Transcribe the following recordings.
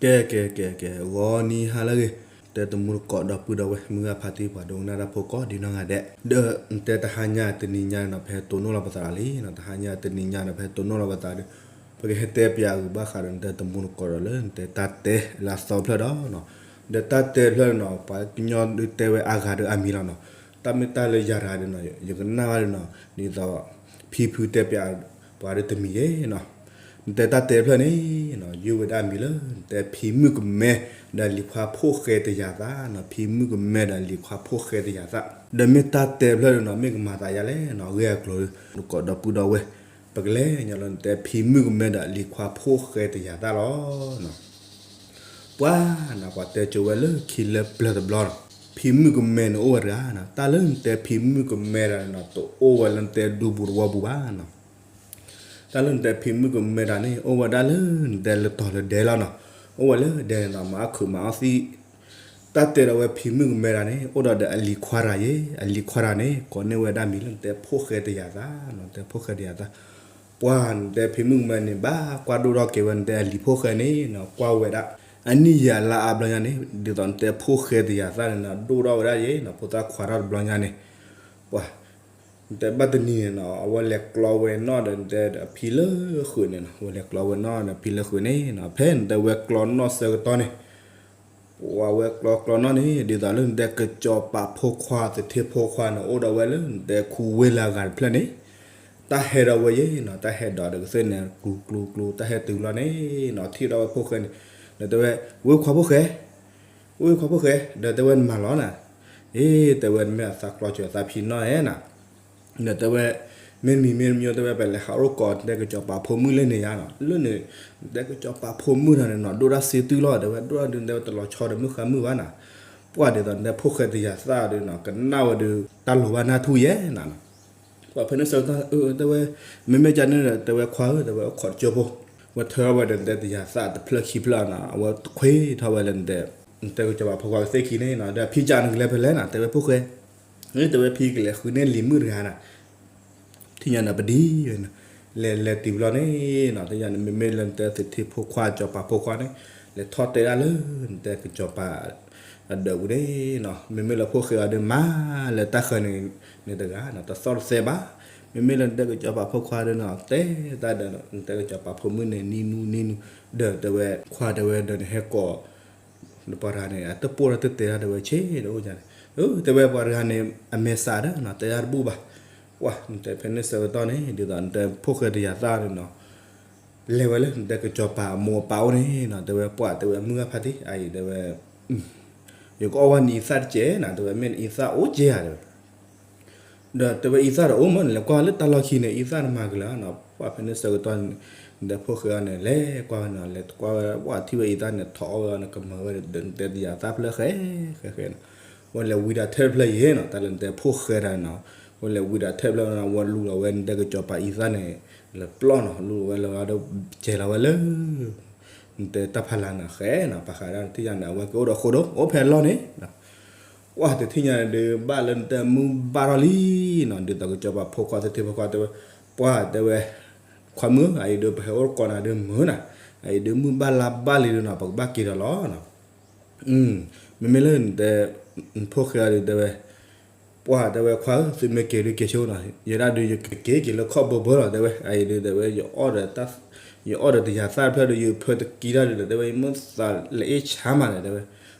ကဲ ကဲ ကဲ ကဲ ဂီၤနံၤဟါလၢအဂ့ၤ, တဲတမူတကိးဒီပုၢ်ဒီဝဲၢ် မုၢ်ဂၤဖါတံၢ် ပှၤဒိကနၣ်တၢ်ဖိကိးဒ်နီၢ်ဂၤဒဲး, ဒီးတဲတဟါညါတနံၤညါန့ၣ်နီၤ ပဟဲတိၢ်နီၣ်လီၤပသးလီၤလံနီၤ, တဟါညါတနံၤညါန့ၣ် ပဟဲတိၢ်နီၣ်လီၤပသးဒီး ပကဟဲတဲပၠးအဂုၤဘၣ်ဃးဒီးနတဲတမူတကိးဒီးလၢနတဲတၢ်တဲလၢအသီဖျၢၣ်ဒီးနီၤ, ဒီးတၢ်တဲဖျၢၣ်န့ၣ်နီၤ ပှၤကညီဒုးတဲဝဲအါဂၤဒီးအမံၤလီၤနီၤ, တၢ်မ့ၢ်တၢ်လၢယၤတဂၤဒီးနီၤ ယကနၣ်ဘၣ်ဒီးနီၤ ဒ်သိး ဖံဖုတဲပၠးပှၤဒီးတမံၤယဲနီၤ, နတဲတၢ်တဲဖျၢၣ်န့ၣ်နီၤ ယုၢ်ဝဲဒၣ်အမံၤလၢ နတဲဖံမုၣ်ကမဲ ဒီးလံၤခွါဖိၣ်ဃဲတယၤသၣ်နီၤ, ဖံမုၣ်ကမဲဒီးလံၤခွါဖိၣ်ဃဲတယၤသၣ်, ဒီးမ့ၢ်တၢ်တဲဖျၢၣ်န့ၣ်နီၤ မ့ၢ်ကမၤသးယါလဲၣ်နီၤ, ဂ့ၢ်အကျိၤ တကိးဒီပုၢ်ဒီဝဲၢ် ပကလဲၤညီလၢနတဲဖံမုၣ်ကမဲဒီးလံၤခွါဖိၣ်ဃဲတယၤသၣ်လီၤနီၤ. ပှၤနီၤ ပှၤတဲကၠိဝဲလၢခံလၢပျၢၤတဘျီနီၤ, ဖံမုၣ်ကမဲန့ၣ်အိၣ်ဝဲတဂၤနီၤ, တၢ်လၢနတဲဖံမုၣ်ကမဲတဂၤန့ၣ်နီၤ တအိၣ်ဝဲလၢနတဲဒူပူၤသဝီပူၤဘၣ်နီၤ. တၢ်လၢနတဲဖံမုၣ်ကမဲတဂၤန့ၣ် အိၣ်ဝဲဒၣ်လၢနတဲလၢတီၤလၢဒဲလီၤနီၤ, အိၣ်ဝဲလၢဒဲန့ၣ်နီၤ မၤအီၣ်ခုးမၤအီၣ်သံၣ်, တၢ်တဲဒီးဝဲဖံမုၣ်ကမဲတဂၤန့ၣ် အိၣ်ဒီးဒီးအလံၤခွါတဂၤယဲ, အလံၤခွါတဂၤန့ၣ် ကိးန့ၢ်ဝဲဒၣ်မံၤလၢနတဲဖိၣ်ဃဲတယၤသၣ်နီၤ, နတဲဖိၣ်ဃဲတယၤသၣ်, ပှၤနတဲဖံမုၣ်ကမဲန့ၣ် ဘၣ်ကွၢ်ဒိၣ်ထီၣ်က့ၤဝဲနတဲအလံၤဖိၣ်ဃဲန့ၣ်နီၤ, ကွၢ်ဝဲဒၣ် အနံၣ်ယၤလါအါဘျီညါန့ၣ် ဒ်သိးနတဲဖိၣ်ဃဲတယၤသၣ်န့ၣ်နီၤ ဒိၣ်ထီၣ်ဝဲဒၣ်ယဲနီၤ, ဖိသၣ်ခွါထီၣ်တဘျီညါန့ၣ်, ပှၤ နတဲဘၣ်တနံၤန့ၣ်နီၤ အဝဲလဲၤကျီဝဲနီၣ်ဒီးနတဲအဖံလၢဃုာ်န့ၣ်နီၤ, အဝဲလဲၤကျီဝဲနီၣ်ဒီးဖံလၢဃုာ်န့ၣ်နီၤ, ဖဲနတဲဝဲကျီနီၣ်ဆၢကတီၢ်န့ၣ် ပှၤဝဲကျီကျီနီၣ်န့ၣ် ဒ်သိးလၢနတဲကစီၤပၤဖိခွါသထ့ဖိခွါန့ၣ် အိၣ်ဒီးဝဲလၢနတဲခူဝ့ၢ်လၢအဂၤတဖျၢၣ်န့ၣ်, တၢ်ဟဲဒီးဝဲယဲနီၤ, တၢ်ဟဲဒီးတကသ့ၣ်န့ၣ် ကျူကျူကျူ တၢ်ဟဲတုၤလီၤန့ၣ်နီၤ ထံၣ်ဒီးဝဲဖိၣ်ဃဲန့ၣ်, ဒီးတဲဝဲ ဝ့ၢ်ခွါဖိၣ်ဃဲ ဝ့ၢ်ခွါဖိၣ်ဃဲ ဒီးတဲဝဲနမၤလီၤနၤ, အ့ တဲဝဲနမ့ၢ်အသးကျီစၢၤသးဖံနီၣ်ဧဲနၤ ဒီးတဲဝဲ မ့ၢ်မံၤမ့ၢ်မံၤ တဲဝဲပလဲၤဟးအိၣ်ကိးနတဲကစီၤပၤဖိမုၣ်လၢန့ၣ်ယါနီၤ, လၢန့ၣ် နတဲကစီၤပၤဖိမုၣ်တဂၤန့ၣ်နီၤ ဒိၣ်တၢ်စ့တုၢ်လီၤ တဲဝဲ ဒိၣ်တၢ်ဒုး တဲဝဲတလီၤဆီဒီးမုၢ်ဃါမုၢ်ဘၣ်နၤ, ပှၤဒ်သိးနတဲဖိၣ်ဃဲတယၤသၣ်ဒီးနီၤ ကနၣ်ဝဲဒီး တၢ်လိၤဘၣ်နၢ်ထူၣ်ယဲနၤနီၤ, ပှၤဖဲန့ၣ်ဆၢကတီၢ် တဲဝဲ မ့မ့ၢ်ကန့ၣ်ဒီး တဲဝဲခွါဧၢ တဲဝဲအိၣ်ခိးတကၠိဖိ, ဝဲထၢထီၣ်ဝဲဒီးနတဲတယၤသၣ်တဖျၢၣ်ခံဖျၢၣ်နီၤ အဝဲတခွ့ထီၣ်ဝဲလၢနတဲ နတဲကစီၤပၤဖိခွါကသ့ၣ်ခံန့ၣ်နီၤ ဒီးဖံကၢ်နကလဲၤဖဲလဲၣ်နၤ တဲဝဲဖိၣ်ဃဲ, တဲဝဲဖံကလဲၤဃုန့ၢ်လံၤမုၣ်တဂၤနၤ ထံၣ်ညါန့ၣ်ပဒံဝဲန့ၣ်, လဲၤလဲၤတုၤဘျီန့ၣ်နီၤ ထံၣ်ညါန့ၣ် မ့မ့ၢ်လၢနတဲသထ့ဖိခွါ ကစီၤပၤဖိခွါန့ၣ် လဲၤထီၣ်တဲဒၣ်လၢ နတဲကစီၤပၤ အဒၢးပူၤန့ၣ်နီၤ မ့မ့ၢ်လၢဖိၣ်ဃဲအီၤဒီးမၤလၢတၢ်ဃၢၤန့ၣ် န့ၣ်တဂၤနီၤ တသီၣ်တသဲဘၣ်, မ့မ့ၢ်လၢနတဲကစီၤပၤဖိခွါဒီးနီၤ တဲတၢ်ဒီး နတဲကစီၤပၤဖိမုၣ်န့ၣ် နံၤနူနံၤနူ ဒီးတဲဝဲ ခွါတဲဝဲဒီးနဟဲကိး နပှၤတဂၤန့ၣ် အတပိၢ်ဒီးတတဲတၢ်တဲဝဲဆ့ဒီးအိၣ်ညါန့ၣ်, တဲဝဲပှၤတဂၤန့ၣ် အမဲာ်ဆှးဒီးနီၤ တဲတၢ်တဘူၣ်ဘၣ်, ပှၤနတဲဖဲန့ၣ်ဆၢကတီၢ်န့ၣ် ဒ်သိးနတဲဖိၣ်ဃဲတယၤသၣ်န့ၣ်နီၤ, လဲၤဝဲလၢနတဲကစီၤပၤအမိၢ်အပၢ်အိၣ်န့ၣ်နီၤ တဲဝဲပှၤတဲဝဲမုၢ်ဂၤဖါတံၢ် အအံၤတဲဝဲ ယကအီၣ်ဝဲနအံသၣ်တကဲးနၤ တဲဝဲမ့ၢ်နအံသၣ်အိၣ်ကဲဧါတဲဝဲ ဒီးတဲဝဲအံသၣ်ဒီးအိၣ်မး နလဲၤကွၢ်လၢတၢ်လီၢ်ခံန့ၣ် အံသၣ်နမၤကလၢၤနီၤ, ပှၤဖဲန့ၣ်ဆၢကတီၢ်န့ၣ် နတဲဖိၣ်ဃဲအီၤန့ၣ် လဲၤကွၢ်ဝဲနီၤ လဲၤကွၢ်ဝဲ ပှၤထံၣ်ဝဲအံသၣ်န့ၣ် ထီၣ်အီၣ်ဝဲအီၤန့ၣ် ကမၤဝဲဒီးနတဲတယၤသၣ်ဖျၢၣ်ဃဲ ဃဲဃဲနီၤ, ဝဲလဲၤဝံဒၣ်ထဲတဖျၢၣ်ယဲနီၤ တၢ်လၢနတဲဖိၣ်ဃဲတၢ်နီၤ, ဝဲလဲၤဝံဒၣ်ထဲတဖျၢၣ်နီၤ ဝဲလူလီၤဝဲနတဲကစီၤပၤအံသၣ်န့ၣ် လၢပျီၢ်နီၤ လူလီၤဝဲလၢဒီး ကဲလီၤဝဲလၢ နတဲတၢ်ဖးလၢ်န့ၣ်ဃဲနီၤ ပှၤဃးဒၣ်ထံၣ်ညါန့ၣ် အဝဲကအိၣ်ဒီးဃိဒီး အိၣ်ဖဲလီၢ်န့ၣ် ပှၤတထံၣ်ညါန့ၣ်ဒီး ဘၣ်လၢနတဲမုၢ်ဘၣ်ထီၣ်လံနီၤ ဒ်သိးကစီၤပၤဖိခွါသထ့ဖိခွါတဲဝဲ ပှၤတဲဝဲ ခွါမုၣ် အအံၤဒီးပဟဲအိၣ်ကိးနၤဒီးမုၢ်နၤ, အအံၤဒီးမုၢ်ဘၣ်လါဘၣ်လံဒီးနီၤ ပကဘၣ်က့ၤဒီးလီၤနီၤ, မ့မ့ၢ်လၢနတဲ နဖိၣ်ဃဲအီၤဒီးတဲဝဲ ပှၤတဲဝဲခွါဧၢ သုမ့ၢ်က့ၤဒုးက့ၤဆိနီၤ ယဲဒၣ်ဒုးယကက့ၤက့ၤလၢခီၣ်ဘၢဘၢလီၤ တဲဝဲ အအံၤဒုးတဲဝဲ ယအီၣ်ဒီးတၢ် ယအီၣ်ဒီးတယၤသၣ်တဖျၢၣ်ဒီး ယဖၢတကံတၢ်ဒုးဒီး တဲဝဲ ယမ့ၢ်သးလၢအ့ၣ်ဆါမးန့ၣ် တဲဝဲ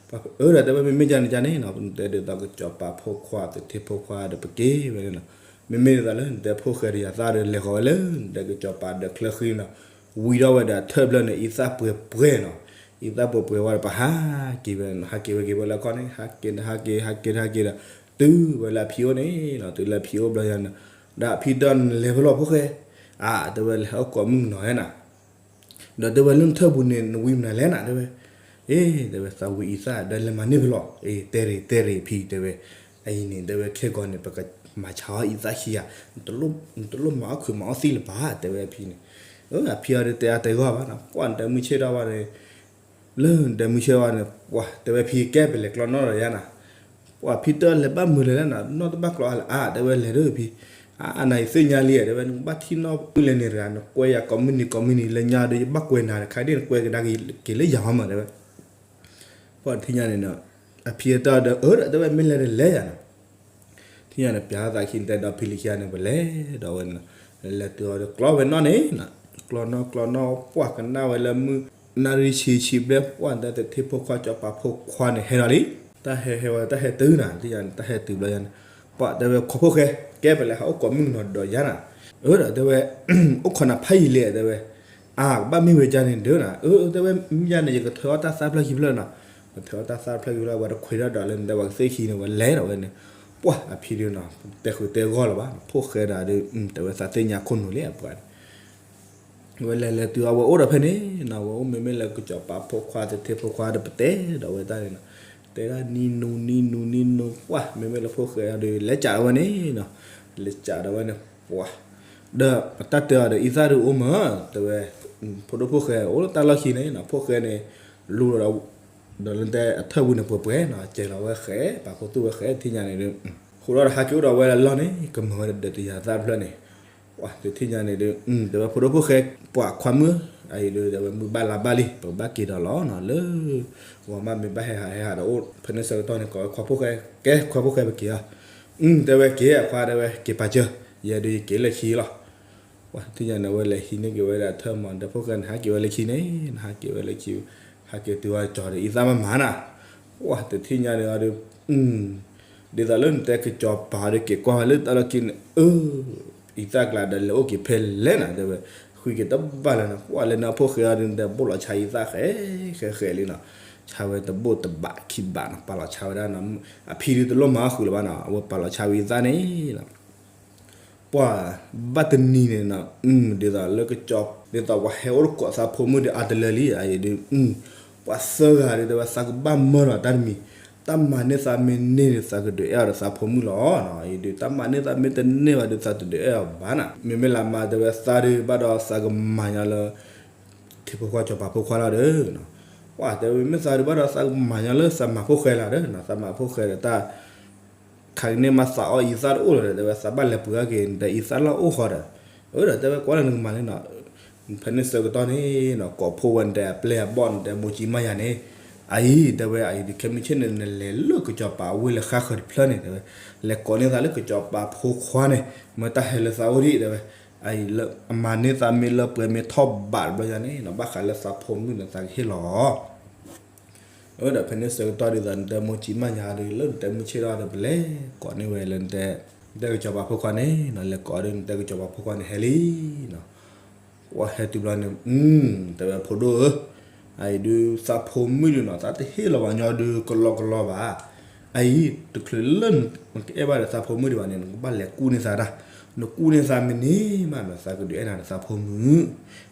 အၢ ဒီးတဲဝဲ မ့မ့ၢ်ကန့ၣ်ကန့ၣ်နီၤ နတဲဒ်သိးကစီၤပၤဖိခွါသထ့ဖိခွါဒီးပက့ၤဝဲန့ၣ်နီၤ, မ့မ့ၢ်ဒ်သိးလၢနတဲဖိၣ်ဃဲတယၤသၣ်ဒီး လဲၤဃီၤဝဲလၢနတဲကစီၤပၤဒီးချၢဃံနီၤ, ဝံထီၣ်ဝဲဒီးအထၢၣ်ဖျၢၣ်န့ၣ် အံသၣ်ပှဲၤပှဲၤနီၤ, အံသၣ်ပှဲၤပှဲၤဝဲဒီး ပှၤဟးက့ၤဝဲ ဟးက့ၤဝဲက့ၤဝဲလၢခီၣ်န့ၣ် ဟးက့ၤ ဟးက့ၤ ဟးက့ၤ ဟးက့ၤဒီး တုၤဝဲလၢအဖံအိၣ်န့ၣ်နီၤ, တုၤလၢအဖံအိၣ်ဘျီယၤန့ၣ်, ဒီးအဖံတဲအီၤ နလဲၤဖဲလဲၣ်ဖိၣ်ဃဲ, အါ တဲဝဲ လဲၤဟးအိၣ်ကိးမုၣ်ကနီၤဟဲနၤ ဒီးတဲဝဲ လၢနထၢၣ်ပူၤန့ၣ် နဝံမနုၤလဲၣ်နၤ တဲဝဲ, အ့ တဲဝဲ သးဝံအံသၣ် ဒီးလဲၤမၤန့ၢ်ဖဲလဲၣ်, အ့ တဲရ့ၣ် တဲရ့ၣ်ဖံ တဲဝဲ, အအံၤန့ၣ် တဲဝဲ ခဲဂီၤန့ၣ် ပကမၤဆါအီၣ်အံသၣ်ခံဂၤ, နတလိၣ်မၤအီၣ်ခုးမၤအီၣ်သံၣ်လၢၤဘၣ် တဲဝဲဖံန့ၣ်, အဖံအီၤဒီးတဲအါတဲဂီၢ်ဘၣ်နီၤ, ပှၤနတဲမုၢ်ဆ့ၣ်ထီၣ်ဘၣ်န့ၣ် လၢနတဲမုၢ်ဆ့ၣ်ဝဲန့ၣ် ပှၤတဲဝဲဖံကဲပလဲၤကျီနီၣ်ဒီးယါနၤ, ပှၤဖံတဲလဲၤဘၣ်မုာ်လဲၤလဲၣ်နၤ နီၣ်တဘၣ်ကျီအါလၢၤ အါ တဲဝဲလဲၤဒၢဖံ, အနၤယသ့ၣ်ညါလံ တဲဝဲ, နကဘၣ်ထံၣ်နီၣ်မုၢ်လဲၤန့ၣ်တဂၤ နကွဲယၤကိးမုၢ်နံၤကိးမုၢ်နံၤ လၢညါဒီး ယဘၣ်ကွဲးနၤတခါဒ် နကွဲးကဒါက့ၤလၢယၤမး တဲဝဲ. ပှၢ်တထံၣ်ညါန့ၣ်ဒီး အဖံအတၢ်ဒီး အၢဒီး တဲဝဲ မ့ၢ်လဲၤဒီးလဲၤယၤနီၤ. ထံၣ်ညါန့ၣ် ပျးသးခံတဲဒီးဖံလံၤခံဂၤန့ၣ် ပလဲၤဒီးဝဲန့ၣ်, လဲၤတုၤအီၤဒီးကျီဝဲနီၣ်န့ၣ်, ကျီနီၣ်ကျီနီၣ် ပှၢ်ကနၣ်ဝဲလၢမုၢ်နၣ်ရံၣ်ဆံဆံဘျဲၣ် ပှၢ်တဲတထံၣ်ဖိခွါကၠီၤပၤဖိခွါန့ၣ် ဟဲလီၤလံ. တၢ်ဟဲဟဲဝဲ တၢ်ဟဲတုၤနၤ ထံၣ်ညါန့ၣ် တၢ်ဟဲတုၤဘျီယါန့ၣ်, ပှၢ်တဲဝဲ ခွါဖိၣ်ဃဲ ကဲပလဲၤဟးအိၣ်ကိးမုၢ်နီၤဒီးယါနၤ. အၢဒီး တဲဝဲ အိၣ်ခိးနၤဖးယံာ်လဲၣ် တဲဝဲ. အါ ကဘၣ်မ့ၢ်ဝဲဒ်န့ၣ်ဒီးနၤ, အၢ တဲဝဲ မ့ၢ်ဒ်န့ၣ် ယကထၢအီၣ်တၢ်သၣ်ဖျၢၣ်ခံဖျၢၣ်နီၤ. ကထၢအီၣ်တၢ်သၣ်ဖျၢၣ်ခံဖျၢၣ် ဝဲတခွဲးဒၣ်ဒီးလၢနတဲဝဲကသ့ၣ်ခံန့ၣ် ဝဲလဲၤဒီးဝဲန့ၣ်, ပှၢ်အဖံဒုးနီၤ တဲဃုာ်တဲဂီၢ်လၢၤဘၣ်, ဖိၣ်ဃဲဒၣ်ဒီး တဲဝဲသးသ့ၣ်ညါခိၣ်နူာ်လံအပှၤန့ၣ် ဝဲလဲၤလဲၤတုၤအဝဲအိၣ်ဒီးဖဲန့ၣ်နီၤ, ဝဲအိၣ်မ့မ့ၢ်လၢကစီၤပၤဖိခွါတထံဖိခွါဒီးပတဲဒီးဝဲတၢ်န့ၣ်နီၤ, တဲဒၣ်နံၤနူၤနံၤနူၤနံၤနူၤ ပှၢ် မ့မ့ၢ်လၢဖိၣ်ဃဲအီၤဒီး လဲၤကးဒီးဝဲန့ၣ်နီၤ, လဲၤကးဒီးဝဲန့ၣ် ပှၢ် ဒီးအတၢ်တဲအီၤဒီး အံသၣ်ဒုးအိၣ်မး တဲဝဲ, ဖိဒိၣ်ဖိၣ်ဃဲအိၣ်လၢတၢ်လီၢ်ခံန့ၣ်နီၤ, ဖိၣ်ဃဲန့ၣ် လူလီၤဒီး ဒီးလၢတဲအထၢၣ်ဝံၤန့ၣ်ပှဲၤပှဲၤနီၤ, ကဲလီၤဝဲဃဲ ပာ်ခူသူၣ်ဝဲဃဲ ထံၣ်ညါန့ၣ်ဒီး ဃိဒီးတဟးက့ၤအိၣ်ဒီးဝဲလၢလီၢ်န့ၣ် ကမၤဝဲဒီးတယၤသၣ်တဖျၢၣ်န့ၣ်, ပှၢ်တထံၣ်ညါန့ၣ်ဒီး တဲဝဲဖိဒိၣ်ဖိၣ်ဃဲ ပှၤခွါမုၣ် အအံၤဒီး တဲဝဲမုၢ်ဘၣ်လါဘၣ်လံ ပကဘၣ်က့ၤဒီးလီၤနီၤ, လၢ ဂီၤမးမ့ၢ်ဘၣ်ဟဲဟးဟဲဟးဒီးအိၣ် ဖဲန့ၣ်ဆၢကတီၢ်န့ၣ် ကိးဝဲခွါဖိၣ်ဃဲ ကဲခွါဖိၣ်ဃဲပက့ၤအီၤ, တဲဝဲက့ၤအခွါ တဲဝဲ က့ၤပာ်စၢၤ, ယဲဒုးယက့ၤလၢခံလီၤ. ပှၢ်တထံၣ်ညါန့ၣ် ဝဲလဲၤဟံးန့ၢ်က့ၤဝဲဒၣ်ထၢၣ်မၤ ဒီးဖိၣ်ဃဲန့ၣ် ဟးက့ၤဝဲလၢခံန့ၣ်, ဟးက့ၤဝဲလၢခံ, ဟးက့ၤတုၤဝဲကၠီၤဒီး အံသၣ်မၤမၤနၤ, ပှၢ်တထံၣ်ညါန့ၣ်ဒီး ဒ်သိးလၢနတဲကစီၤပၤဒီးက့ၤကွၢ်ဝဲလၢတၢ်လီၢ်ခံန့ၣ် အၢ အံသၣ်ကျါဒီးလဲၤအိၣ်က့ၤဖဲလဲၣ်နၤ တဲဝဲ, ဃုက့ၤတဘၣ်လၢၤနၤ, ပှၢ်လၢနဖိၣ်ဃဲအီၤဒီး နတဲဘိၣ်လီၤဆါအံသၣ်ဃဲ ဃဲဃဲလံနီၤ, ဆါဝဲတဘိၣ်တဘးခံဘးနီၤ, ပာ်လီၤဆါဝဲဒၣ်နီၤ, အဖံဒုးတလိၣ်မၤဃုာ်လၢၤဘၣ်နီၤ, အဝဲပာ်လီၤဆါဝဲအံသၣ်န့ၣ် ပှၢ်ဘၣ်တနံၤန့ၣ်နီၤ, ဒ်သိးလၢကစီၤ ဒ်သိးပှၤဟဲအိၣ်တကိးသးဖိမုၣ်ဒီးအါတလၢလံ, အအံၤဒုး ပှၤသၢဂၤဒီး တဲဝဲသးကဘၣ်မၢလီၤတၢ်တမံၤ, တၢ်မၤန့ၢ်သးမ့ၢ်န့ၢ်ဒီး သးကဒုးအဲၣ်အီၤဒီးသးဖိမုၣ်လီၤ. အအံၤဒုး တၢ်မၤန့ၢ်သးမ့ၢ်တန့ၢ်ဘၣ်ဒီး သးတဒုးအဲၣ်အီၤဘၣ်နၤ, မ့မ့ၢ်လၢမၤ တဲဝဲသးဒုးဘၣ်ဒီးသးကမၤညီလၢ ထံဖိခွါကစီၤပၤဖိခွါလီၤဒီး, ပှၢ်တဲဝဲမ့ၢ်သးဒုးဘၣ်ဒီးသးကမၤညီလၢသးမၤဖိၣ်ဃဲလီၤဒီး သးမၤဖိၣ်ဃဲဒီးတၢ် ခါကန့ၢ်မးသးအီၣ်အံသၣ်တအိၣ်လၢၤဒီး တဲဝဲသးဘၣ်လဲၤပှ့ၤအီၣ်က့ၤ နတဲအံသၣ်လီၢ်အိၣ်ဃီဒီး, အၢဒီးတဲဝဲကွၢ်လၢနကမၤလံနီၤ, ဖဲန့ၣ်ဆၢကတီၢ်န့ၣ်နီၤ ကိးဖှိၣ်ဝဲနတဲအပျဲၢ်အဘီၣ် နတဲမိၢ်ကၠံမါယၤန့ၣ်, အအံၤ တဲဝဲ အအံၤဒုးခဲမုၢ်ဆ့ၣ်န့ၣ် နလဲၤလၢကစီၤပၤအဝ့ၢ်လၢဃါဃၢၤတဖျၢၣ်န့ၣ် တဲဝဲ, လဲၤကိးန့ၢ်သးလၢကစီၤပၤဖိခွါန့ၣ် မ့ၢ်တၢ်ဟဲလၢသးအိၣ်ဒံး တဲဝဲ, အအံၤလၢအမၤန့ၢ်သးမ့ၢ်လၢပှဲၤမ့ၢ်ထီၣ်ဘးတဘျီ ယၤန့ၣ်နီၤ ဘၣ်ဃးလၢသးဖိမုၣ်န့ၣ် သးကဟ့ၣ်လီၤ အၢဒီးဖဲန့ၣ်ဆၢကတီၢ်ဒ်သိး နတဲမိၢ်ကၠံမါယၤဒီး လၢနတဲမုၢ်ဆ့ၣ်ထီၣ်ဒီး ပလဲၤကိးန့ၢ်ဝဲလၢနတဲ နတဲကစီၤပၤဖိခွါန့ၣ်နီၤ လဲၤကိးဒီး နတဲကစီၤပၤဖိခွါန့ၣ်ဟဲလံနီၤ, ပှၢ်ဟဲတုၤဘျီန့ၣ် တဲဝဲဖိဒိၣ်ဧၢ, အအံၤဒုးသးဖိမုၣ်ဒုးနီၤ သးတဟ့ၣ်လီၤဘၣ်ညီဒုး ကလီကလီဘၣ်, အအံၤ တချုးလၢနကအဲၣ်ဘၣ်ဒီးသးဖိမုၣ်ဒံးဘၣ်န့ၣ် နကဘၣ်လဲၤကူၣ်န့ၢ်သးတၢ်, နကူၣ်န့ၢ်သးမ့ၢ်န့ၢ်မးနီၤ သးကဒုးအဲၣ်နၤဒီးသးဖိမုၣ်,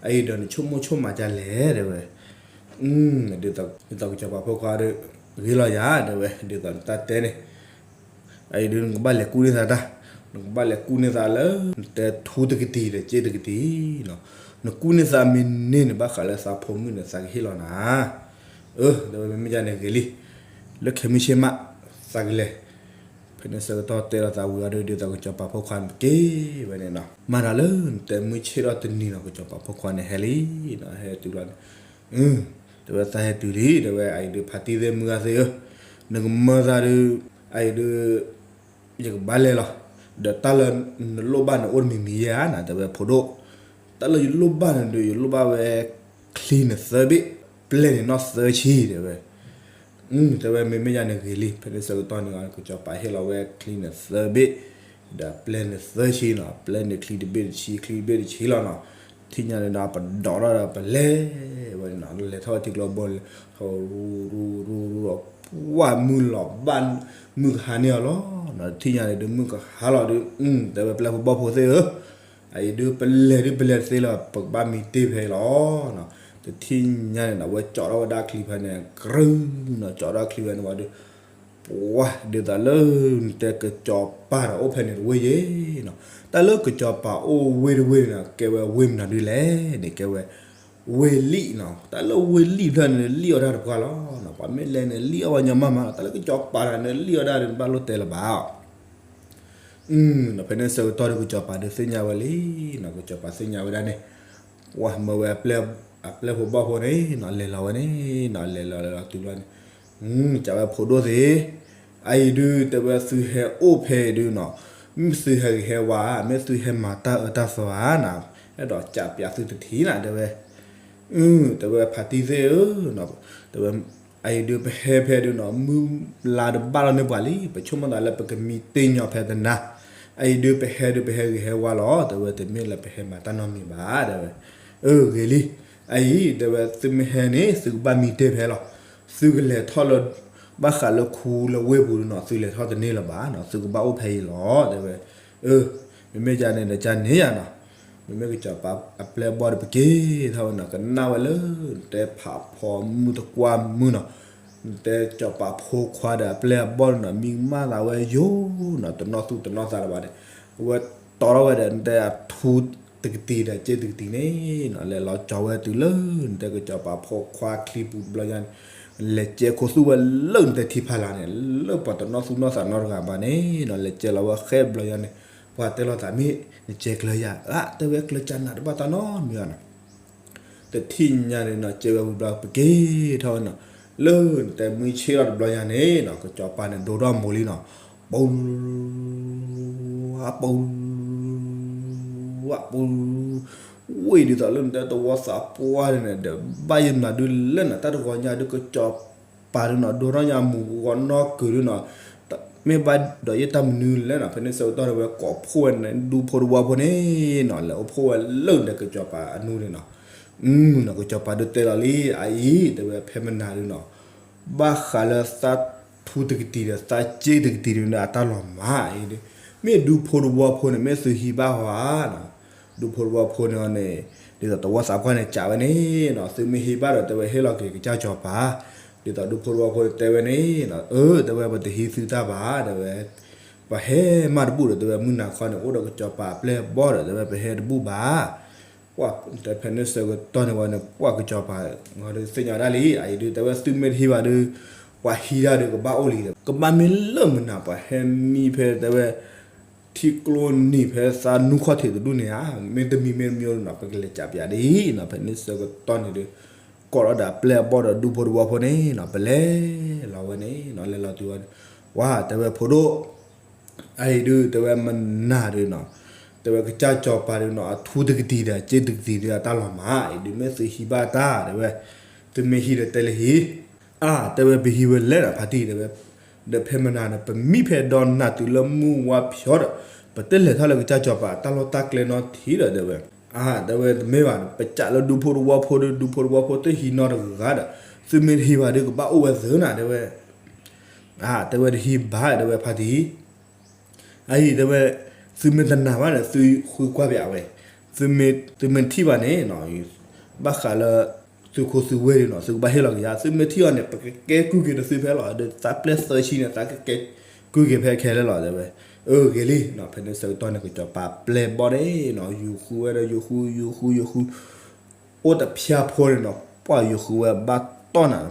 အအံၤဒီးနဆိကမိၣ်ဆိကမးဒ်လဲၣ် တဲဝဲ ဒ်သိးကစီၤပၤဖိခွါဒီး ဂ့ၤလီၤယၤ တဲဝဲ ဒ်သိးနတၢ်တဲန့ၣ်, အအံၤဒုးနကဘၣ်လဲၤကူၣ်န့ၢ်သးတၢ်, နကဘၣ်လဲၤကူၣ်န့ၢ်သးလၢ နတဲထူတကတံၤဒီးစ့တကတံၤနီၤ, နကူၣ်န့ၢ်သးမ့ၢ်န့ၢ်န့ၣ် ဘၣ်ဃးလၢသးဖိမုၣ်န့ၣ် သးကဟ့ၣ်လီၤနၤ, အၢ တဲဝဲမ့မ့ၢ်ဒ်န့ၣ်ဂ့ၤလံ, လၢခဲမုၢ်ဆ့ၣ်မး သးကလဲၤ ဖဲန့ၣ်ဆၢကတီၢ်တဲလီၤသးဝံၤအီၤဒီး ဒ်သိးကစီၤပၤဖိခွါန့ၣ်က့ၤဝဲန့ၣ်နီၤ, မၤတၢ်လၢနတဲမုၢ်ဆ့ၣ်ထီၣ်တနံၤနီၤ ကစီၤပၤဖိခွါန့ၣ်ဟဲလံနီၤ, ဟဲတုၤလီၤန့ၣ်, တဲဝဲသးဟဲတုၤလံ တဲဝဲ အအံၤဒုးဖါတံၢ်သ့ၣ်မုၢ်ဂၤသ့ၣ်ဧၢ, နကမၢသးဒုး အအံၤဒုး ယကဘၣ်လဲၤလီၤ, ဒီးတၢ်လၢနလိၣ်ဘၣ်န့ၣ်အိၣ်တမံၤမံၤယဲဧါနၤ တဲဝဲဖိဒိၣ်, တၢ်လၢယလိၣ်ဘၣ်န့ၣ်ဒုး ယလိၣ်ဘၣ်ဝဲ ချံန့ၣ်သၢဘ့ၣ်, ပျဲၢ်န့ၣ်နီၣ်သၢဆံ တဲဝဲ တဲဝဲမ့မ့ၢ်ယၤန့ၣ်ဂ့ၤလံ, ဖဲန့ၣ်ဆၢကတီၢ်န့ၣ် ကစီၤပၤဟ့ၣ်လီၤဝဲချံန့ၣ်သၢဘ့ၣ်, ဒီးပျဲၢ်န့ၣ်သၢဆံနီၤ, ပျဲၢ်န့ၣ်ချံတဘ့ၣ်တဆံ ချံတဘ့ၣ်တဆံလီၤနီၤ, ထံၣ်ညါန့ၣ်ဒီး ပဒီးထီၣ်ဒီးပလဲၤဝဲန့ၣ်နီၤ, လဲၤထီၣ်ဝဲထံကျိဘိန့ၣ်, ရူရူရူရူဒီး ပှၢ်မုၢ်လီၤဘၣ်, မုၢ်ကဟါန့ၢ်အီၤလီၤ, ထံၣ်ညါန့ၣ်ဒီး မုၢ်ကဟါလီၤဒီး, တဲဝဲပျဲၢ်ဖိဘီၣ်ဖိသ့ၣ်ဧၢ အအံၤဒုးပလဲၤဒုးပလဲၤတသ့လၢၤ ပကဘၣ်မံတ့ၢ်ဖဲအံၤလီၤ, တထံၣ်ညါန့ၣ်ဒီး အဝဲကၠီးထီၣ်ဝဲဒၣ်ချံဖဲန့ၣ် ကြုနီၤ, ကၠီးထီၣ်ချံဖဲန့ၣ်ဝံၤဒီး ပှၢ်ဒ်သိးလၢနတဲကစီၤပၤဒီးအိၣ်ဖဲန့ၣ်တဝ့ၢ်ယဲနီၤ, တၢ်လၢကစီၤပၤအိၣ်ဝ့ၢ်တဝ့ၢ်န့ၣ် ကဲဝဲဝ့ၢ်မနုၤဒ်လဲၣ်န့ၣ် ကဲဝဲ ဝ့ၢ်လံၣ်နီၤ, တၢ်လၢဝ့ၢ်လံၣ်ဖျၢၣ်န့ၣ် လံၣ်အီၣ်တၢ်တပှၢ်လီၤ, ပှၤမ့ၢ်လဲၤန့ၣ် လံၣ်အီၣ်ဝဲညီမးမးလီၤ, တၢ်လၢကစီၤပၤတဂၤန့ၣ် လံၣ်အီၣ်တၢ်ဒီး နဘၣ်လိၣ်တဲလၢၤဘၣ် အ နီၤ ဖဲန့ၣ်ဆၢကတီၢ်ဒီး ကစီၤပၤဒုးသ့ၣ်ညါဝဲလံနီၤ, ကစီၤပၤသ့ၣ်ညါဝဲဒၣ်န့ၣ်, ပှၤမၢဝဲအပျဲၢ်ဖိဘီၣ်ဖိန့ၣ်နီၤ လဲၤလီၤဝဲန့ၣ်နီၤ, လဲၤလီၤလဲၤလီၤတုၤဘျီန့ၣ်, ကးဝဲဖိဒိၣ်သ့ၣ်, အအံၤဒုး တဲဝဲသုဟဲအိၣ်ဖဲအံၤဒုးနီၤ, မ့ၢ်သုဟဲဂ့ၤဟဲဝါဧါ, မ့ၢ်သုဟဲမၤတၢ်အၢတၢ်သီဧါနီၤ, အဲၣ်ဒိးကးပၠးသုတထံၣ်နီၤ တဲဝဲ တဲဝဲဖါတံၢ်သ့ၣ်ဧၢ, တဲဝဲ, အအံၤဒုးပဟဲဖဲဒုးနီၤ မုၢ်လါတဘၣ်လီၤန့ၢ်ပှၤလံ, ပဆိကမိၣ်သးလၢပကမံတ့ၢ်ညီဖဲတနၤ, အအံၤဒုးပဟဲဒုးပဟဲဂ့ၤဟဲဝါလီၤ, တဲဝဲတမ့ၢ်လၢပဟဲမၤတၢ်နီတမံၤဘၣ်, တဲဝဲ, အၢ ဂ့ၤလံ, အအံၤ တဲဝဲသုမ့ၢ်ဟဲန့ၣ် သုကဘၣ်မံတ့ၢ်ဖဲလီၤ, သုကလဲၤထီၣ်လၢ ဘၣ်ဃးလၢခူလၢဝ့ၢ်ပူၤဒုးနီၤ သုလဲၤထီၣ်တန့ၢ်လၢၤဘၣ်နီၤ, သုကဘၣ်အိၣ်ဖဲအံၤလီၤ, တဲဝဲ, အၢ, မ့မ့ၢ်ကန့ၣ်ဒီးကန့ၣ်ယၤနီၤ, မ့မ့ၢ်ကစီၤပၤအပျဲၢ်အဘီၣ်ဒီးပက့ၤထီၣ်ဝဲနီၤ, ကနၣ်ဝဲလၢ တဲဖးဖီမုၢ်တကွၢ်မုၢ်နီၤ, တဲကစီၤပၤဖိခွါဒီးအပျဲၢ်အဘီၣ်နီၤ မံကမၣ်သးဝဲယိာ်နီၤ, တနီၣ်သူၣ်တနီၣ်သးလၢၤဘၣ်န့ၣ်, အဝဲတီထီၣ်ဝဲဒီး နတဲအထူတကတံၤဒီးစ့တကတံၤန့ၣ်နီၤ, လဲၤလီၤကၠီၤဝဲတုၤလၢ နတဲကစီၤပၤဖိခွါချံပူၤတဘျီညါန့ၣ်, လဲၤကဲခိၣ်သူၣ်ဝဲလၢနတဲထံဖးလၢ်န့ၣ်, လၢပှၤတနီၣ်သူၣ်နီၣ်သးနီတဂၤဘၣ်န့ၣ်နီၤ, လဲၤကဲလီၤဝဲဃဲတဘျီညါန့ၣ်, ပှၤတဲလိာ်သးမ့ၢ် နကဲကျၢၤယၤ, အတဲဝဲကျၢၤကနးတဘၣ်တၢ်နီတမံၤဘၣ်နီၤ တထံၣ်ညါန့ၣ်နီၤ ကဲဝဲဝံၤဘျီပက့ၤထီၣ်ဝဲနီၤ, လၢနတဲမုၢ်ဆ့ၣ်ထီၣ်တဘျီညါန့ၣ်နီၤ ကစီၤပၤန့ၣ်ဒိထီၣ်မိၢ်လံနီၤ, ပူၤ ပူၤ ပူၤ, ဝ့ၢ်ဒ်သိးလၢနတဲသဝီသးပှၢ်န့ၣ်ဒီး ဘၣ်ယနၤဒုးလဲၣ်နီၤ, တၢ်တဂီၤညါဒုးကစီၤပၤဒုးနီၤ ဒိထီၣ်ညါမူၤဂီၤနီၢ်ကုၤဒုးနီၤ, မ့ၢ်ဘၣ်ဒီးယတၢ်မနုၤလဲၣ်နီၤ, ဖဲန့ၣ်ဆၢကတီၢ်န့ၣ်ဝဲကိးဖှိၣ်ဝဲန့ၣ် ဒူဖိတဝီဖိန့ၣ်နီၤ, လဲၤအိၣ်ဖှိၣ်ဝဲလၢနတဲကစီၤပၤအနူန့ၣ်နီၤ, နီၤ ကစီၤပၤဒုးတဲလီၤလံ အအံၤ တဲဝဲဖဲမနၤဒုးနီၤ ဘၣ်ဃးလၢသးထူတကတံၤဒီးသးစ့တကတံၤဒုးန့ၣ် အတၢ်လီၤမၢ်အံၤဒုး, မ့ၢ်ဒူဖိတဝီဖိန့ၣ် မ့ၢ်သုဟံးဘၣ်ဧါနီၤ, ဒူဖိတဝီဖိန့ၣ်န့ၣ် ဒ်သိးသဝီသးပှၢ်န့ၣ်ကးဝဲန့ၣ်နီၤ, သုမ့ၢ်ဟံးဘၣ်ဒီးတဲဝဲဟ့ၣ်လီၤက့ၤကစၢ်စီၤပၤ, ဒ်သိးဒူဖိတဝီဖိန့ၣ်တဲဝဲန့ၣ်နီၤ, အၢ တဲဝဲပတဟံးသုတၢ်ဘၣ် တဲဝဲ ပှၤဟဲမးတဘူၣ်ဒီး တဲဝဲမုၢ်နၤခီန့ၣ် အိၣ်ဒီးကစီၤပၤအပျဲၢ်အဘီၣ်ဒီး တဲဝဲပဟဲတဘူၣ်ဘၣ်, ပှၤတဲဖဲန့ၣ်ဆၢကတီၢ်န့ၣ်ဝဲန့ၣ် ပှၤကစီၤပၤ သ့ၣ်ညါဒၣ်လံ အအံၤဒုး တဲဝဲသုမ့ၢ်တဟံးဘၣ်ဒုး ပှၤဟံးတၢ်ဒုးကဘၣ်အိၣ်လံဒီး ကဘၣ်မ့ၢ်လၢမုၢ်နၤ ပှၤဟဲမံဖဲတဲဝဲ ထံကျိနံၤဖဲသးနူခီၣ်ထံးတဒူၣ်န့ၣ်ဧါ, မ့ၢ်တမံၤမ့ၢ်တမံၤနီၤ ပကလဲၤကးပၠးဒ်အံၤနီၤ, ဖဲန့ၣ်ဆၢကတီၢ်န့ၣ်ဒုး ကိးထီၣ်ဒီးအပျဲၢ်အဘီၣ်ဒီးဒူဖိတဝီဖိန့ၣ်နီၤ ပလဲၤလီၤဝဲန့ၣ်နီၤ, လဲၤလီၤတုၤဝဲန့ၣ် ပှၤတဲဝဲဖိဒိၣ် အအံၤဒုး တဲဝဲမနၤဒုးနီၤ, တဲဝဲကစၢ်စီၤပၤဒုးနီၤ အထူတကတံၤဒီး စ့တကတံၤဒုးအတၢ်လီၤမၢ်အံၤဒုး မ့ၢ်သုဟံးဘၣ်တၢ် တဲဝဲ, သုမ့ၢ်ဟံးဒီးတဲလၢဟံး အါ တဲဝဲပဟံးဝဲလဲၣ်ဒီးဖါတံၢ်တဲဝဲ, ဒီးဖဲမနၤန့ၣ် ပမံဖဲဒီးနၤတုၤလၢမုၢ်ဝါဖျီဒီး ပတလဲၤထီၣ်လၢကစၢ်စီၤပၤတၢ်လီၢ်တၢ်ကျဲနီတထံၣ်ဒီးတဲဝဲ, အါ တဲဝဲတမ့ၢ်ဘၣ် ပကးလၢဒူဖိတဝီဖိဒီး ဒူဖိတဝီဖိတဟံးနီတဂၤဒီး သုမ့ၢ်တဟံးဘၣ်ဒုးကဘၣ်အိၣ်ဝဲသ့နီၤ တဲဝဲ, အါ တဲဝဲတဟံးဘၣ် တဲဝဲဖါတံၢ် အအံၤတဲဝဲ, သုမ့ၢ်တနာ်ဘၣ်န့ၣ် သုဃုကွၢ်ပၠးဝဲ, သုမ့ၢ်ထံၣ်ဘၣ်န့ၣ်နီၤ, ဘၣ်ဃးလၢ သုခိၣ်သုဝ့ၢ်ဒုးနီၤ သုကဘၣ်ဟ့ၣ်လီၤက့ၤယၤ, သုမ့ၢ်ထံၣ်အီၤန့ၣ် ပကကဲကုၢ်က့ၤတသုဖဲလီၤ, ဒီးသးပျဲၢ်သၢဆံန့ၣ် သးကကဲကုၢ်က့ၤဖဲခဲလၢာ်လီၤ တဲဝဲ, အၢဂ့ၤလံနီၤ, ဖဲန့ၣ်ဆၢကတီၢ်န့ၣ် ကစီၤပၤပျဲၢ်ဘီၣ်န့ၣ်နီၤ ယူၤဃုဝဲဒီးယူၤဃု ယူၤဃု ယူၤဃု အိၣ်တဖျါဖိန့ၣ်နီၤ ပှၤယူၤဃုဝဲဘၣ်တီၢ်နၤ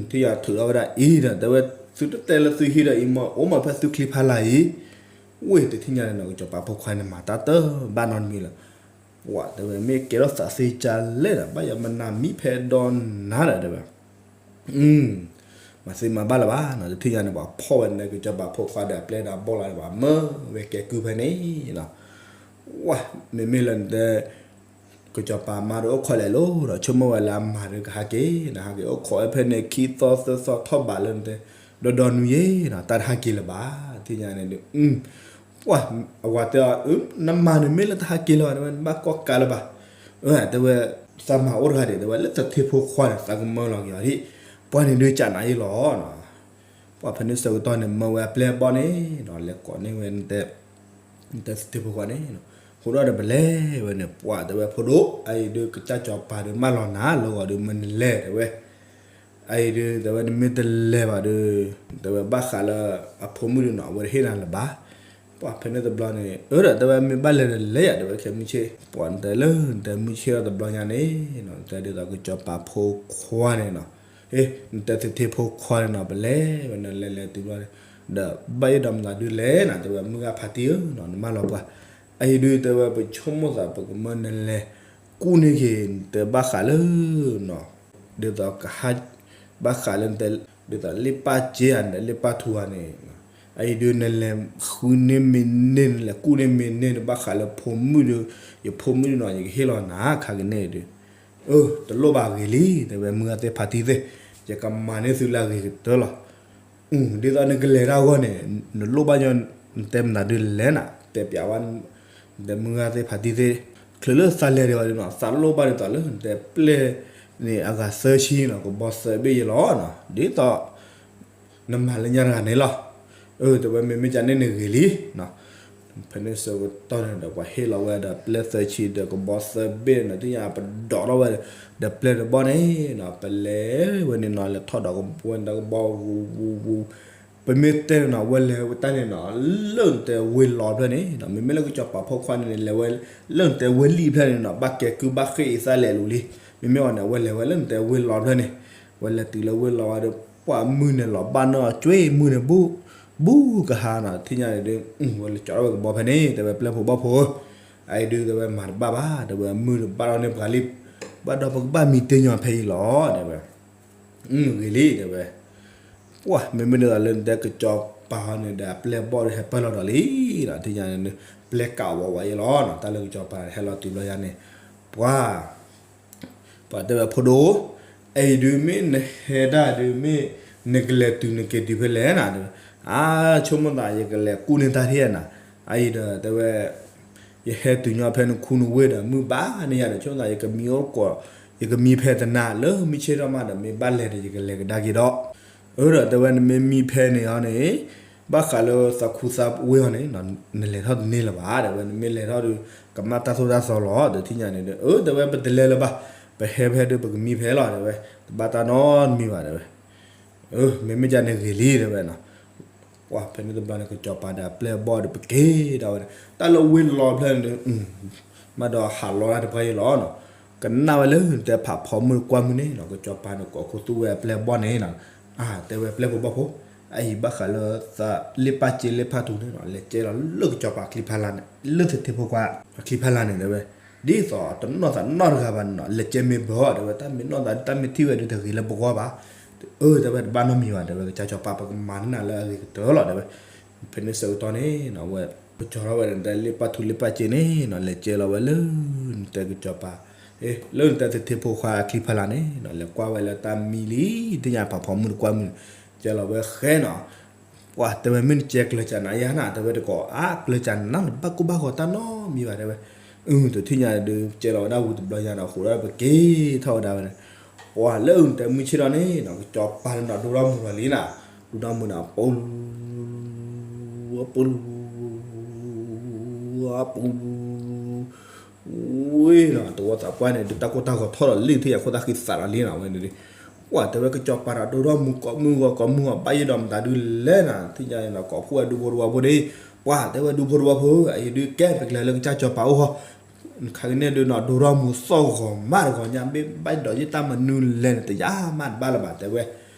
ထံၣ်ယၤထုးထီၣ်ဝဲဒၣ်အံၤဒီး တဲဝဲ သုတတဲလၢသုဟံးဒီးအံၤမ့ၢ်အိၣ်မးဖဲသုချံဖးလၢ်အံၤ, ဝ့ၢ်တထံၣ်ညါန့ၣ်နီၤ ကစီၤပၤဖိခွါန့ၣ် မၤတၢ်တဘၣ်နီတမံၤလၢၤ, ပှၤတဲဝဲမ့ၢ်ကဲထီၣ်သးသ့ကၢ်လဲၣ်ဒီး ဘၣ်ယၤမနၤမံဖဲဒီးနၤဒီးတဲဝဲ မၤသ့မၤဘၣ်လၢၤဘၣ်နီၤ, တထံၣ်ညါန့ၣ် ပှၤဖီၣ်ဝဲန့ၣ် ကစီၤပၤဖိခွါဒီးအပျဲၢ်ဒီးဘီၣ်လီၤဒီး ပှၤမၢဝဲကဲကုၢ်ဖဲန့ၣ်နီၤ, ဝဲ မ့မ့ၢ်လၢနတဲ ကစီၤပၤမါဒီးအိၣ်ခိးလဲၤလိၤဒီး ဆိကမိၣ်ဝဲလၢအမၤဒီးကဟးက့ၤ နဟးက့ၤအိၣ်ခိးဝဲဖဲန့ၣ်ခံသီသၢသီထီၣ်ဘးလၢနတဲ ဒီဒီနွံယဲၢ်နီၤ တၢ်တဟးက့ၤလၢၤဘၣ် တထံၣ်ညါန့ၣ်ဒီး ပှၤအဝၤတဲအီၤ နမၤန့ၣ်မ့ၢ်လၢတဟးက့ၤလၢၤဘၣ် တဲဝဲ နဘၣ်ကီၢ်ကးလၢၤဘၣ်, တဲဝဲ သးမၤအိၣ်တဂၤဒံး တဲဝဲ လၢသထ့ဖိခွါန့ၣ် သးကမၢလီၤက့ၤအီၤဒံး, ပှၤန့ၣ်ဒုးကးနၤအံၤလီၤနီၤ ပှၤဖဲန့ၣ်ဆၢကတီၢ်န့ၣ် မၢဝဲအပျဲၢ်အဘီၣ်န့ၣ်နီၤ လဲၤကိးန့ၢ်ဝဲ နတဲသထ့ဖိခွါန့ၣ်နီၤ, ဃိဒီးဒီးပလဲၤဝဲန့ၣ် ပှၤတဲဝဲဖိဒိၣ် အအံၤဒုးကစၢ်စီၤပၤဒုးမၢလီၤနၤလၢဂီၤဒုး မၢနလဲၤတဲဝဲ, အအံၤဒုး တဲဝဲနမ့ၢ်တလဲၤဘၣ်ဒုး တဲဝဲဘၣ်ဃးလၢအဖိမုၣ်ဒုးနီၤ အဝဲတဟ့ၣ်နၤလၢၤဘၣ်, ပှၤဖဲန့ၣ်တဘျီန့ၣ် အၢဒီးတဲဝဲမ့ၢ်ဘၣ်လဲၤဒီးလဲၤယၤ တဲဝဲခဲမုၢ်ဆ့ၣ် ပှၤနတဲလၢနတဲမုၢ်ဆ့ၣ်ထီၣ်တဘျီညါန့ၣ်နီၤ နတဲဒ်သိးကစီၤပၤဖိခွါန့ၣ်နီၤ, နတဲသထ့ဖိခွါန့ၣ်နီၤ ပလဲၤဝဲန့ၣ် လဲၤလဲၤတုၤဘျီန့ၣ် ဒီးဘၣ်ယဲၢ်ဒီးမတၤဒုလဲၣ်နၤ တဲဝဲမုၢ်ဂၤဖါတံၢ်ဧၢနီၤ နမၢလီၤပှၤ, အအံၤဒုတဲဝဲပဆိကမိၣ်သးပကမၢနလဲၤကူၣ်န့ၢ်က့ၤ နတဲဘၣ်ဃးလၢနီၤ ဒ်သိးကဟး ဘၣ်ဃးလၢနတဲ ဒ်သိးလ့ၣ်ပၢ်စ့ဧါ နတဲလ့ၣ်ပၢ်ထူဧါန့ၣ်, အအံၤဒုနလဲၤဃုန့ၢ်မ့ၢ်န့ၢ် နလဲၤကူၣ်န့ၢ်မ့ၢ်န့ၢ် နဘၣ်ဃးလၢဖိမုၣ်ဒု, ယဖိမုၣ်ဒုနီၤ ယကဟ့ၣ်လီၤနၤ ခါကန့ၣ်ဒု, အၢ တလိၣ်ဘၣ်ဂ့ၤလံ တဲဝဲမုၢ်ဂၤသ့ၣ်ဖါတံၢ်သ့ၣ်, ယကမၤန့ၢ်သုလၢအဂ့ၤကတၢၢ်လီၤ. ဒ်သိးနကလဲၤတၢ်အဂီၢ်န့ၣ် နလိၣ်ဘၣ်ညီ နတဲမတၤဒုလဲၣ်နၤ တဲပျးဝဲ နတဲမုၢ်ဂၤသ့ၣ်ဖါတံၢ်သ့ၣ်, ချုးလၢသးလဲၤဒံးဘၣ်ဒုနီၤ သးလိၣ်ဘၣ်ဒ်သိးလၢနတဲပျဲၢ်န့ၣ်အဂၤသၢဆံနီၤ ကဘီသၢဘ့ၣ်ယဲလီၤနီၤ ဒ်သိး နမၤလၢညါတဂၤန့ၣ်လီၤ. အၢ တဲဝဲမ့မ့ၢ်ကန့ၣ်န့ၣ်ဂ့ၤလံနီၤ, ဖဲန့ၣ်ဆၢကတီၢ်န့ၣ်ဒီး ပှၤဟ့ၣ်လီၤဝဲဒီးပျဲၢ်သၢဆံဒီးကဘီသၢဘ့ၣ်န့ၣ် သ့ၣ်ညါပဒိးထီၣ်ဝဲဒီးပျဲၢ်တဘီန့ၣ်နီၤ ပလဲၤဝဲန့ၣ်နီၤ လဲၤထီၣ်ဒီးဝဲဒီးကဘီဝူဝူဝူ, ပမ့ၢ်တဲန့ၣ်နီၤ ဝဲလဲၤဝဲတၢ်န့ၣ်နီၤ လၢနတဲဝ့ၢ်လီၤဖျၢၣ်န့ၣ်နီၤ မ့မ့ၢ်လၢကစီၤပၤဖိခွါန့ၣ်န့ၣ် လဲၤဝဲလၢနတဲဝ့ၢ်လံၣ်ဖျၢၣ်န့ၣ်နီၤ ဘၣ်ကဲကုဘၣ်ဃ့ၢ်အံသၣ်လဲာ်လူၤလံ, မ့မ့ၢ်အီၤန့ၣ် အဝဲလဲၤဝဲလၢနတဲဝ့ၢ်လီၤဖျၢၣ်န့ၣ်, ဝဲလဲၤတုၤလၢဝ့ၢ်လီၤဝဲဒီး ပှၤမုၢ်န့ၣ်လီၤဘၣ်နီၢ်အကွ့ၢ်မုၢ်န့ၣ် ဘူ ဘူကဟါနီၤ သ့ၣ်ညါန့ၣ်ဒုး ဝဲလဲၤကၠီထီၣ်ဝဲကဘီဖဲန့ၣ် တဲဝဲပျဲၢ်ဖိဘီၣ်ဖိဧၢ, အအံၤဒုးတဲဝဲမၤတဘၣ်ဘၣ် တဲဝဲမုၢ်တဘၣ်ထီၣ်န့ၢ်ပှၤလံ, ဘၣ်ဒီးပကဘၣ်မံတ့ၢ်ညီဖဲအံၤလီၤ တဲဝဲ ဂ့ၤလံ တဲဝဲ, ပှၤမ့မ့ၢ်ဒ်သိးလၢနတဲကစီၤပၤဟီန့ၣ်ဒီး အပျဲၢ်ဘီၣ်ဒီးဟဲပၢၢ်လီၤဒီးလံနီၤ သ့ၣ်ညါန့ၣ် ပျဲၢ်ကးဝးဝးယဲလီၤနီၤ တၢ်လၢကစီၤပၤဟဲလီၤတုၤဘျီယါန့ၣ်, ပှၤ ပှၤတဲဝဲဖိဒိၣ်, အအံၤဒုးမ့ၢ်နဟဲဒၣ်ဒုးမ့ၢ် နကလဲၤတုၤနက့ၤတုၤဖဲလဲၣ်နၤ တဲဝဲ, အါ ဆိကမိၣ်သးယကလဲၤကူၣ်န့ၢ်တၢ်ထံၣ်နၤ, အအံၤဒီးတဲဝဲ ယဟဲတုၤညီဖဲနခူနဝ့ၢ်ဒီး မုၢ်ဘၣ်န့ၢ်ယၤဒီး ဆိကမိၣ်သးယကမံအိၣ်ကိး, ယကမံဖဲတနၤ လၢမုၢ်ဆ့ၣ်ထီၣ်မးဒီး မ့ၢ်ဘၣ်လဲၤဒီးယကလဲၤကဒါက့ၤဒီး, အၢ ဒီးတဲဝဲ နမ့ၢ်မံဖဲန့ၣ်ဟီန့ၣ် ဘၣ်ဃးလၢသးခူသးဝ့ၢ်ဟီန့ၣ် နလဲၤထီၣ်တန့ၢ်လၢၤဘၣ် တဲဝဲ နမ့ၢ်လဲၤထီၣ်ဒီး ကမၣ်တၢ်သိၣ်တၢ်သီလီၤ ဒီးသ့ၣ်ညါန့ၣ်ဒီး အၢ တဲဝဲ ပတလဲၤလၢၤဘၣ်, ပဟဲဖဲဒုးပကမံဖဲလီၤ တဲဝဲ, တဘၣ်တၢ်နီတမံၤဘၣ် တဲဝဲ, အၢ မ့မ့ၢ်ကန့ၣ်ဂ့ၤလံ တဲဝဲနီၤ ပှၤဖဲန့ၣ်တဘျီန့ၣ် ကစီၤပၤဒီးအပျဲၢ်အဘီၣ်ဒီး ပက့ၤဒၣ်ဝဲန့ၣ် တၢ်လၢဝ့ၢ်လီၤဖျၢၣ်န့ၣ် မးဒီးဟးလီၤတၢ်တပှၢ်ယဲလီၤနီၤ, ကနၣ်ဝဲလၢနတဲဖးဖီမုၢ်တကွၢ်မုၢ်န့ၣ်နီၤ ကစီၤပၤန့ၣ် ကိးခူသူၣ်ဝဲအပျဲၢ်အဘီၣ်န့ၣ်နီၤ, အါ တဲဝဲပျဲၢ်ဖိဘီၣ်ဖိ, အအံၤဘၣ်ဃးလၢသးလ့ၣ်ပၢ်စ့လ့ၣ်ပၢ်ထူန့ၣ်နီၤ လဲၤကဲလီၤလၢကစီၤပၤအချံဖးလၢ်န့ၣ် လၢသထ့ဖိခွါအချံဖးလၢ်န့ၣ် တဲဝဲ, ဒ်သိးတနီၣ်သးနီတဂၤဘၣ်န့ၣ်နီၤ လဲၤကဲမ့ၢ်ဘၢအီၤ တဲဝဲ တၢ်မ့ၢ်နီၣ်သး တၢ်မ့ၢ်ထံၣ်ဝဲဒုးတဂ့ၤလၢပဂီၢ်ဘၣ်, အၢ တဲဝဲ တဘၣ်နီတမံၤဘၣ် တဲဝဲ ကစၢ်စီၤပၤ ပကမၤန့ၢ်နၤလၢအဂ့ၤကတၢၢ်လီၤ တဲဝဲ, ဖဲန့ၣ်ဆၢကတီၢ်န့ၣ်နီၤ ဝဲ ပကၠီထီၣ်ဝဲဒီးနတဲလ့ၣ်ပၢ်ထူလ့ၣ်ပၢ်စ့န့ၣ်နီၤ လဲၤကဲလီၤဝဲလၢ နတဲကစီၤပၤ, လၢနတဲသထ့ဖိခွါအချံဖးလၢ်န့ၣ်နီၤ လဲၤကွၢ်ဝဲလၢတၢ်မံလံ သ့ၣ်ညါဖးဖီမုၢ်တကွၢ်မုၢ်န့ၣ် ကဲလီၤဝဲဃဲနီၤ ပှၤတဲဝဲမ့ၢ်နကဲကျၢၤစၢ်နၤယါနၤ တဲဝဲတကိး အါ ကျၢၤစၢ်နၤ တဘၣ်ကိၢ်ဘၣ်ဂီၤတၢ်နီတမံၤဘၣ် တဲဝဲ, အု တထံၣ်ညါဒုး ကဲလီၤဝဲဒၣ်ဝံၤတဘျီညါဒီး ဃိးဒီးပက့ၤထီၣ်ဝဲဒၣ်ဝဲန့ၣ်, ပှၤလၢအုၣ်နတဲမုၢ်ဆ့ၣ်ထီၣ်န့ၣ်နီၤ ကစီၤပၤန့ၣ်နီၤ ဒိၣ်ထီၣ်မုၢ်ထီၣ်လံနၤ, ဒိၣ်ထီၣ်မုၢ်နၤ ပူ ပူ ပူ ဝ့ၢ်နီၤ တဝီသးပှၢ်န့ၣ် ဒုးတၢ်ကိၢ်တၢ်ဂီၤထီၣ်ဒီးလံ ထံၣ်ယၤခိၣ်သၣ်ဃံသးဒီးလံနီၤ ဝဲန့ၣ်, ပှၤတဲဝဲကစီၤပၤဒီးဒိၣ်ထီၣ်မူကိးမုၢ်ဂီၤကိးမုၢ်ဂီၤ ဘၣ်ယဲၢ်ဒီးမတၤဒုလဲၣ်နၤ ထံၣ်ညါန့ၣ်ဒီး ကိးဖှိၣ်ဝဲဒူဖိတဝီဖိန့ၣ်, ပှၤတဲဝဲဒူဖိတဝီဖိဧၢ အအံၤဒုးကဲပကလဲၤလၢကစၢ်စီၤပၤအိၣ်ဟီ ခါကန့ၣ်ဒုးနီၤ ဒိၣ်ထီၣ်မူသီၣ်ဂီၤမးတဂီၤညါ မ့ၢ်ဘၣ်ဒိးယတၢ်မနုၤလဲၣ်န့ၣ် တယါမးတဘၣ်လၢၤဘၣ် တဲဝဲ,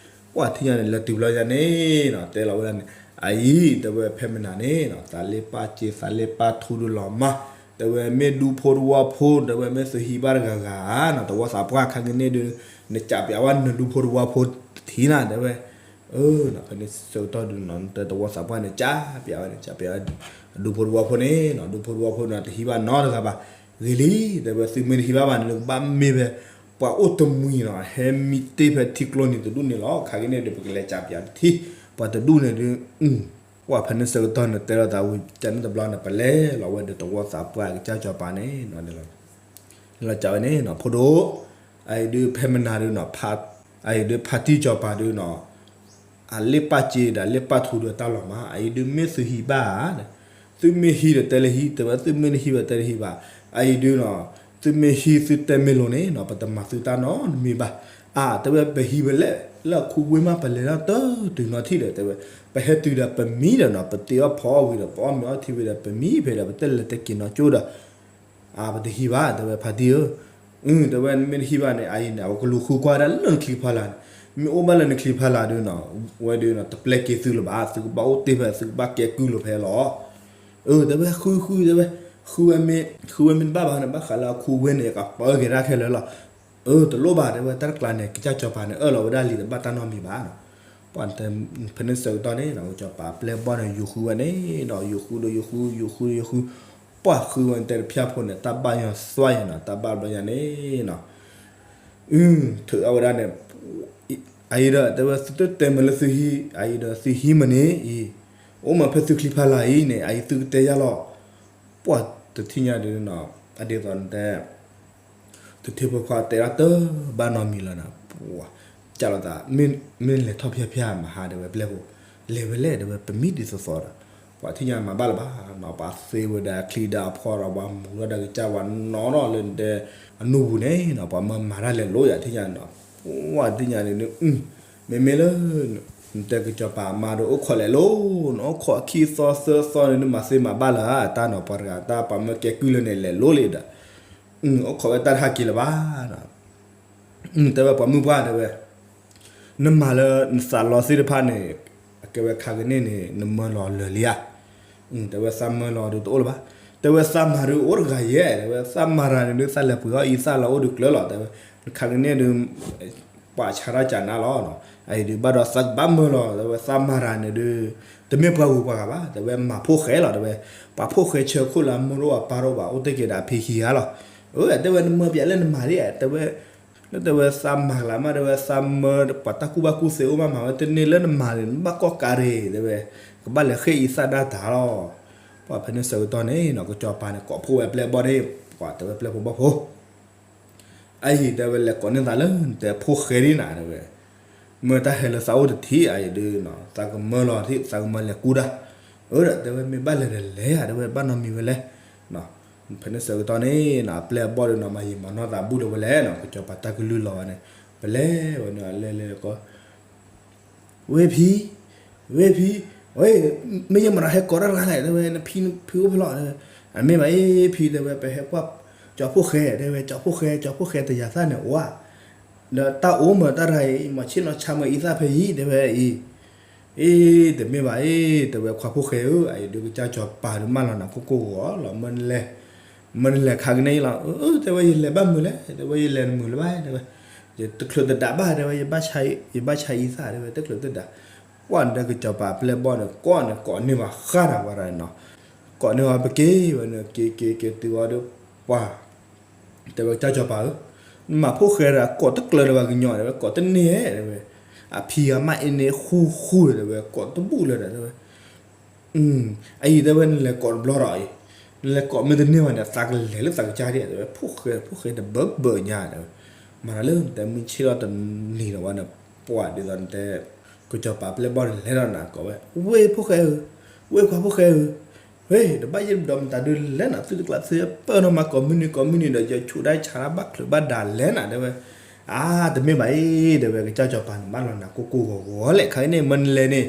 ပှၤထံၣ်ညါန့ၣ် လဲၤတုၤဘျီညါန့ၣ်နီၤ တဲလီၤဝဲဒၣ်န့ၣ် အအံၤ တဲဝဲဖဲမနၤန့ၣ်နီၤ သးလ့ပၢ်စ့သးလ့ပၢ်ထူဒုးလီၤမၢ်, တဲဝဲမ့ၢ်ဒူဖိတဝီဖိ တဲဝဲမ့ၢ်သုဟံးဘၣ်တဂၤဂၤနီၤ တဝီသးပှၢ်ခါကန့ၣ်ဒုး နကးပျးဝဲနဒူဖိတဝီဖိတထံၣ်နၤ တဲဝဲ, အၢ ဖဲန့ၣ်ဆၢကတီၢ်ဒုးနီၤ နတဲတဝီသးပှၢ်န့ၣ် ကးပျးဝဲန့ၣ် ကးပျးဝဲ ဒူဖိတဝီဖိန့ၣ်နီၤ ဒူဖိတဝီဖိန့ၣ် တဟံးဘၣ်နီတဂၤဘၣ်, ဂ့ၤလံ တဲဝဲ သုမ့ၢ်တဟံးဘၣ်ဘၣ်န့ၣ် လၢကဘၣ်မ့ၢ်ဖဲ ပှၤအိၣ်တမှံၤနီၤ ဟဲမံတ့ၢ်ဖဲထံကျိနံၤတဒူၣ်န့ၣ်လီၤ ခါကန့ၣ်ဒုး ပကလဲၤကးပျးတထံၣ် ပှၤတဒူၣ်န့ၣ်ဒုး ပှၤဖဲန့ၣ်ဆၢကတီၢ်န့ၣ် တဲလိာ်သးဝံၤ ကန့ၣ်တဘျီန့ၣ် ပလဲၤလီၤဝဲဒီးတဝီသးပှၢ်ကစၢ်စီၤပၤန့ၣ်နီၤ လဲၤလီၤကးဝဲန့ၣ်နီၤ ဖိဒိၣ်, အအံၤဒုးဖဲမနၤဒုးနီၤ အအံၤဒုးဖါတံၢ်စီၤပၤဒုးနီၤ အလ့ပၢ်စ့ဒီးလ့ပၢ်ထူဒုးတၢ်လီၤမၢ် အအံၤဒုးမ့ၢ်သုဟံးဘၣ်ဧါ သုမ့ၢ်ဟံးဒီးတဲလၢဟံး တဲဝဲသုမ့ၢ်တဟံးဘၣ်တဲလၢဟံးဘၣ်, အအံၤဒုးနီၤ သုမ့ၢ်ဟံးသုတဲမ့ၢ်လိၤန့ၣ်နီၤ ပတမၤသုတၢ်နီတမံၤဘၣ်, အါ တဲဝဲပဟံးဝဲလဲၣ် လၢအခူဝ့ၢ်မး ပလဲၤထီၣ်တတုၤနီထံၣ်ဒီး တဲဝဲ ပဟဲတုၤဒီးပမံဒီးနီၤ ပတ့အီၣ်ဖီအီၣ်ဝံၤဒီး ပအီၣ်မ့ၤအီထံဝံၤဒီး ပမံဖဲဒီး ပတဲလဲၤတဲက့ၤနီၤကၠိဒီး အါ ပတဟံးဘၣ် တဲဝဲဖါတံၢ်ဧၢ, အု တဲဝဲနမ့ၢ်တဟံးဘၣ်န့ၣ် အအံၤန့ၣ် အဝဲကလူၤဃုကွၢ်ဒၣ်လၢနချံကဖီလာ်န့ၣ်, မ့ၢ်အိၣ်ဘၣ်လၢနချံဖးလၢ်ဒုးနီၤ, ဝဲဒုးနီၤ တပျဲက့ၤသုလၢၤဘၣ်, သုကဘၣ်အိၣ်တ့ၢ်ဖဲ သုကဘၣ်ကဲကုၢ်လိာ်ဖဲလီၤ. အၢ တဲဝဲ ဃုဃု တဲဝဲ, ဃုဝဲမ့ၢ် ဃုဝဲမ့ၢ်တဘၣ်ဘၣ်န့ၣ် ဘၣ်ဃးလၢအခူဝ့ၢ်န့ၣ် ယကပၢက့ၤတၢ်ခဲလၢာ်လီၤ. အၢ တလိၣ်ဘၣ် တဲဝဲ, တၢ်တကျါန့ၣ် ကစၢ်စီၤပၤန့ၣ် အၢၣ်လီၤဝဲဒၣ်လံ တဘၣ်တၢ်နီတမံၤဘၣ်နီၤ. ပှၤဖဲန့ၣ်ဆၢကတီၢ်န့ၣ်နီၤ ကစီၤပၤပျဲၢ်ဘီၣ်န့ၣ် ယူၤဃုဝဲန့ၣ်ဒီး ယူၤဃုဒီးယူၤဃု ယူၤဃုဒီးယူၤဃု, ပှၤဃုဝဲန့ၣ် တဲတဖၣ်ဖိန့ၣ် တၢ်ဘၣ်ယွၤသွၣ်ယၤနီၤ, တၢ်ဘၣ်ဘျီညါန့ၣ်နီၤ အု ထုးအီၣ်ဝဲဒၣ်န့ၣ်, အအံၤဒီး တဲဝဲ သုတတဲမုာ်လၢသုဟံး, အအံၤဒီးသုဟံးမုာ်န့ၣ်အံၤ, အိၣ်မးဖဲသုချံဖးလၢ်အံၤန့ၣ် အအံၤသုကတဲယၤလီၤ. ပှၤတထံၣ်ညါဒုးနီၤ, အဒ်သိးနတဲ တထံၣ်ဖိခွါတဲဒၣ်တဘၣ်နီတမံၤလီၤနီၤ, ပှၤ ကၢ်လိာ်သး, မ့ၢ်လဲၤထီၣ်ဖၠၣ်ဖၠၣ်မဟါ တဲဝဲ ပျဲၢ်ဖိ, လဲၤဝဲလဲၣ် တဲဝဲ ပမံဒ်သိးသိးဒီး, ပှၤထံၣ်ညါမၤဘၣ်လၢၤဘၣ်နီၤ, ပှၤသ့ဝဲဒၣ်ချံဒၣ်ဖီဒီး ပှၤမူထီၣ်ဒီးကစၢ် ပှၤနီၣ်ထီၣ်လၢနတဲ အနူၢ်ပူၤန့ၣ်နီၤ, ပှၤမၢမၤတၢ်လဲၤလိယၤထံၣ်ညါနီၤ, ပှၤထံၣ်ညါန့ၣ် မ့မ့ၢ်လၢ နတဲကစီၤပၤအမါဒီး အိၣ်ခိးလဲၤလိ, နအိၣ်ခိးခံသီသၢသီန့ၣ် နမၤသ့မၤဘၣ်လၢၤတၢ်နီၤ, ပှၤတဂၤတၢ် ပှၤမၢကဲကုၢ်လၢန့ၣ် လဲၤလိလံဒီး, အိၣ်ခိးဝဲတၢ်တဟးက့ၤလၢၤဘၣ်နီၤ, တဲဝဲ ပှၤမုၣ်ပှၢ် တဲဝဲ နမၤလၢနသးလီသ့ၣ်တဖၣ်န့ၣ် အကဲဝဲခါကန့ၢ်န့ၣ် နမၢလီၤလၢာ်လံဧါ, တဲဝဲ သးမၢလီၤဒုးတအိၣ်လၢၤဘၣ်, တဲဝဲ သးမၤဒုးအိၣ်တဂၤယဲၢ်, တဲဝဲ သးမၤတၢ်န့ၣ်ဒုး သးလဲၤပှ့ၤအီၣ်အံသၣ်လၢအိၣ်ဒုးကျၢၤလီၤ, တဲဝဲ နခါကန့ၢ်ဒုး ပှၤဆါတၢ်ကနါလီၤ, အအံၤဒုးဘၣ်ဒီးသးကဘၣ်မၢလီၤ, တဲဝဲ သးမၤတၢ်န့ၣ်ဒုး တမ့ၢ်ပှၤဂုၤပှၤဂၤဘၣ်, တဲဝဲ မၤဖိၣ်ဃဲလီၤ, တဲဝဲ ပှၤဖိၣ်ဃဲဆၢခိၣ်လၢအမုၢ်တအိၣ်အပၢ်တအိၣ်ဘၣ် အိၣ်တ့ၢ်က့ၤဒီးအဖံခံဂၤလီၤ, အၢ တဲဝဲ နမၢပၠးလၢနမၤဒ် တဲဝဲ လၢတဲဝဲသးမၤကလၤမး တဲဝဲ သးမၢပှၤတၢ်ကူၣ်ဘၣ်ကူၣ်သ့အိၣ်မးမးဝဲ တန့ၢ်လၢနမၤန့ၣ် နဘၣ်ကီၢ်ကးရ့ၣ် တဲဝဲ, ကဘၣ်လဲၤဃ့အံသၣ်ဒၣ်တၢ်လီၤ, ပှၤဖဲန့ၣ်ဆၢကတီၢ်န့ၣ်နီၤ ကစီၤပၤန့ၣ် ကိးဖှိၣ်ဝဲပျဲၢ်ဘီၣ်န့ၣ်, ပှၤတဲဝဲပျဲၢ်ဖိဘီၣ်ဖိ အအံၤ တဲဝဲ လဲၤကိးန့ၢ်သးလၢနတဲဖိၣ်ဃဲဒ်နၤ တဲဝဲ, မၢတၢ်ဟဲလၢသးအိၣ်တထံး အအံၤဒုး သးကမၢလီၤထံး သးကမၢလဲၤကူတၢ်, အၢ ဒီးတဲဝဲ မ့ၢ်ဘၣ်လဲၤဒီးလဲၤဧါ တဲဝဲ ဘၣ်နီတမံၤဝဲလဲၣ်, ဖဲန့ၣ်ဆၢကတီၢ်န့ၣ်နီၤ ပျဲၢ်ဘီၣ်ဒုးနီၤ မၤယံာ်မၤနီၢ်သးဘူၣ်လၢၤဝဲလဲၣ်နီၤ ကစီၤပၤတၢ်ကလုၢ်လီၤဝဲန့ၣ်, ပလဲၤဝဲန့ၣ် လဲၤလဲၤကီး ဝ့ၢ်ဖံ, ဝ့ၢ်ဖံ, ဝ့ၢ်, မ့ၢ်ယမၤဒီးဟဲကိးတၢ်တဂၤလဲၣ် တဲဝဲ နဖံဖံအိၣ်ဖဲလဲၣ် တဲဝဲ, အမ့ၢ်ဘၣ်အ့ၣ်ဖံ တဲဝဲ ပဟဲကွၢ် ကၠီဖိၣ်ဃဲ တဲဝဲ ကၠီဖိၣ်ဃဲ ကၠီဖိၣ်ဃဲတယၤသၣ်န့ၣ်အိၣ်ဧါ, ဒီးတၢ်အိၣ်မၢတၢ်တဂၤအံၤ မၤဆ့ၣ်နီၤဆါမၢအံသၣ်ဖဲအံၤ တဲဝဲအံၤ, အ့ၣ် တမ့ၢ်ဘၣ်အ့ၣ် တဲဝဲ ခွါဖိၣ်ဃဲဧၢ အအံၤဒုးကစၢ်စီၤပၤဒုးမၢလီၤနၤကိၢ်ကိၢ်ဂီၤဂီၤလီၤ မၢနလဲၤ မၢနလဲၤခါကန့ၢ်အံၤလီၤ, အၢ တဲဝဲ ယလဲၤဘၣ်မုာ်လဲၣ် တဲဝဲ ယလဲၤတမုာ်လၢၤဘၣ် တဲဝဲ, ယတချုးတဒးဘၣ် တဲဝဲ ယဘၣ်ဆါအံသၣ် တဲဝဲ တချုးတဒး, ပှၢ်နတဲကစီၤပၤပျဲၢ်ဘီၣ်န့ၣ် ကိးန့ၣ်ကိးန့ၢ်ဘၣ်ဃၣ်ဒီးဝဲဒၣ်နီၤ, ကိးန့ၢ်ဝဲပက့ၤဝဲန့ၣ် က့ၤက့ၤက့ၤတုၤဝဲဒီး ပှၢ် တဲဝဲကစၢ်စီၤပၤဧၢ, နမၤဖိၣ်ဃဲဒီးကိးတကျၢၤဒီးဘၣ်ကညီ တဲဝဲ ကိးတန့ၢ် တဲဝဲ, အဖံအမါအ့ၣ်န့ၣ်ဃူဃူ တဲဝဲ ကိးတဘူၣ်လၢၤဒီး တဲဝဲ အံၤ တဲဝဲ နလဲၤကိးတဘျီဒီးအံၤ, နလဲၤကိးမ့ၢ်တန့ၢ်ဘၣ်န့ၣ် သးကလဲၤလၢသးကစၢ်ဒ် တဲဝဲ ဖိၣ်ဃဲ ဖိၣ်ဃဲတဘၢဘၢညါ တဲဝဲ, မၤတၢ်လၢနတဲမုၢ်ဆ့ၣ်ထီၣ်တနံၤဒီးဝဲန့ၣ် ပှၢ်ဒ်သိးနတဲ ကစီၤပၤပျဲၢ်ဘီၣ်န့ၣ် လဲၤဒီးနၤကိးဝဲ ဝ့ၢ်ဖိၣ်ဃဲဧၢ, ဝ့ၢ်ခွါဖိၣ်ဃဲဧၢ, ဝ့ၢ် တဘၣ်ယဲၢ်ဒီးမတၤဒုးလဲၤနၤ သုတကျးသုပၢၢ်နီၢ်မၤကိးမုၢ်နံၤကိးမုၢ်နံၤဒီး ယဆူးဒၣ်ဆါတၢ်ဘၣ်ချုးဘၣ်ဒးလဲၤနၤ တဲဝဲ, အါ တမ့ၢ်ဘၣ်အံၤ တဲဝဲ ကစၢ်စီၤပၤန့ၣ် မၢလီၤနၤကိၢ်ကိၢ်ဂီၤဂီၤလဲၣ် ခါအံၤန့ၣ် မၢနလဲၤန့ၣ်,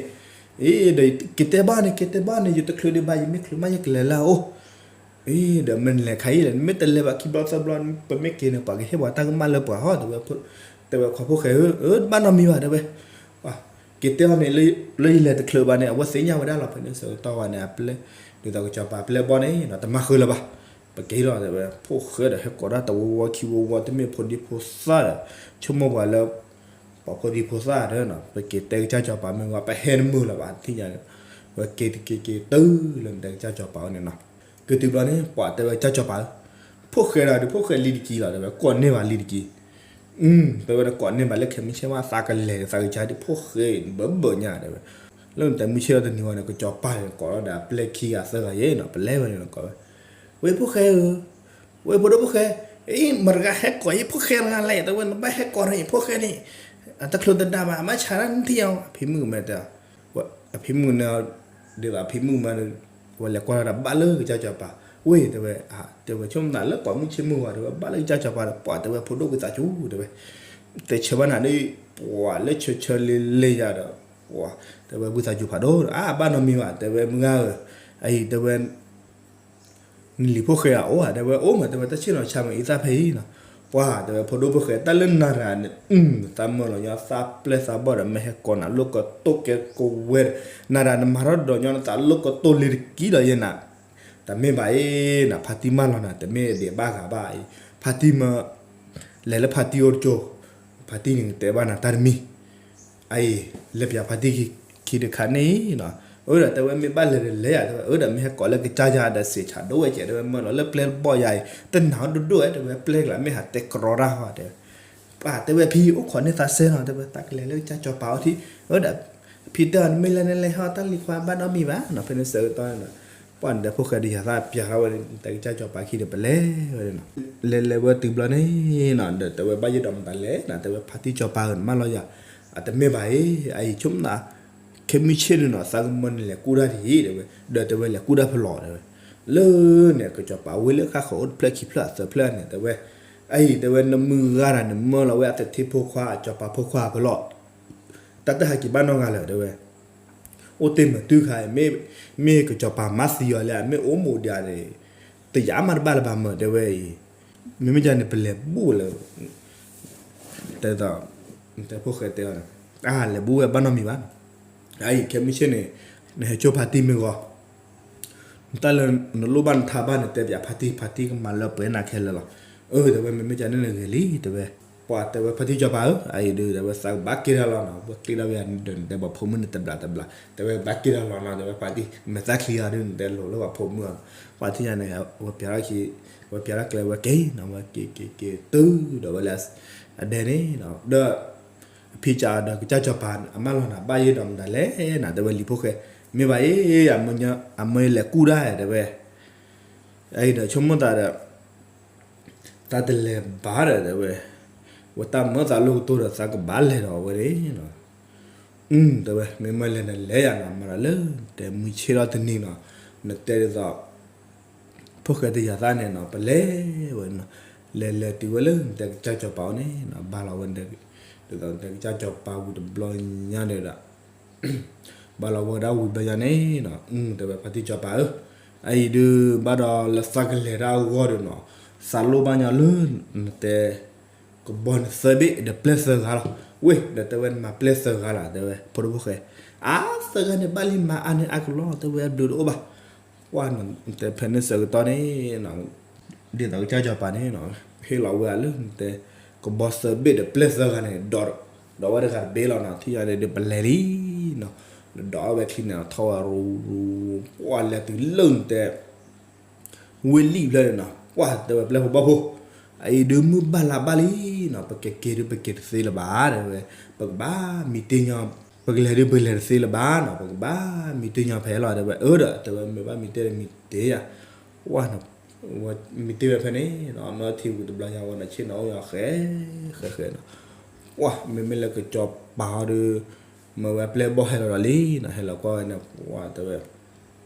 အံၤ ဒီးက့ၤတဲဘၣ်န့ၣ် က့ၤတဲဘၣ်န့ၣ် ယတချုးဒံးဘၣ် ယမ့ၢ်ချုးမး ယကလဲၤလၢအအိၣ် အံၤ ဒီးမ့ၢ်နလဲၤခါအံၤလဲၣ် နမ့ၢ်တလဲၤဘၣ်ခံဘျီသၢဘျီ ပမ့ၢ်က့ၤန့ၣ် ပှၤကဟ့ၣ်ပှၤတၢ်ကမၣ်လၢပှၤဟီ တဲဝဲ, တဲဝဲခွါဖိၣ်ဃဲဧၢ, အၢ တဘၣ်နီတမံၤဘၣ် တဲဝဲ, က့ၤတဲအီၤန့ၣ် လၢယလဲၤတချုးဘၣ်န့ၣ် အဝဲသ့ၣ်ညါဝဲဒၣ်လီၤ ဖဲန့ၣ်ဆၢကတီၢ်ဝဲန့ၣ် အပျဲၢ် ဒ်သိးကစီၤပၤပျဲၢ်ဘီၣ်န့ၣ် တမၤဃုာ်လၢၤဘၣ်, ပက့ၤလီၤ တဲဝဲ, ဖိၣ်ဃဲဒီးဟဲကိးတၢ်တဝီဝီခံဝီဝီ တမ့ၢ်ဖိဒံဖိသၣ်ဒီး ဆိကမိၣ်ပှၤလၢ ပှၤဖိဒံဖိသၣ်ဒီး ပက့ၤတဲကစၢ်စီၤပၤမ့ၢ်ဝဲ ပဟဲတမုာ်လၢၤဘၣ် ထံၣ်ညါန့ၣ်, ဝဲက့ၤတက့ၤက့ၤတုၤလၢနတဲကစၢ်စီၤပၤဝဲန့ၣ်နီၤ, က့ၤတုၤဘျီန့ၣ် ပှၤတဲဝဲကစၢ်စီၤပၤဧၢ, ဖိၣ်ဃဲဒီးဒုး ဖိၣ်ဃဲလံတက့ၢ်လီၤ တဲဝဲ ကိးန့ၢ်ဘၣ်လံတက့ၢ်, တဲဝဲ နကိးန့ၢ်ဘၣ်လၢခဲမုၢ်ဆ့ၣ်မး သးကလဲၤသးကစၢ်ဒ် ဖိၣ်ဃဲဘၢဘၢညါ တဲဝဲ, လၢနတဲမုၢ်ဆ့ၣ်ထီၣ်တနံၤဝဲန့ၣ် ကစီၤပၤန့ၣ် ကိးလီၤဒီးအပျဲၢ်ခံဂၤသၢဂၤယဲနီၤ ပလဲၤဝဲန့ၣ်နီၤ ကိးဝဲ, ဝ့ၢ်ဖိၣ်ဃဲဧၢ, ဝ့ၢ်ဖိဒိၣ်ဖိၣ်ဃဲ, အံၤ မတၤတဂၤဟဲကိးယဖိၣ်ဃဲတဂၤလဲၣ် တဲဝဲ နဘၣ်ဟဲကိးန့ၣ် ဖိၣ်ဃဲန့ၣ်, တချုးတဒးဘၣ် မၤဆါတၢ်နထံၣ်ညါ အဖံမုၣ်ကမဲတဲ, အဖံမုၣ်န့ၣ် ဒ်သိးအဖံမုၣ်မး ဝဲလဲၤကွၢ်တၢ်ဘၣ်လၢကစၢ်စီၤပၤ, ဝ့ၢ် တဲဝဲ, တဲဝဲ ဆိကမိၣ်သးလၢကိးမုၢ်ဆ့ၣ်မုၢ်ဂီၤ တဲဝဲ ဘၣ်လၢကစၢ်စီၤပၤဒီး ပှၤ တဲဝဲ ဖိဒိၣ်ဝံသးစူၤ တဲဝဲ, တဲဆၢဘၣ်နၤဒ် ပှၤလၢဆၢဆၢလ့လ့ယၤဒီး ပှၤ တဲဝဲ ဝံသးစူၤဖးဒိၣ်ဒီး အါ ဘၣ်နီတမံၤဘၣ် တဲဝဲ မုၢ်ဂၤဧၢ, အံၤ တဲဝဲ နလံၤဖိၣ်ဃဲဧါ အိၣ်ဧါ တဲဝဲ အိၣ်မး တဲဝဲ တၢ်ဆ့ၣ်နီၤဆါမးအံသၣ်ဖဲအံၤနီၤ, ပှၢ်တဲဝဲ ဖိဒိၣ်ဖိၣ်ဃဲ တၢ်လၢနၤရၤန့ၣ် သးမၢလီၤညီ သးပျဲၢ်သးဘီၣ်ဒီး မ့ၢ်ဟဲကိးနၤလိၣ်ကတိၢ်ကဲကိးဝဲဒီး နၤရၤနမၤထီၣ်ဒီးညီ နသးလိၣ်ကတိၢ်လံတကံဒီးယဲနၤ တမ့ၢ်ဘၣ်အံၤ နဖါတံၢ်မၢလီၤနၤ တမ့ၢ်ဒံးဘၣ်ဂၤဘၣ်အံၤ ဖါတံၢ်မၢ လဲၤလၢဖါတံၢ်အိၣ်တကၠိ ဖါတံၢ်န့ၣ်တဲဘၣ်နၤတၢ်တမံၤ အအံၤ လဲၤပၠးဖါတံၢ်ခံတခါန့ၣ်နီၤ အၢဒီးတဲဝဲမ့ၢ်ဘၣ်လဲၤဒီးလဲၤယၤ တဲဝဲ အၢဒီးမ့ၢ်ဟဲကိးလၢကစၢ်ယၤဒီးစံးဆးဒိၣ်ဝဲကဲ တဲဝဲမၢလီၤလၢပျဲၢ်ဘီၣ်ယၤအံၤ တနာ်အီၤဒိၣ်ဒိၣ်ဝဲ တဲဝဲပျဲၢ်ကျါမ့ၢ်ဟးတဲကြီတၢ်ဟီတဲဝဲ ပှၢ်တဲဝဲဖံအိၣ်ခိးန့ၢ်သးစဲနီၤ တဲဝဲသးကလဲၤလၢကစၢ်စီၤပၤအီထံ အၢဒီး ဖံတဲအီၤနမ့ၢ်လဲၤနလဲၤဟီ တၢ်လံၤခွါဘၣ်နီတမံၤဘၣ်နီၤ ဖဲန့ၣ်ဆၢကတီၢ်န့ၣ် ပှၢ်နတဲဖိၣ်ဃဲဒီးယၤသးပၠးထီၣ်ဝဲ တဲကစၢ်စီၤပၤခံဒီးပလဲၤဝဲနီၤ လဲၤလဲၤဝဲတုၤဘျီန့ၣ်နီၤ ဒီးတဲဝဲဘၣ်ယဲဒီးမတၤလဲၣ်နီၤ တဲဝဲဖါတံၢ်စီၤပၤဧၢ နမၢလီၤယၤ အတမ့ၢ်ဘၣ်အံၤ အအံၤဆိကမိၣ်သး ခဲမုၢ်ဆ့ၣ်န့ၣ်နီၤ သးကမၢနလဲၤကူၣ်တၢ်ဒ်အံၤ တဲဝဲ ဒီးတဲဝဲလဲၤကူၣ်တၢ်ဖဲလဲၣ်တဲဝဲ လၢန့ၣ် ကစီၤပၤဝ့ၢ်လၢဃၣ်ဃၢၤအိၣ်တဖျၢၣ်ခံဖျၢၣ်သၢဖျၢၣ်န့ၣ် တဲဝဲ အအံၤတဲဝဲ နမုၢ်ဂၤတၢ်န့ၣ် မၢလီၤဝဲအသထ့ဖိခွါ အစီၤပၤဖိခွါဖဲလဲၣ် တၢ်တဟဲက့ၤဘၣ်နီတဂၤလၢၤတဲဝဲ အိၣ်တ့ၢ်မးတုၤခါအံၤ မ့ၢ်ကစီၤပၤမၤသံအီၤလၢ မ့ၢ်အိၣ်မူဒံးန့ၣ် တယာ်မးတဘၣ်လၢၤဘၣ်မၢတဲဝဲအံၤ မ့မ့ၢ်ဒ်န့ၣ် ပလဲၤဘူၣ်လၢ တဲ တဲဖိၣ်ဃဲတဲအီၤ အလဲၤဘူၣ်ဝဲဘၣ်နီတမံၤဘၣ်နီၤ အအံၤခဲမုၢ်ဆ့ၣ်န့ၣ် နဟဲကၠိဖါတံၢ်မ့ၢ်ဂီၤ တၢ်လၢနလိၣ်ဘၣ်နထါဘၣ်န့ၣ် တဲပၠးဖါတံၢ် ဖါတံၢ်ကမၤလၢပှဲၤနၤခဲလၢာ်လီၤ အၢ တဲဝဲ မ့မ့ၢ်ဒ်န့ၣ်ဂ့ၤလံ တဲဝဲ ပှၢ်တဲဝဲဖါတံၢ်စီၤပၤဧၢ အအံၤဒုး တဲဝဲသးကဘၣ်က့ၤတၢ်လီၤနီၤ ပှၤကျ့ၤထီၣ်ဝဲယၤန့ၣ်ဒီး နတဲပှၤဖိမုၣ်န့ၣ်တဘျးတဘျး တဲဝဲဘၣ်က့ၤတၢ်လီၤနီၤ တဲဝဲဖါတံၢ် မ့ၢ်သးချံအီၤဒုး နတဲလိၤလၢပှၤဖိမုၣ်အီၤ ပှၢ်ထံၣ်ညါန့ၣ် ဝဲပၠးထီၣ်ခံ ဝဲပၠးထီၣ်ကျဲဝဲက့ၤနီၤ ဝဲက့ၤက့ၤက့ၤတုၤဒီးဝဲလၢ အဒဲန့ၣ် ဒီး အဖံစးဒီးကစၢ်စီၤပၤ အမၢလီၤနၤဘၣ်ယဲဒီးမတၤလဲၣ်နီၤ တဲဝဲလံၤဖိၣ်ဃဲ မ့ၢ်ဘၣ်အံၤ အမၢလဲၤကူၣ်တၢ်တဲဝဲ အအံၤဒီးဆိကမိၣ်သးဒီး သးတလဲၤဘၣ်ဒီးတဲဝဲ ဝဲတၢ်မၢသးလိၣ်ကတိၢ်ဒီးသးကဘၣ်လဲၤဒီးဝဲန့ၣ်နီၤ တဲဝဲ မ့မ့ၢ်လဲၤနလဲၤယၤနီၤ မၤဒီးလၢ တဲမုၢ်ဆ့ၣ်ထီၣ်တနံၤနီၤ နတဲဒ်သိး ဖိၣ်ဃဲတယၤသၣ်န့ၣ်နီၤ ပလဲၤဝဲနီၤ လဲၤလဲၤတုၤဝဲလၢနတဲကစၢ်စီၤပၤအအိၣ်န့ၣ်နီၤ ဘၣ်လီၤဝဲ ဒ်သိးနတဲကစၢ်စီၤပၤဝံၤတဘျီညါန့ၣ်ဒီး ဘၣ်လီၤဝဲဒၣ်ဝံၤဘျီညါန့ၣ်နီၤ တဲဝဲဖါတံၢ်စီၤပၤဧၢ အအံၤဒုးဘၣ်ဒီးလၢသးကလဲၤတၢ်အဂီၢ်ဒီးနီၤ သးလိၣ်ဘၣ်ညီလၢ နတဲ ကဘီန့ၣ်သၢဘ့ၣ်ဒီးပျဲၢ်သၢဂၤလီၤ ဝ့ၢ် ဒီးတဲဝဲနမၤပျဲၢ်သၢဂၤလီၤ တဲဝဲ ဖိဒိၣ်ဖိၣ်ဃဲ အါသၢဂၤန့ၣ်ဘၣ်လံမၤအါန့ၢ်အါကလီလီၤ တဲဝဲအဘျုးတအိၣ်ဘၣ် ပှၢ်နတဲဖဲန့ၣ်ဆၢကတီၢ်န့ၣ် ဒ်သိးကစၢ်စီၤပၤန့ၣ်နီၤ ဟ့ၣ်လီၤဝဲဒၣ်လၢနတဲ ကဘီသၢဘ့ၣ်ဒီးပျဲၢ်သၢဂၤန့ၣ် ဒီးဝဲတဂၤတဘ့ၣ်လီၤနီၤ ထံၣ်ညါန့ၣ်ဒီးပလဲၤလံနီၤ ဒီးဝဲချံန့ၣ်ထီၣ်ဝဲရူ ပှၢ်လဲၤတုၤလၢနတဲ ဝ့ၢ်လံၣ်ဖျၢၣ်န့ၣ်နီၤ ပှၢ်တဲဝဲပျဲၢ်ဖိဘီၣ်ဖိ အအံၤဒုးမုၢ်ဘၣ်လါဘၣ်လံနီၤ ပကက့ၤဒုးပက့ၤတသ့လၢၤဘၣ် တဲဝဲ ပကဘၣ်မံတ့ၢ်ညီ ပကလဲၤဒုးပကလဲၤတသ့လၢၤဘၣ်နီၤ ပကဘၣ်မံတ့ၢ်ညီဖဲလီၤ တဲဝဲ အၢ ဒီးတဲဝဲ မ့ၢ်ဘၣ်မံတ့ၢ်ဒီးမံတ့ၢ်ယၤ ပှၢ် မံတ့ၢ်ဝဲဖဲန့ၣ်နီၤ မ့ၢ်ထံဝံၤတဘျီညါဝဲနီၤ ဆ့ၣ်နီၤအိၣ်ညီဃဲ ဃဲဃဲနီၤ ပှၢ် မ့မ့ၢ်လၢကစီၤပၤဟီဒီး မၢဝဲပျဲၢ်ဘီၣ်ဟဲလီၤဒီးလံနီၤ ဟဲလီၤကွၢ်ဝဲန့ၣ် ပှၢ်တဲဝဲ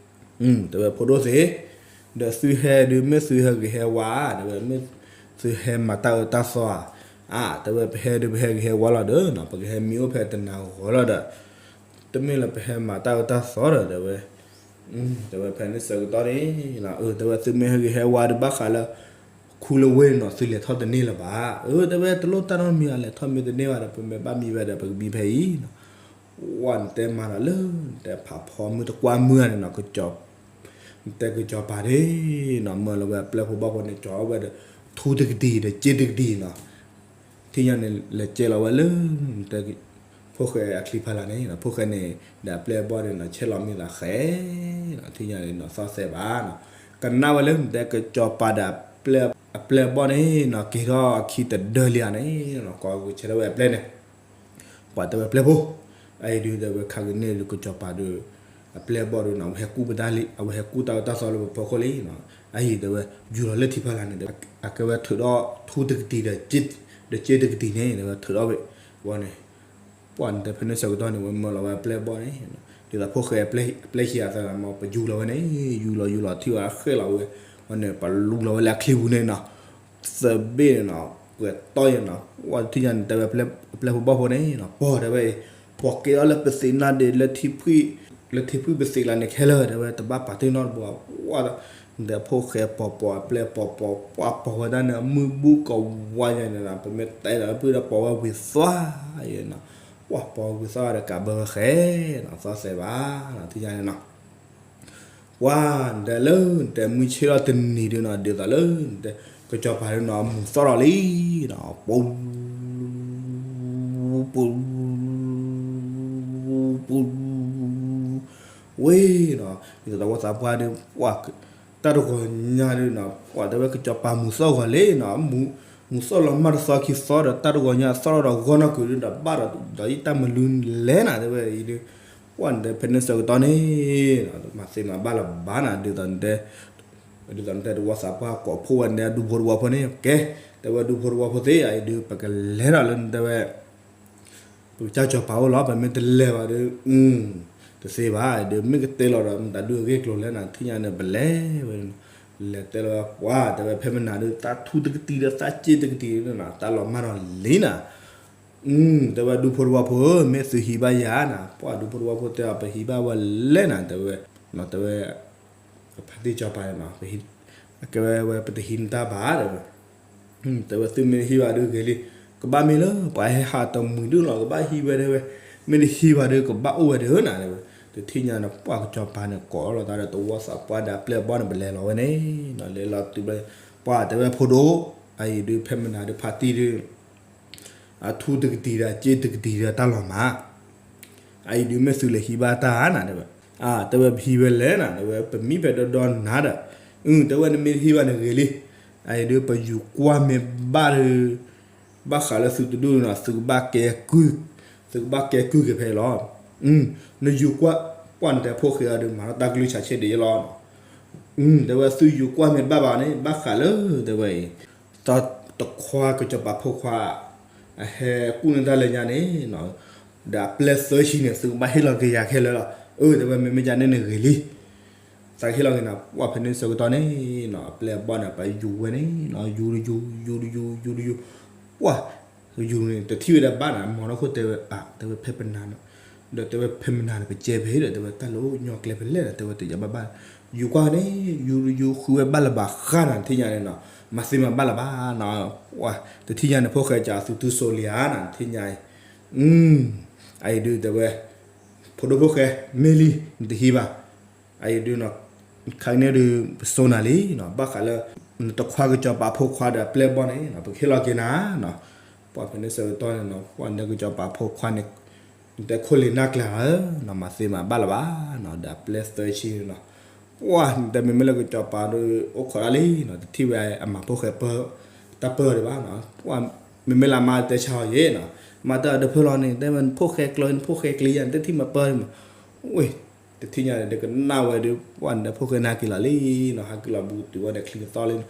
တဲဝဲဖိဒိၣ်သ့ၣ် ဒီးသုဟဲဒုးမ့ၢ်သုဟဲဂ့ၤဟဲဝါ တဲဝဲ မ့ၢ်သုဟဲမၤတၢ်အၢတၢ်သီဧါ အါ တဲဝဲပဟဲဒုးပဟဲဂ့ၤဟဲဝါလီၤဒီးနီၤ ပကဟဲမံအိၣ်ဖဲတနၤဂီၤလီၤဒီး တမ့ၢ်လၢပဟဲမၤတၢ်အၢတၢ်သီဒီး တဲဝဲ တဲဝဲဖဲန့ၣ်ဆၢကတီၢ်န့ၣ် တဲဝဲသုမ့ၢ်ဟဲဂ့ၤဟဲဝါဒုးဘၣ်ဃးလၢ ခူလၢဝ့ၢ်န့ၣ်နီၤ သုလဲၤထီၣ်တန့ၢ်လၢၤဘၣ် အၢ တဲဝဲတလိၣ်တၢ်နီတမံၤ အလဲၤထီၣ်မ့ၢ်တန့ၢ်ဘၣ်ဒီး ပမ့ၢ်ဘၣ်မံဝဲဒီး ပကမံဖဲအံၤနီၤ ဝဲနတဲမၤဒီးလၢ နတဲဖးဖီမုၢ်တကွၢ်မုၢ်န့ၣ်နီၤ ကစီၤ နတဲကစီၤပၤန့ၣ်နီၤ မၢလီၤဝဲပျဲၢ်ဖိဘီၣ်ဖိန့ၣ် ကၠီဝဲဒီး ထူတကတံၢ်ဒီးစ့တကတံၢ်နီၤ ထံၣ်ညါန့ၣ် လဲၤကဲလီၤဝဲလၢ နတဲ ဖိၣ်ဃဲအချံဖးလၢ်န့ၣ်နီၤ ဖိၣ်ဃဲန့ၣ် ဒီးအပျဲၢ်အဘီၣ်န့ၣ်နီၤ ဆဲးလီၤမံသးဃဲနီၤ ထံၣ်ညါန့ၣ်နီၤ သီၣ်သဲးဘၣ်နီၤ ကနၣ်ဝဲလၢ နတဲကစီၤပၤဒီး အပျဲၢ်အဘီၣ်န့ၣ်နီၤ က့ၤထီၣ်အခံတဒၢလံဧါန့ၣ်နီၤ ကိးကဆဲးထီၣ်ဝဲအပျဲၢ်န့ၣ် ပှၤတဲဝဲပျဲၢ်ဖိ အအံၤဒုးတဲဝဲခါကန့ၢ်ဒုးကစီၤပၤဒီး အပျဲၢ်အဘီၣ်ဒုးနီၤ အဝဲဟဲကူၣ်ပတၢ်လံ အဝဲဟဲကူၣ်တၢ်အၢတၢ်သီလၢပဖီခိၣ်လံနီၤ အအံၤတဲဝဲ ယူၤလီၤလၢထံဖးလၢ်န့ၣ်ဒီး အကဲဝဲထုးထီၣ်ထူတကတံၢ် ဒီးစ့တကတံၢ်န့ၣ် တဲဝဲထုးထီၣ်ဝဲ ဝဲန့ၣ် ပှၢ်နတဲဖဲန့ၣ်ဆၢကတီၢ်န့ၣ် ဝဲမၢလီၤဝဲအပျဲၢ်အဘီၣ်န့ၣ် ဒ်သိးဖိၣ်ဃဲအပျဲၢ်ခံဂၤသၢဂၤမ့ၢ် ပယူၤလီၤဝဲန့ၣ် ယူၤလီၤယူၤလီၤထံၣ်ဝဲအဃဲၢ်လီၤဝဲ ဝဲန့ၣ် ပလူလီၤဝဲလၢအချံပူၤန့ၣ်နီၤ သၢဘ့ၣ်န့ၣ်နီၤ ပှဲၤတီၢ်ယဲနီၤ ဝဲထံၣ်ညါန့ၣ် တဲဝဲအပျဲၢ်ဖိဘီၣ်ဖိန့ၣ်နီၤ ပီၢ်တဲဝဲအံၤ ပီၢ်ကဲထီၣ်လၢပသ့ၣ်နါဒ့ လၢထံဖှံၣ်ပသ့ၣ်လၢန့ၣ်ခဲလၢာ် တဲဝဲတဘၣ်ပာ်တ့ၢ်နီတဘိ ဝဲ နတဲဖိၣ်ဃဲပိာ်ပိာ်အပျဲၢ်ပိာ်ပိာ် ပှၢ်ပိာ်ဝဲဒၣ်န့ၣ် အမုၢ်ဘူၣ်ကဝါညါန့ၣ်နီၤ, ပမ့ၢ်တဲဒီးလၢပုၢ်ဒီးပိာ်ဝဲဝံၤသွါအံၤနီၤ, ပှၢ်ပိာ်ဝဲဝံၤသွါဒီးကးဘၢဝဲဃဲနီၤ, သီၣ်သဲးဘၣ်နီၤ, ထံၣ်ညါန့ၣ်နီၤ ပှၢ်နတဲလၢနတဲမုၢ်ဆ့ၣ်ထီၣ်တနံၤဒုနီၤ, ဒ်သိးလၢ ကစီၤပၤဒုနီၤ မူၤသီၣ်ထီၣ်လံနီၤ, ပူၤ ပူၤ ပူၤ ဝ့ၢ်နီၤ, ဒ်သိးတဝီသးပှၢ်ဒု ပှၢ် တၢ်တဂီၤညါဒုနီၤ, ပှၢ်တဲဝဲကစီၤပၤမူၤသီၣ်ဂီၤလံနီၤ, မူၤသီၣ်လီၤမၢ်တသီခံသီဒီး တၢ်တဂီၤညါသီၣ်ထီၣ်ဒီးဂီၢ်နီၢ်ကုၤဒုဒီး ဘၣ်ဒီး ဒီးယတၢ်မနုၤလဲၣ်နၤ တဲဝဲအံၤဒု, ပှၢ်နတဲဖဲန့ၣ်ဆၢကတီၢ်န့ၣ် မၤသ့မၤဘၣ်လၢၤဘၣ်နၤ, ဒ်သိးနတဲ ဒ်သိးနတဲတဝီသးပှၢ်ကိးဖှိၣ်ဝဲန့ၣ် အဒူဖိတဝီဖိန့ၣ် ကဲ, တဲဝဲဒူဖိတဝီဖိသ့ၣ် အံၤဒု ပကလဲၤဒီးလၢနတဲဝဲ ပကစၢ်စီၤပၤအိၣ်လီၤ, ပမ့ၢ်တလဲၤဘၣ်ဒီး တသ့ဘၣ်, အံၤဒု မ့ၢ်ကတဲလီၤဒီး မတၤဒုအဂ့ၢ်ကျိၤလဲၣ်နၤ, ထံၣ်ညါန့ၣ် ပလဲၤဝဲ, လဲၤတဲလီၤဝဲပှၢ် တဲဝဲဖဲမနၤဒု သးထူတကတံၤဒီးသးစ့တကတံၤဒုနီၤ, တၢ်လီၤမၢ်ဒီးလံနၤ တဲဝဲဒူဖိတဝီဖိဧၢ, မ့ၢ်သုဟံးဘၣ်ယၤနၤ, ပှၢ်ဒူဖိတဝီဖိတဲအီၤ ပဟံးဘၣ်ဝဲလဲၣ်နၤ, တဲဝဲ, တဲဝဲ ဖါတံၢ်စီၤပၤန့ၣ်နီၤ, ကဲဝဲ ပတဟံးနတၢ်ဘၣ် တဲဝဲ, တဲဝဲသုမ့ၢ်တဟံးဘၣ်ဒုဂ့ၤလံ, ကဘၣ်မ့ၢ်လၢပှၤဟဲဟးတမှံၤဒုလီၤ, ကဘၣ်ဟံးဝဲ တဲဝဲ, မ့ၢ်တဟံးဘၣ်ဒုကဘၣ်အိၣ်ဝဲဒုနၤ တဲဝဲ, တထံၣ်ညါန့ၣ် ပှၢ်ကစီၤပၤန့ၣ် ကိးလီၤသးဒီးတဝီသးပှၢ်ဒီးအပျဲၢ်အဘီၣ်န့ၣ် ပလဲၤလီၤဝဲန့ၣ်, လဲၤလီၤတုၤဘျီ, ပှၢ်တဲဝဲဖိဒိၣ်, အအံၤဒုဖဲမနၤဒုဖါတံၢ်ဒု အထူတကတံၤဒီးစ့တကတံၤဒီးတၢ်လီၤမၢ် အအံၤဒုမ့ၢ်သုလဲၤဟံးဘၣ်တၢ်ဧါနၤ တဲဝဲ, အါ တဲဝဲပဟံးဝဲလဲၣ်နၤ တဲဝဲ ပမံဖဲဒီဒီနၤဒီး, အု တဲဝဲနမ့ၢ်တဟံးဘၣ်န့ၣ်ဂ့ၤလံ, အအံၤဒုပယူၤကွၢ်မ့ၢ်ဘၣ်ဒီး, ဘၣ်ဃးလၢသုတဒူၣ်နီၤ သုကဘၣ်ကဲကုၢ်, သုကဘၣ်ကဲကုၢ်က့ၤဖဲအံၤလီၤ, နယူၤကွၢ်, ပှၢ်နတဲဖိၣ်ဃဲအံၤဒု မၤထီၣ်တၢ်ကလုၢ်ဆးဆ့ဒ်အံၤလီၤ, အု တဲဝဲသုယူၤကွၢ်မ့ၢ်ဘၣ်ဘၣ်န့ၣ် ဘၣ်ဃးလၢ တဲဝဲအံၤ တခွါကစီၤပၤဖိခွါ အဟဲကူၣ်န့ၢ်တၢ်လၢညါန့ၣ်, ဒီးအပျဲၢ်သၢဆံန့ၣ် သုကဘၣ်ဟ့ၣ်လီၤက့ၤယၤခဲလၢာ်လီၤ, အု တဲဝဲမ့မ့ၢ်ကန့ၣ်န့ၣ်ဂ့ၤလံ, သးကဟ့ၣ်လီၤက့ၤနၤ, ပှၢ်ဖဲန့ၣ်ဆၢကတီၢ်န့ၣ်နီၤ အပျဲၢ်အဘီၣ်န့ၣ် ပယူၤဝဲန့ၣ်နီၤ ယူၤတယူၤ ယူၤတယူၤ ယူၤတယူၤ, ပှၢ် ယူၤန့ၣ် တထံၣ်ဝဲဒၣ်ဘၣ်နၤ မီၤနီၢ်ခိၣ်တဲဝဲ အါ တဲဝဲဖဲပနၤနီၤ, ဒီးတဲဝဲဖဲမနၤန့ၣ် ပကဲဖဲအံၤဒီး တဲဝဲတၢ်လၢအိၣ်ညီကျဲဖဲလဲၣ်ဒီး တဲဝဲတယၤဘၣ်ဘၣ်, ယူၤကွၢ်န့ၣ် ယူၤတယူၤဃုဝဲဘၣ်လၢၤဘၣ်ဃၣ်နၤ ထံၣ်ညါန့ၣ်နီၤ, မၤသ့မၤဘၣ်လၢၤဘၣ်နီၤ, ပှၢ် တထံၣ်ညါန့ၣ် ဖိၣ်ဃဲကးသုတူၢ်စိလံဧါနၤ ထံၣ်ညါအံၤ, အအံၤဒုတဲဝဲ, ဖိဒိၣ်ဖိၣ်ဃဲ မ့ၢ်လံ နတဟံးဘၣ် အအံၤဒုနီၤ, ခါကန့ၣ်ဒု ပစိနၤလံနီၤ, ဘၣ်ဃးလၢ နတခွါကစီၤပၤဖိခွါဒီးအပျဲၢ်အဘီၣ်န့ၣ်နီၤ ပကဟ့ၣ်လီၤက့ၤနၤနီၤ, ပှၢ်ဖဲန့ၣ်ဆၢကတီၢ်န့ၣ်နီၤ ပှၢ်နတဲကစီၤပၤဖိခွါန့ၣ် နတဲခိၣ်လ့ၤနၢ်ကျါဧၢနီၤ မၤသ့မၤဘၣ်လၢၤဘၣ်နီၤ ဒီးအပျဲၢ်သၢဆံန့ၣ်နီၤ, ပှၢ်နတဲမ့မ့ၢ်လၢကစီၤပၤဒု အိၣ်ခိးဒၣ်လံနီၤ တထံၣ်ဝဲအမၤဖိၣ်ဃဲပၢ တၢ်ပၢၢ်ဒံးဘၣ်နီၤ, ပှၢ်မ့မ့ၢ်လၢအမါတဲဆါအီၤယဲနီၤ, မၤတၢ်အဒၢးဖၢလီၤန့ၣ် တဲဝဲနဖိၣ်ဃဲကျၢၤ နဖိၣ်ဃဲကျံၤယၤ နတထံၣ်မၤပၢၢ်ဒံးမး, ဝ့ၢ် တထံၣ်ညါန့ၣ် ဒကနၣ်ဝဲဒုး ပှၢ်နတဲဖိၣ်ဃဲန့ၣ်ဟဲက့ၤလီၤလံနီၤ, ဟဲက့ၤလီၤဘူးတုၤဝဲဒီးချံကသီၣ်လံနီၤ,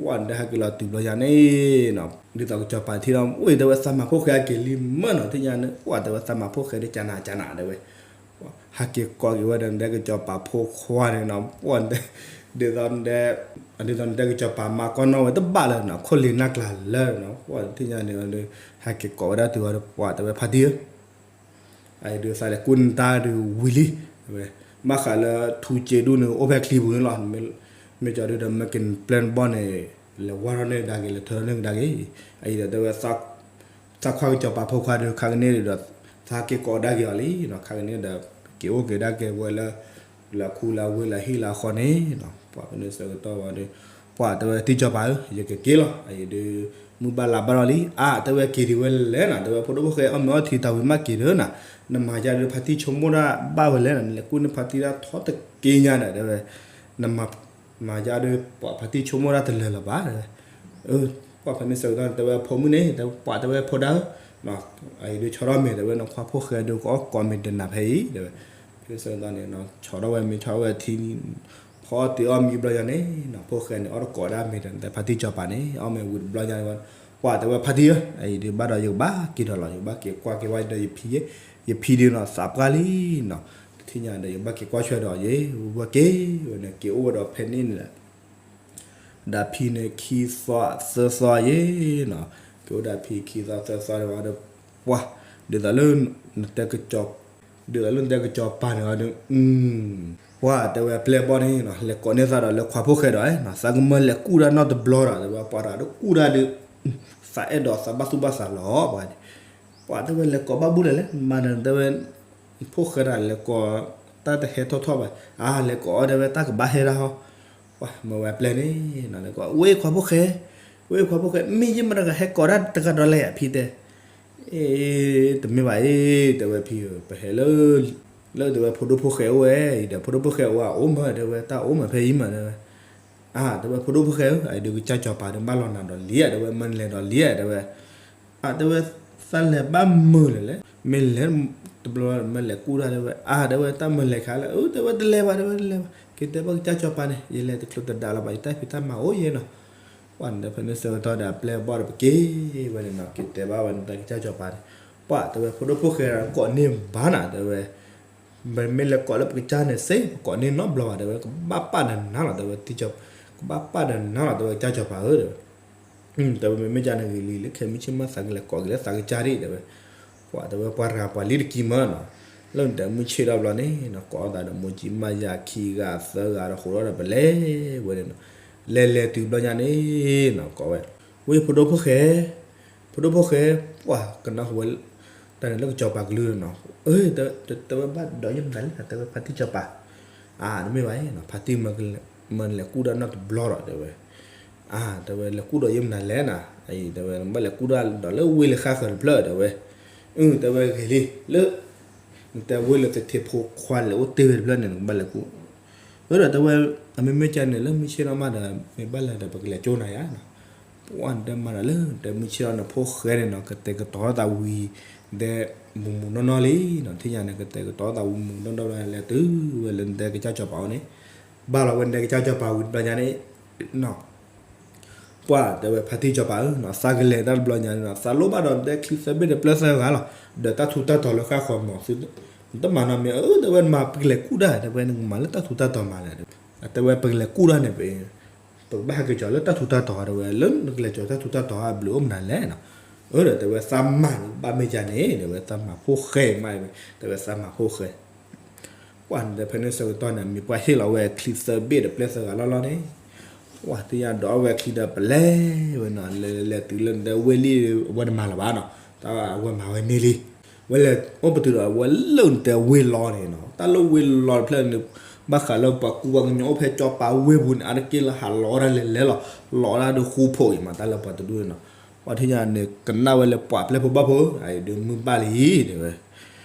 ပှၢ်နတဲဟဲက့ၤလီၤတုၤဘျီယၤန့ၣ်နီၤ, ဒ်သိးကစီၤပၤထံၣ်လီၤ ဝ့ၢ်တဲဝဲသးမၤဖိၣ်ဃဲဟဲက့ၤလံမၢ်နီၤ, ထံၣ်ညါန့ၣ် ပှၢ်တဲဝဲသးမၤဖိၣ်ဃဲဒုးကနၤကနၤတဲဝဲ ဟဲက့ၤကိးက့ၤဝဲဒီး နတဲကစီၤပၤဖိခွါန့ၣ်နီၤ, ပှၢ်နတဲ ဒ်သိးနတဲ ဒ်သိးနတဲကစီၤပၤမၤကီၢ်နီၣ်ဝဲတဘၣ်လၢနီၤ, ခိၣ်လ့ၤနၢ်ကျါလၢနီၤ, ပှၢ်ထံၣ်ညါန့ၣ် ဟဲက့ၤကိးဝဲဒၣ်တုၤဝဲဒီး ပှၢ်တဲဝဲဖါတံၢ်ဧၢ အအံၤဒုးသးလဲၤကူၣ်နတၢ်ဒုးဝံၤလံ, ဘၣ်ဃးလၢထူစ့ဒူၣ်န့ၣ် အိၣ်ဖဲချံပူၤန့ၣ်လီၤ, မ့ၢ်ကၠီဒုးဒီး မ့ၢ်က့ၤပျဲၢ်နဘီၣ်န့ၣ် လဲၤဝါထီၣ်န့ၢ်ကဒါက့ၤ လဲၤထၢထီၣ်န့ၢ်ကဒါက့ၤ, အအံၤဒီးတဲဝဲ သးခွါကစီၤပၤဖိခွါဒီး ခါကန့ၣ်ဒီး သးက့ၤကိးကဒါက့ၤအီၤလံနီၤ, ခါကန့ၣ်ဒီး က့ၤအိၣ်က့ၤဒၣ်က့ၤဝဲလၢ လၢခူလၢဝ့ၢ်လၢဟံၣ်လၢဃီန့ၣ်နီၤ, ပှၢ်ဖဲန့ၣ်ဆၢကတီၢ်ဝဲဒီး ပှၢ်တဲဝဲတံၢ်ကစီၤပၤဧၢ ယကက့ၤလီၤ, အအံၤဒုး မုၢ်ဘၣ်လါဘၣ်လီၤလံ, အါ တဲဝဲက့ၤဒံးဝဲလဲၣ်နီၤ, တဲဝဲဖိဒိၣ်ဖိၣ်ဃဲအီၣ်မ့ၤအီထံတၢ်ဝံၤမးက့ၤဒၢနီၤ, နမၤယါဒုးဖါတံၢ်ဆိကမိၣ်တၢ်ဘၣ်ဝဲလဲၣ်နီၤ, နလဲၤကူၣ်န့ၢ်ဖါတံၢ်တၢ်ထီတက့ညါဒီး တဲဝဲ နမၤ မၤယါဒုး ပှၤဖါတံၢ်ဆိကမိၣ်တၢ်တလၢာ်လၢၤဘၣ်, ပှၢ်ဖဲန့ၣ်ဆၢကတီၢ်န့ၣ် တဲဝဲဖိမုၣ်န့ၣ် တဲပှၢ်တဲဝဲဖိဒၣ်ဧၢ, အအံၤဒုးဆီထီၣ်မ့ၤ တဲဝဲနခွါဖိၣ်ဃဲဒုးကအီၣ်ကိးမ့ၤတနၤဖဲအံၤ တဲဝဲ, ဖဲန့ၣ်ဆၢကတီၢ်န့ၣ် ဆီထီၣ်ဝဲမ့ၤဆီထီၣ်ဝဲထံ ဖီတ့ၢ်အီၣ်မ့ၤဘျီညါန့ၣ်နီၤ, ဖိၣ်ဃဲန့ၣ် အီၣ်တကိးဒၣ်မ့ၤဒီး နတဲဖါတံၢ်ကစီၤပၤန့ၣ် အီၣ်မ့ၤဝံၤတဘျီညါန့ၣ်, ပှၢ်တဲဝဲဖါတံၢ်ဧၢ, အအံၤဒုးဘၣ်ဒီးယကဘၣ်က့ၤဒီးလီၤ, ယကဘၣ်က့ၤကွၢ်က့ၤဝဲဒီးယဖံ, ယဖံဒုးနီၤ သးပှၢ်လံနီၤ, တထံၣ်ညါဒီး ယကဘၣ်က့ၤကွၢ်ဆွဲဒီးယဲ, ဝဲက့ၤဝဲန့ၣ် က့ၤအိၣ်ဝဲဒီးဖဲန့ၣ်န့ၣ်ဒီး ဒီးဖံန့ၣ် ခံသီသၢသီယဲနီၤ, က့ၤအိၣ်ဒီးဖံခံသီသၢသီန့ၣ်ဒီး ပှၢ် ဒ်သိးလၢ နတဲကစီၤ ဒ်သိးလၢနတဲကစီၤပၤန့ၣ်ဒီး အ ပှၤတဲဝဲပျဲၢ်ဘီၣ်န့ၣ်နီၤ လဲၤကိးန့ၢ်သးဒီးလၢခွါဖိၣ်ဃဲဒီးနီၤ သးကမၢလဲၤကူၣ်တၢ်နီတဘျီဒီး တဲဝဲပှၤတဂၤတကူၣ်တၢ်ဒီး သးအဲၣ်ဒိးသးဘၣ်သူၣ်ဘၣ်သးလီၤ ပှၤ ပှၤတဲဝဲလဲၤကိးဘၣ်ဘူၣ်လဲၣ်လဲၣ် မၤဒီးတဲဝဲ ဖိၣ်ဃဲတဂၤလဲၤကိး တၢ်တဟဲထီၣ်ထီၣ်ဘၣ် အါ လဲၤကိးအီၤတဲဝဲတၢ်ကဘၣ်ဟဲဒၣ်ဟီ ပှၤမၢဝဲပျဲၢ်န့ၣ်နီၤ လဲၤကိး ဝဲခွါဖိၣ်ဃဲ ဝဲခွါဖိၣ်ဃဲ မ့ၢ်ယမတဂၤဟဲကိးတၢ်တဂၤဒီးလဲၣ် ဖံတဲ အ့ တမ့ၢ်ဘၣ်အ့ တဲဝဲဖံဧၢ ပဟဲလၢ လၢတဲဝဲဖိဒိၣ်ဖိၣ်ဃဲအိၣ်ဝဲ အံၤဒီးဖိဒိၣ်ဖိၣ်ဃဲအိၣ်အအိၣ်မး တဲဝဲတၢ်အိၣ်မးဖဲအံၤမး တဲဝဲ အါ တဲဝဲဖိဒိၣ်ဖိၣ်ဃဲဧၢ အံၤဒုးကစၢ်စီၤပၤဒီးဘၣ်လီၤနၤဒီးလံဧါ တဲဝဲမၢနလဲၤဒီးလံဧါ တဲဝဲ အါ တဲဝဲ သးလဲၤဘၣ်မုာ်လဲၣ်လဲၣ် မ့ၢ်လဲၤတဘျီမ့ၢ်လဲၤကူၣ်တၢ် တဲဝဲ အါ တဲဝဲတၢ်မၢလဲၤခါလၢ အၢ တဲဝဲတလဲၤဘၣ် တဲဝဲတလဲၤဘၣ် က့ၤတဲဘၣ်ကစၢ်စီၤပၤန့ၣ် ယလဲၤတချုးတဒါလၢၤဘၣ် ယတၢ်ဖံးတၢ်မၤအိၣ်ယဲနီၤ ပှၤန့ၣ်ဒီးဖဲန့ၣ်ဆၢကတီၢ်ဒီးအပျဲၢ်အဘီၣ်ဒီးပက့ၤဝဲန့ၣ်နီၤ က့ၤတဲဘၣ်ဝဲန့ၣ်တၢ်ကစၢ်စီၤပၤန့ၣ် ပှၤတဲဝဲဖိဒိၣ်ဖိၣ်ဃဲကိးန့ၢ်ဘၣ်နၤ တဲဝဲ မ့မ့ၢ်လဲၤကိးလၢပကစၢ်န့ၣ်စ့ၢ် ပကိးန့ၢ်နီတဘျီဘၣ် တဲဝဲ ကဘၣ်ပာ်နၤနၤလီၤ တဲဝဲ ကဘၣ်ပာ်နၤနၤလီၤ တဲဝဲ ကစၢ်စီၤပၤဧၢ တဲဝဲ တဲဝဲမ့မ့ၢ်ကန့ၣ်ဂ့ၤလံ လၢခဲမုၢ်ဆ့ၣ်မးသးကလဲၤကိးက့ၤလၢသးကစၢ်ဒံး တဲဝဲ ပှၤတဲဝဲပှၤရၤပှၤလံတကံမၢနီၤ လၢနတဲမုၢ်ဆ့ၣ်ထီၣ်ဘျီန့ၣ်နီၤ ကိးအသးဒီးမိၢ်ကံမးယၤခံဂၤသၢဂၤဒီးဃိးဒီးပလဲၤဝဲန့ၣ်နီၤ လဲၤလဲၤတုၤဘျီညါန့ၣ်နီၤ ကိးဝဲ ဝဲဖိဒိၣ်ဖိၣ်ဃဲ ဖိဒိၣ်ဖိၣ်ဃဲ ပှၤကနၢ်ဟူဝဲ တၢ်န့ၣ်လၢကစီၤပၤကလုၢ်နီၤ အၢ တဲဝဲဘၣ်ဒီးယမနုၤလဲၣ် တဲဝဲဖါတံၢ်စီၤပၤ အါ တမ့ၢ်ဘၣ်နီၤ ဖါတံၢ်မၢလဲၤကူၣ်တၢ်နီတဘျီဒီး တဲဝဲ အါ တဲဝဲလဲၤကူၣ်ဒီးယမနုၤလဲၣ်နၤ အံၤ တဲဝဲ နဘၣ်လဲၤကူၣ်တၢ်ဒီးလၢဝ့ၢ်လၢဃၣ်ဃၢၤတဖျၢၣ် တဲဝဲ အၢ တဲဝဲဂ့ၤလံ လၢ နတဲဝ့ၢ်လၢသထ့ဖိခွါလဲၤအိၣ်တ့ၢ်ဝဲတဖျၢၣ်န့ၣ် နကဘၣ်လဲၤကူၣ် အၢ ဒီးတဲဝဲ အမ့မ့ၢ်ကန့ၣ် လၢမုၢ်ဆ့ၣ်ထီၣ်မးဒီး မ့ၢ်ဘၣ်လဲၤဒီးပကလဲၤကၠိနၤယါနီၤ ပှၤနတဲမၤဒီးလၢ တဲမုၢ်ဆ့ၣ်ထီၣ်န့ၣ် ဖိၣ်ဃဲန့ၣ်နီၤ ကတဲာ်ကတီၤသးဝံၤ တဲမုာ်မုာ်နီၢ်နီၢ်လံနီၤ ထံၣ်ညါန့ၣ် ကတဲာ်ကတီၤသးဝံၤမုာ်မုာ်နီၢ်နီၢ်လီၤ လဲၤတုၤဝဲလၢနတဲကစၢ်စီၤပၤအိၣ်န့ၣ် ဘၣ်လီၤဝဲနတဲကစၢ်စီၤပၤဝံၤတဘျီညါန့ၣ်နီၤ ပှၤတဲဝဲဖါတံၢ်စီၤပၤဧၢနီၤ သးကလဲၤတၢ်တဘျီညါန့ၣ်နီၤ သးလိၣ်ဘၣ်ဒီးနတဲချံသၢဘ့ၣ်တဖျၢၣ်သၢဂၤလီၤ ဒီးတၢ်ထူးတၢ်တီၤလၢဃၣ်ဃၢၤမးသု နတမၤနီတမံၤ အၢ တဲဝဲနမၤပကလဲၤကူၣ်တၢ် တဲဝဲနကမၤလၢတၢ်ထူးတၢ်တီၤမးလဲၣ် တဲဝဲပကလဲၤကူၣ်တၢ်န့ၣ် ပကဘၣ်ဟဲက့ၤကၠီၤလၢတၢ်ထူးတၢ်တီၤ တဲဝဲလၢနကလဲၤကၠီၤတၢ်ထူးတၢ်တီၤအဘျုးအိၣ်မနုၤလဲၣ်နီၤ အၢ ဒီးတဲဝဲသးမၤဘၣ်မ့ၢ်ကန့ၣ် တဲဝဲသးမၤဖိၣ်ဃဲမး တဲဝဲသးမၤဖိၣ်ဃဲ ပှၤနတဲဖဲန့ၣ်ဆၢကတီၢ်န့ၣ် မ့ၢ်ပှၤဟ့ၣ်လီၤဝဲချံသၢဘ့ၣ်တဖျၢၣ်သၢဂၤလီၢ်လီၢ်န့ၣ် ပှၤသ့ၣ်ညါဒီးအဝဲချံဒီးပလဲၤဝဲနီၤ လဲၤလဲၤတုၤလၢနတဲဝ့ၢ်လံ အဝဲတမၤလၢၤဘၣ်နီၤ တၢ်အဝဲမၤဝဲန့ၢ်လံ ဝဲလဲၤအိၣ်ပတုာ်ဒီးအဝဲလၢနတဲဝ့ၢ်လီၤန့ၣ်နီၤ တၢ်လၢဝ့ၢ်လီၤတဖျၢၣ်န့ၣ် ဘၣ်ဃးလၢပှၤကူပှၤကညီအိၣ်ဖဲကၠီပၤဝ့ၢ်ပူၤန့ၣ် အါတက့ၢ်လၢဟးလီၤတၢ်လဲၤလဲၤလီၤ လီၤတၢ်ဒုးဃူဖိးအံၤမး တၢ်လၢပှၤတဒူၣ်န့ၣ်နီၤ ပှၤထံၣ်ညါန့ၣ် ကနၣ်ဝဲလၢပှၤပျဲၢ်ဖိဘီၣ်ဖိ အအံၤဒုးမုၢ်ဘၣ်လံ တဲဝဲ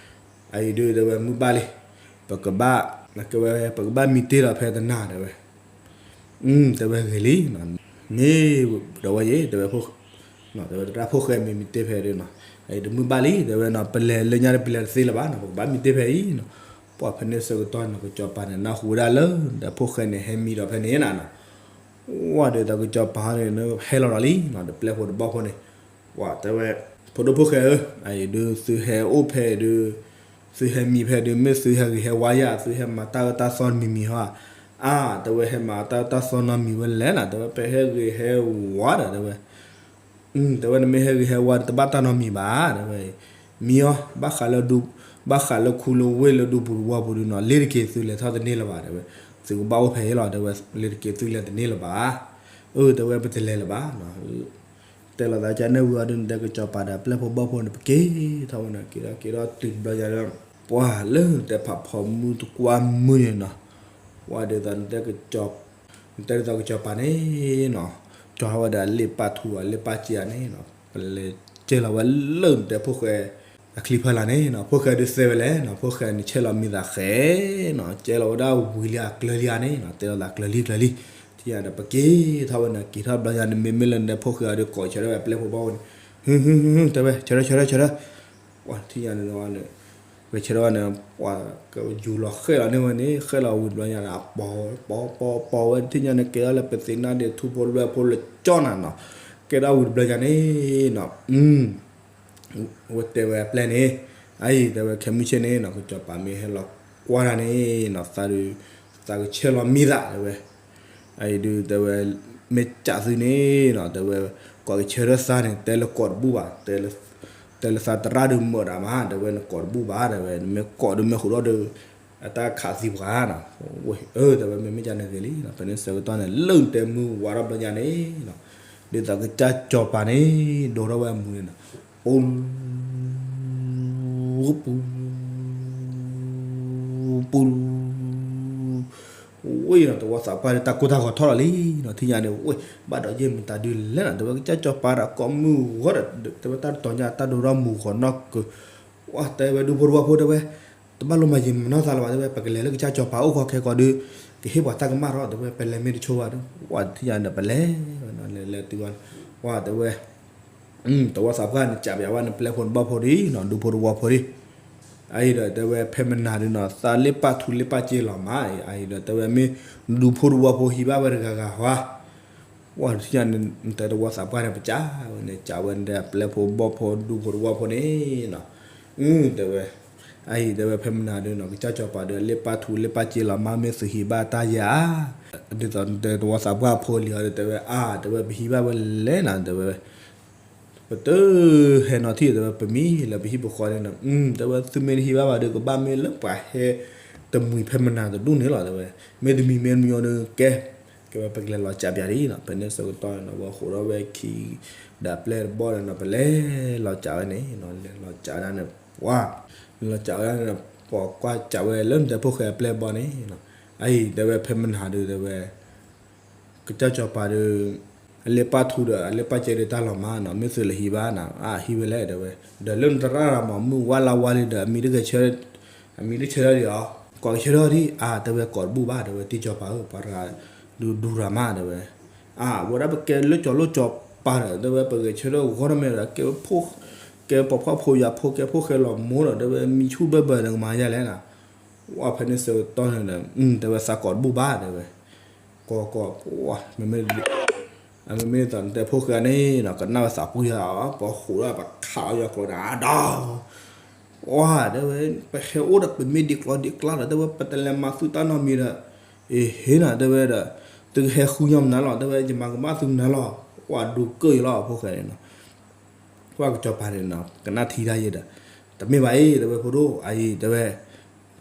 အအံၤဒုးတဲဝဲမုၢ်ဘၣ်လံ ပကဘၣ် နကဝဲ ပကဘၣ်မံတ့ၢ်ဒီးဖဲတနၤ တဲဝဲ တဲဝဲဂ့ၤလံ မ့ၢ်ဒီးဝဲယဲ တဲဝဲ တဲဝဲတၢ်ဖိၣ်ဃဲမံမံတ့ၢ်ဖဲဒုးနီၤ အအံၤဒုးမုၢ်ဘၣ်လံ တဲဝဲနီၤ ပလဲၤလၢညါဒီးပလဲၤတသ့လၢၤဘၣ်နီၤ ပကဘၣ်မံတ့ၢ်ဖဲအံၤနီၤ ပှၤဖဲန့ၣ်ဆၢကတီၢ်န့ၣ် ကစီၤပၤန့ၣ် နၢ်ဟူဝဲဒၣ်လၢ ဒီးဖိၣ်ဃဲန့ၣ် ဟဲမံဒီးဖဲန့ၣ်နၤနီၤ ဝဲဒီးတၢ်ကစီၤပၤန့ၣ် ဟဲလီၤဒီးလံနီၤ ဒီးပျဲၢ်ဖိတဘီၣ်ဖိန့ၣ် ပှၤတဲဝဲ ဖိဒိၣ်ဖိၣ်ဃဲဧၢ အအံၤဒုးသုဟဲအိၣ်ဖဲဒုး သုဟဲမံဖဲဒုး မ့ၢ်သုဟဲဂ့ၤဟဲဝါယၤ သုဟဲမၤတၢ်အၢတၢ်သီတမံၤမံၤဟီ အါ တဲဝဲဟဲမၤတၢ်အၢတၢ်သီနီတမံၤဝဲလဲၣ်နၤ တဲဝဲပဟဲဂ့ၤဟဲဝါဒီး တဲဝဲ တဲဝဲနမ့ၢ်ဟဲဂ့ၤဟဲဝါတဘၣ်တၢ်နီတမံၤဘၣ် တဲဝဲ မံအီၤ ဘၣ်ဃးလၢဒူ ဘၣ်ဃးလၢခူလၢဝ့ၢ်လၢဒူပူၤတဝီပူၤဒုးနီၤ လ့ၤတက့ၤသုလဲၤထီၣ်တန့ၢ်လၢၤဘၣ် တဲဝဲ သုကဘၣ်အိၣ်ဖဲအံၤလီၤ တဲဝဲ လ့ၤတက့ၤသုလဲၤတန့ၢ်လၢၤဘၣ် အၢ တဲဝဲပတလဲၤလၢၤဘၣ် တဲလိာ်သးကန့ၣ်ဝံၤအီၤဒုး နတဲကစီၤပၤဒီးပျဲၢ်ဖိဘီၣ်ဖိန့ၣ် ပက့ၤထီၣ်ဝဲန့ၣ် က့ၤထီၣ်က့ၤထီၣ်တုၤတဘျီညါဒီး ပှၤလၢနတဲဖးဖီမုၢ်တကွၢ်မုၢ်န့ၣ်နီၤ ပှၤဒ်သိးနတဲကစီၤ နတဲဒ်သိးကစီၤပၤန့ၣ်နီၤ ကၠီထီၣ်ဝဲဒီးလ့ၣ်ပာ်ထူအလ့ၣ်ပာ်စံးဧါန့ၣ်နီၤ ပလဲၤကဲလီၤဝဲလၢနတဲဖိၣ်ဃဲ အချံဖီလာ်န့ၣ်နီၤ ဖိၣ်ဃဲဒုးသ့ဝဲလဲၣ်နီၤ ဖိၣ်ဃဲန့ၣ်ဆဲးလီၤမံသးဃဲနီၤ ကဲလီၤဝဲဒၣ်ဝံၤလံအကျၢၤလံဧါန့ၣ်နီၤ တဲလိာ်သးကျၢၤလံကျၢၤလံ ထံၣ်ညါဒီးပက့ၤထီၣ်ဝဲန့ၣ် က့ၤထီၣ်ဘျီညါန့ၣ် မ့မ့ၢ်လၢနတဲဖိၣ်ဃဲအီၤဒုး ကိးဆၢထၢၣ်ဝဲပျဲၢ်ဖိဘီၣ်ဖိန့ၣ် ဟု ဟု ဟု တဲဝဲ ဆၢထၢၣ် ဆၢထၢၣ် ဆၢထၢၣ် ပှၤထံၣ်ညါန့ၣ်ဝဲန့ၣ် ပဆၢထၢၣ်ဝဲန့ၣ် ပှၤကယူၤလီၤဃဲလီၤန့ၢ်ဝဲန့ၣ် ဃဲလီၤဝံၤတဘျီညါဒီး ပီၤ ပီၤ ပီၤ ပီၤဝဲထံၣ်ညါန့ၣ် ကဲထီၣ်လၢပသ့ၣ်နါဒ့ၣ်ထူဖိလွဲဖိလၢကၠီနၤနီၤ ကဲထီၣ်ဝံၤတဘျီညါန့ၣ်နီၤ ဝဲတဲဝဲအပျဲၢ်န့ၣ် အအံၤတဲဝဲခဲမုၢ်ဆ့ၣ်န့ၣ်နီၤ ကစီၤပၤမ့ၢ်ဟဲလီၤကွၢ်တၢ်န့ၣ်နီၤ သးဒုး သးကဆဲးလီၤမံသးတဲဝဲ အအံၤဒုးတဲဝဲ မ့ၢ်ကးသုန့ၣ်နီၤ တဲဝဲ ကိးကဆၢထၢၣ်သးန့ၣ် တဲလၢကိးတဘူၣ်ဘၣ် တဲလၢသးတရၣ်ဒုးမၢဒၣ်မး တဲဝဲနကိးတဘူၣ်ဘၣ် တဲဝဲ နမ့ၢ်ကိးဒုးမ့ၢ်ဟူးဒီးဒုး အတၢ်ခးသံပှၤနီၤ, ဝဲ အၢ တဲဝဲ မ့မ့ၢ်ကန့ၣ်ဂ့ၤလံနီၤ, ဖဲန့ၣ်ဆၢကတီၢ်န့ၣ် လၢၢ်တဲမုၢ်ဝါထီၣ်ဘျီညါန့ၣ်နီၤ, ဒ်သိးကစၢ်စီၤပၤန့ၣ် ဒိးထီၣ်ဝဲအမူန့ၣ်နီၤ, ပူ ပူ ပူ ဝဲနီၤ, သဝီသးပှၢ်ဒီး တၢ်ကိၢ်တၢ်ဂီၤထီၣ်လီၤလံနီၤ, ထံၣ်ညါန့ၣ် ဝဲ ဘၣ်ဒီးယဲၢ်မတၤဒုလဲၣ်နီၤ, တဲဝဲကစၢ်စီၤပၤဒီးကိးမုၢ်ဂီၤဒီး တဲဝဲတၢ်တတီၤညါ တၢ်ဒိးထီၣ်မူဂီၤနီၢ်ကၢၤ ဝဲတဲဝဲဒူဖိတဝီဖိတဲဝဲ, တဘၣ်လိၣ်မၤယံာ်မၤနီၢ်သးလၢၤဘၣ်, တဲဝဲ ပကလဲၤလၢကစၢ်စီၤပၤအိၣ်ဃီခဲကိးဒုး ကဟ့ၣ်ပှၤတၢ်ကမၣ်ထီၣ်, တဲဝဲ ပလဲၤမ့ၢ်တဆိဘၣ်ဒီး ဝဲထံၣ်ညါဒီးပလဲၤဝဲနီၤ, လဲၤလဲၤတုၤဝဲ, ဝဲတဲဝဲ သဝီသးပှၢ်န့ၣ် ကးပၠးဝဲန့ၣ် ပျဲၢ်ဖိတဘီၣ်ဖိဒံးနီၤ, ဒူဖိတဝီဖိဒံး, အအံၤဒီးတဲဝဲ ဖဲမနၤဒုနီၤ သးလ့ပၢ်ထူလ့ပၢ်စ့လီၤမး, အအံၤဒီးတဲဝဲမ့ၢ် ဒူဖိတဝီဖိဟံးဘၣ်ဝဲတဂၤဂၤဟါ ဝဲထံၣ်ညါန့ၣ် တဲသဝီသးပှၢ်န့ၣ် ပကးဝဲန့ၣ် ကးဝဲဒၣ်ပျဲၢ်ဖိဘီၣ်ဖိဒူဖိတဝီဖိန့ၣ်နီၤ, တဲဝဲ, အအံၤတဲဝဲဖဲမနၤဒုနီၤ ကစၢ်စီၤပၤဒီး လ့ပၢ်ထူလ့ပၢ်စ့လီၤမး မ့ၢ်သုဟံးဘၣ်တၢ်ယၤဧါ, ဒ်သိးတဲသဝီသးပှၢ်ဖိလံၤအီၤဒီးတဲဝဲ အါ တဲဝဲပဟံးဘၣ်ဝဲလဲၣ်နီၤ တဲဝဲ ပတဟဲနီၤထံၣ်တဲဝဲ ပမံလၢပဟံၣ်ပဃီန့ၣ်နီၤ, တဲဝဲသုမ့ၢ်တဟံးဘၣ်ဘၣ်ဒီး ကဘၣ်မ့ၢ်လၢပှၤဟဲတမှံၤဖဲမနၤတဒူၣ်န့ၣ်လီၤ တဲဝဲ, မ့တမံၤမ့တမံၤအီၤဒီးကဲ, ကဲဝဲပကလဲၤလီၤကးပၠးဒ်နီၤ, ဖဲန့ၣ်ဆၢကတီၢ်န့ၣ်နီၤ ဝဲဃိးဒီးဝဲခံ ဒီးပျဲၢ်တဘီၣ်န့ၣ်နီၤ ပလဲၤလီၤကးဝဲန့ၣ်နီၤ, လဲၤလီၤကးဝဲဒၣ်န့ၣ် ပှၤ, လီၤကးဝဲဒၣ်န့ၣ် ပှၤကွၢ်ကးဝဲလၢနတဲဖိၣ်ဃဲအပျဲၢ်တဘီၣ်န့ၣ်နီၤ, အအံၤတဲဝဲဖဲမနၤဒုတဲဝဲ ကစၢ်စီၤပၤဒီး အလ့ပၢ်ထူဒီး အလ့ပၢ်စ့ဒီးတၢ်လီၤမးနီၤ, မ့ၢ်သုလဲၤဟံးဘၣ်နီၤ, အဟံးဝဲလဲၣ်တဲဝဲ, ဒီးလၢနတရၣ်ရၤမး မုၢ်ဝါလါဝါလံဒီး အမံၤတဂဲၤဆၢ, အမံၤတဆၢထီၣ်ဒံးအီၤ, ကိးကဆၢထီၣ်ဒံး, အါ တဲဝဲကိးတဘူၣ်ဘၣ် တဲဝဲ တံၢ်စီၤပၤဧၢ ပှၤတဂၤ ဒုးဒူရၤမးတဲဝဲ, အါ ဝဲဒၣ်ပကဲလၢကၠီၤလိၣ်ကၠီၤပၤဒီး တဲဝဲပဂဲၤဆၢထၢၣ်ဂီၢ်ထီၣ်မဲာ်ဒီး ကဲဖိ, ကဲပိာ်ခွါဖိယာ်ဖိ ကဲဖိၣ်ဃဲလီၤမိၢ်ဒီး တဲဝဲမံဆူၣ်ဘၢၣ်ဘၢၣ်ဒီးကမၤယါလဲၣ်နီၤ, ဝဲဖဲန့ၣ်ဆၢကတီၢ်န့ၣ်ဒီး တဲဝဲသးကိးတဘူၣ်ဘၣ်တဲဝဲ ကီကီ, မ့မ့ၢ်, မ့မ့ၢ်ဒ်သိးနတဲဖိၣ်ဃဲန့ၣ်နီၤ ကနၣ်ဝဲသးပှၢ်ယၤ, ပှၤဃိးဒီးပခးအီၤယီၤကျိၤဒီး အဒီ, ဝဲတဲဝဲ, ပဟဲအိၣ်ဒီးပမ့ၢ်ဒ်ကျီဒ်ကျါဒီး တဲဝဲ ပတလဲၤမၤသုတၢ်နီတမံၤဒီး, အ့ဟ့နီၤ တဲဝဲဒီး, သုကဟဲဃုညီမနုၤလီၤ တဲဝဲ ယမၤကမၣ်သုမနုၤလီၤ, ဝဲဒိကၢၢ်ယလီၤဖိၣ်ဃဲန့ၣ်နီၤ ပှၢ်ကစီၤပၤန့ၣ်နီၤ ကနၣ်ထံတၢ်ယဲဒီး, တမ့ၢ်ဘၣ်အံၤ တဲဝဲဖိဒိၣ်အံၤ တဲဝဲ,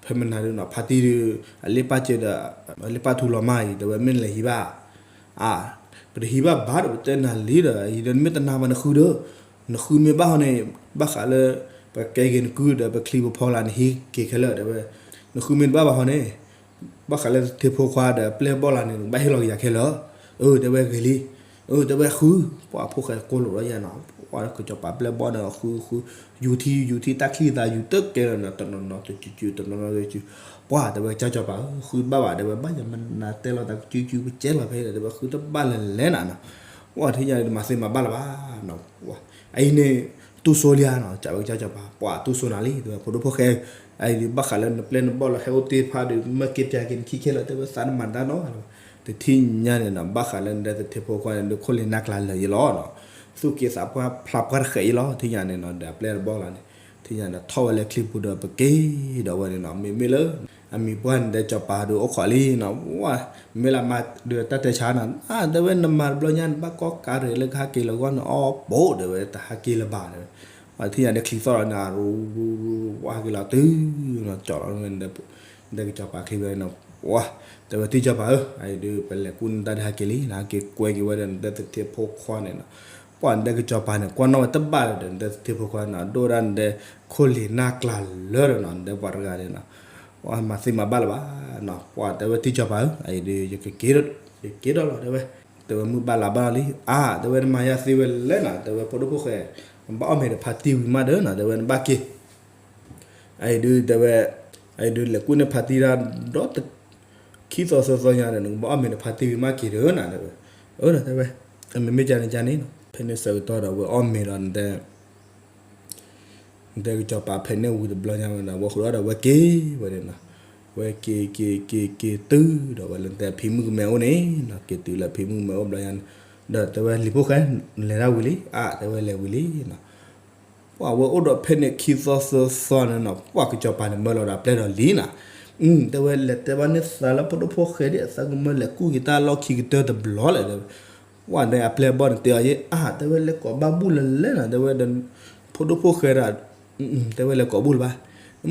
ဖဲမနၤဒုနီၤ ဖါတံၢ်ဒုး, အလ့ပၢ်စ့ဒီး, အလ့ပၢ်ထူလီၤမးအံၤ တဲဝဲမ့ၢ်နလဲၤဟံးဘၣ်, အါ, ပတဟံးဘၣ်ဘၣ်ဒီး ပတဲနၤလံဒီး အံၤဒီးနမ့ၢ်တနာ်ဘၣ်နဃုဒီး, နဃုမ့ၢ်ဘၣ်ဟီန့ၣ်, ဘၣ်ဃးလၢ, ပကဲက့ၤနကုဒီး ပချံပဖီလာ်န့ၣ် ဟံးက့ၤခဲလၢာ် တဲဝဲ, နဃုမ့ၢ်တဘၣ်ဘၣ်ဟီန့ၣ် ဘၣ်ဃးလၢသထ့ဖိခွါဒီး ပျဲၢ်ဘီၣ်လၢန့ၣ် နကဘၣ်ဟ့ၣ်လီၤက့ၤယၤခဲလၢာ်, အၢ တဲဝဲဂ့ၤလံ, အၢ တဲဝဲဃု, ပှၢ်ဖိၣ်ဃဲကိၢ်လိာ်ဒီးယဲနီၤ, ပှၢ်ကစီၤပၤပျဲၢ်ဘီၣ်ဒီးဃုဃု, ယူၤထံ ယူၤထံတၢ်ချံသးယူၤတကဲလၢာ်နီၤ တနီၤနီၤတစုစု တနီၤနီၤတစုစု, ပှၢ်တဲဝဲကစၢ်စီၤပၤဧၢ ဃုတဘၣ်ဘၣ် တဲဝဲ ဘၣ်ယၤမနၤတဲလီၤတၢ်ကစုစု ပကဲလီၤဖဲဒီး တဲဝဲဃုတဘၣ်လဲၣ်လဲၣ်နၤနီၤ, ပှၢ်ထံၣ်ညါဒီးမၤသ့မၤဘၣ်လၢၤဘၣ်နီၤ, အံၤန့ၣ်, တူၢ်စိလံဧါနီၤ ကးဝဲကစၢ်စီၤပၤ ပှၢ်တူၢ်စိနၤလံ တဲဝဲဖိဒိၣ်ဖိၣ်ဃဲ, အံၤဒုးဘၣ်ဃးလၢနပျဲၢ်နဘီၣ်လၢဟဲအိၣ်တ့ၢ်ဖါဒီး မၢက့ၤပၠးက့ၤနခံခဲလၢာ် တဲဝဲသးနမၤတၢ်နီၤ, တထံၣ်ညါန့ၣ်နီၤ ဘၣ်ဃးလၢနတဲသထ့ဖိခွါန့ၣ် ဒုးခိၣ်လ့ၤနၢ်ကျါလၢာ်ယလီၤနီၤ, သူၣ်က့သးပှၢ်ဖျါပှၢ်တဃဲးယလီၤ ထံၣ်ညါန့ၣ်နီၤ ဒီးအပျဲၢ်တဘီၣ်လၢန့ၣ်, ထံၣ်ညါန့ၣ်ထီၣ်ဝဲလၢချံပူၤဒီးပက့ၤဒီးဝဲန့ၣ်နီၤ မ့မ့ၢ်လၢ အမံၤပှၢ်န့ၣ်ဒီးစီၤပၤဒုးအိၣ်ခိးလံနီၤ, ဝဲ, မ့ၢ်လၢမၤဒုးတၢ်တဲဆါနီၤ, အါ တဲဝဲနမၤတဘျီညါန့ၣ် ဘၣ်ကီကးရ့ၣ်လၢကဟဲက့ၤလီၤဂီၢ်န့ၣ် အီၣ်ပိာ် တဲဝဲ တဟဲက့ၤလၢၤဘၣ် တဲဝဲ, ဝဲထံၣ်ညါန့ၣ်ချံသီၣ်လီၤန့ၣ် ရူရူရူ ဝဲဟဲက့ၤလီၤတုၤနီၤ ကၠီလီၤန့ၣ်, ဒီးကစီၤပၤချံဝဲနီၤ, ဝဲ, တဲဝဲတံၢ်စီၤပၤဧၢ, အံၤဒုးပလဲၤကူၣ်န့ၢ်တၢ်ဒုးဟဲက့ၤလံ, နဟဲက့ၤကွဲက့ၤဝဲဒီးနတဲသထ့ဖိခွါန့ၣ်နီၤ, ပှၢ်နတဲကစီၤပၤန့ၣ် ကွၢ်နီၣ်ဝဲတဘၣ်ဒီး နတဲသထ့ဖိခွါန့ၣ်နီၤ, ဒိၣ်ဝဲဒၣ်နတဲခိၣ်လ့ၤနၢ်ကျါလၢာ်ဒီးနီၤ နတဲပှၤတဂၤန့ၣ်နီၤ ပှၢ်မၤသ့မၤဘၣ်လၢၤဘၣ်နီၤ, ပှၢ်တဲဝဲတံၢ်စီၤပၤဧၢ, အံၤဒုး ယကက့ၤဒီးလီၤ တဲဝဲ, တဲဝဲမုၢ်ဘၣ်လါဘၣ်လီၤလံ, အါ တဲဝဲနမၤယါသ့ဝဲလဲၣ်နီၤ, တဲဝဲဖိဒိၣ်ဖိၣ်ဃဲ, နဘၣ်အီၣ်မ့ၤဒီးဖါတံၢ်ဝံၤမးဒီးနီၤ တဲဝဲနဘၣ်က့ၤ အံၤဒုးတဲဝဲ, အံၤဒုးလဲၤကူၣ်န့ၢ်ဖါတံၢ်တၢ်ဒီး ခံသီသၢသီညါဒီး နကဘၣ်အီၣ်မ့ၤဒီးဖါတံၢ်ဝံၤမးက့ၤဒီးနီၤ တဲဝဲ, အၢ တဲဝဲ, မ့မ့ၢ်ကန့ၣ်ကန့ၣ်နီၤ, ဖဲန့ၣ်ဆၢကတီၢ်ဒီး ဝဲအီၣ်မ့ၤဒီးနတဲ နတဲကစီၤပၤဖဲန့ၣ်ဝံၤတဘျီညါဝဲဒီး ဝဲဃုာ်ဒီးဝဲက့ၤဝဲန့ၣ်နီၤ, ဝဲက့ၤက့ၤက့ၤက့ၤတုၤဒီးဝဲလၢနတဲဖံမုၣ်ကမဲအိၣ်န့ၣ်နီၤ, က့ၤတုၤလၢဖံမုၣ်ကမဲအိၣ်ဘျီညါန့ၣ်, ဒီးတဲဝဲလံၤဖိၣ်ဃဲ, နလဲၤဒၣ်ဝံၤလံ, အါ တဲဝဲလဲၤဝံၤလံနီၤ, ပှၢ်ဝဲအိၣ်ဒီးဖဲန့ၣ်ခံသီသၢသီန့ၣ်နီၤ, ပှၢ်ကစီၤပၤန့ၣ်မၢလီၤဒီးအပျဲၢ်ဒီးလံနီၤ, တဲဝဲလဲၤတဲဘၣ်န့ၢ်သးလၢဖိဒိၣ်ဖိၣ်ဃဲဒ်အသးကမၢလဲၤကူၣ်က့ၤတၢ်လီၢ်ခံကတၢၢ်တဘျီလဲၣ်, တဲဝဲ, ပှၢ်န့ၣ်အပျဲၢ်ဘီၣ်န့ၣ်တဲအီၤယဲ အါ တဲဝဲလဲၤကိးဘၣ်ဘူၣ်လၢလဲၣ်နီၤ, တဲဝဲဒီး ဖိဒိၣ်ဖိၣ်ဃဲဒီး တဲဝဲလဲၤကိးဘူၣ်လၢၤဘၣ်,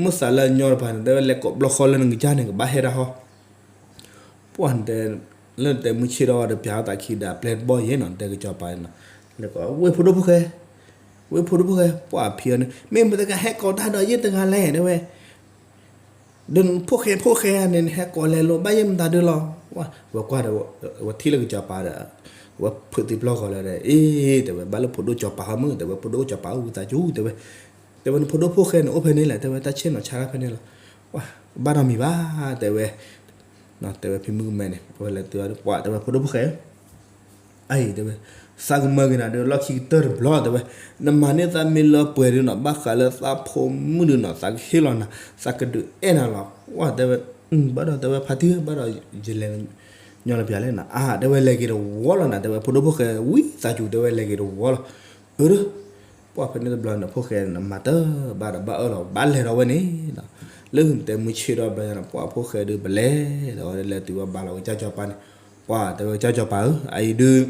မုၢ်သးလၢညီတဖၣ်န့ၣ် တဲဝဲလဲၤကိးဘျီဃီလၢနကစၢ်န့ၣ် ကဘၣ်ဟဲဒၣ်ဟီ ပှၢ်တဲ, လၢနတဲမုၢ်ဆ့ၣ်ထီၣ်ဒီး ပျးထီၣ်သးခံဒီး အပျဲၢ်တဘီၣ်ယဲနီၤ တဲကစီၤပၤနီၤ, လဲၤကိး ဝ့ၢ်ဖိဒိၣ်ဖိၣ်ဃဲ, ဝ့ၢ်ဖိဒိၣ်ဖိၣ်ဃဲ, ပှၢ်ဖံးအီၤန့ၣ် မ့ၢ်မတၤတဂၤဟဲကိးတၢ်ဒီးယဲၢ်တဂၤလဲၣ် တဲဝဲ ဒီးဖိၣ်ဃဲဖိၣ်ဃဲန့ၣ် နဟဲကိးလဲၤလိာ်ဘၣ်ယဲၢ်မတၤဒုလီၤ. ဝဲကွၢ်ဒီး ဝဲထံၣ်လၢကစီၤပၤဒီး ဝဲဖုးသံပျီၢ်ဃီလၢဒီး အ့ တဲဝဲ ဘၣ်လၢဖိဒိၣ်ကစီၤပၤဟီမုၢ် တဲဝဲ ဖိဒိၣ်ကစီၤပၤအိၣ်ဝံသးစူၤ တဲဝဲ, တဲဝဲနဖိဒိၣ်ဖိၣ်ဃဲန့ၣ် အိၣ်ဖဲန့ၣ်လဲၣ် တဲဝဲ တၢ်ဆ့ၣ်နီၤဆါတၢ်ဖဲန့ၣ်လီၤ. ပှၢ် ဘၣ်နီတမံၤဘၣ် တဲဝဲ, တဲဝဲဖံမုၣ်ကမဲန့ၣ် ဝဲလဲၤတုၤအီၤဒီး ပှၢ်တဲဝဲဖိဒိၣ်ဖိၣ်ဃဲ အအံၤတဲဝဲ, သးကမၢက့ၤနၤဒီးလီၢ်ခံကတၢၢ်တဘျီ တဲဝဲ, နမၤန့ၢ်သးမ့ၢ်လၢပှဲၤဒုးနီၤ ဘၣ်ဃးလၢသးဖိမုၣ်ဒုးနီၤ သးကဟ့ၣ်လီၤနၤ သးကဒုးအဲၣ်နၤလီၤ. ပှၢ်တဲဝဲ, ဘၣ်ဒီးတဲဝဲဖါတံၢ် ဘၣ်ဒီးယလဲၤညီလီၤပျၢၤလဲၣ်နၤ အါ တဲဝဲလဲၤက့ၤတဝီလီၤနၤ တဲဝဲဖိဒိၣ်ဖိၣ်ဃဲဝံသးစူၤ တဲဝဲလဲၤက့ၤတဝီလီၤ. အၢ ပှၢ်ဖဲန့ၣ်တဘျီန့ၣ် ဖိၣ်ဃဲန့ၣ် မၤတၢ်ဘၣ်ဒီးဘၣ်အၢၣ်လီၤ ဘၣ်လဲၤဒီးဝဲန့ၣ်, လၢနတဲမုၢ်ဆ့ၣ်ထီၣ်ဘျီညါန့ၣ် ပှၢ်ဖိၣ်ဃဲဒုးပလဲၤဒီးဝဲလဲၤတုၤဝဲဘါလီၤဝဲကစၢ်စီၤပၤန့ၣ်, ပှၢ်တဲဝဲကစၢ်စီၤပၤဧၢ အအံၤဒုး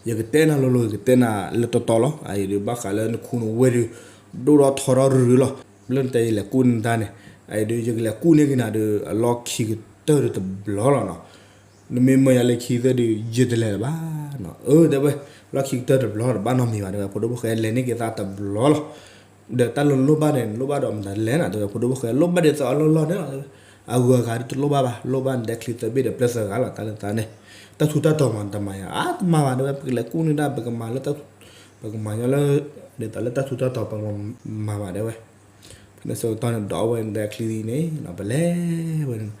ယကတဲနၤလိၤလိၤ ယကတဲနၤလၢတီတီလီၤ. အအံၤဒုး ဘၣ်ဃးလၢနခူနဝ့ၢ်ဒုး ဒိၣ်ထီၣ်ထီထီၣ်ရုရုလီၤ. လၢနတဲယလဲၤကူၣ်န့ၢ်တၢ်န့ၣ် အအံၤဒုး ယကလဲၤကူၣ်န့ၢ်က့ၤနၤဒုး အလီၢ်ခံကတၢၢ်ဒုးတဘျီလီၤနီၤ. နမ့ၢ်မၢယၤလၢခံကတၢၢ်ဒုး ယတလဲၤလၢၤဘၣ်နီၤ. အၢ တဲဝဲ လီၢ်ခံကတၢၢ်တဘျီဒီး ဘၣ်နီတမံၤဘၣ် တဲဝဲ ဖိဒိၣ်ဖိၣ်ဃဲလဲၤန့ၢ်က့ၤသးတဘျီလီၤ. ဒီးတၢ်လၢနလိၣ်ဘၣ်န့ၣ် နလိၣ်ဘၣ်ဒီးမတၤလဲၣ်နီၤ တဲဝဲ ဖိဒိၣ်ဖိၣ်ဃဲ လိၣ်ဘၣ်ဒ်သိးအလီၢ်လီၢ်န့ၣ်လီၤ တဲဝဲ, အဂုၤအဂၤဒုးတလိၣ်ဘၣ်ဘၣ် လိၣ်ဘၣ်နတဲချံသၢဘ့ၣ်ဒီးပျဲၢ်သၢဂၤလီၤ တၢ်လၢသးန့ၣ်, တၢ်ထူးတၢ်တီၤမၤတမၤယၤ အါတမၤဘၣ် တဲဝဲ ပကလဲၤကူၣ်န့ၢ်ဒၣ် ပကမၤလၢ ပကမၤညီလၢ ဒ်သိးလၢတၢ်ထူးတၢ်တီၤပကမၤဘၣ် တဲဝဲ ဖဲန့ၣ်ဆၢကတီၢ်န့ၣ် ဒီးအဝဲနတဲချံန့ၣ် ပလဲၤဝဲန့ၣ်,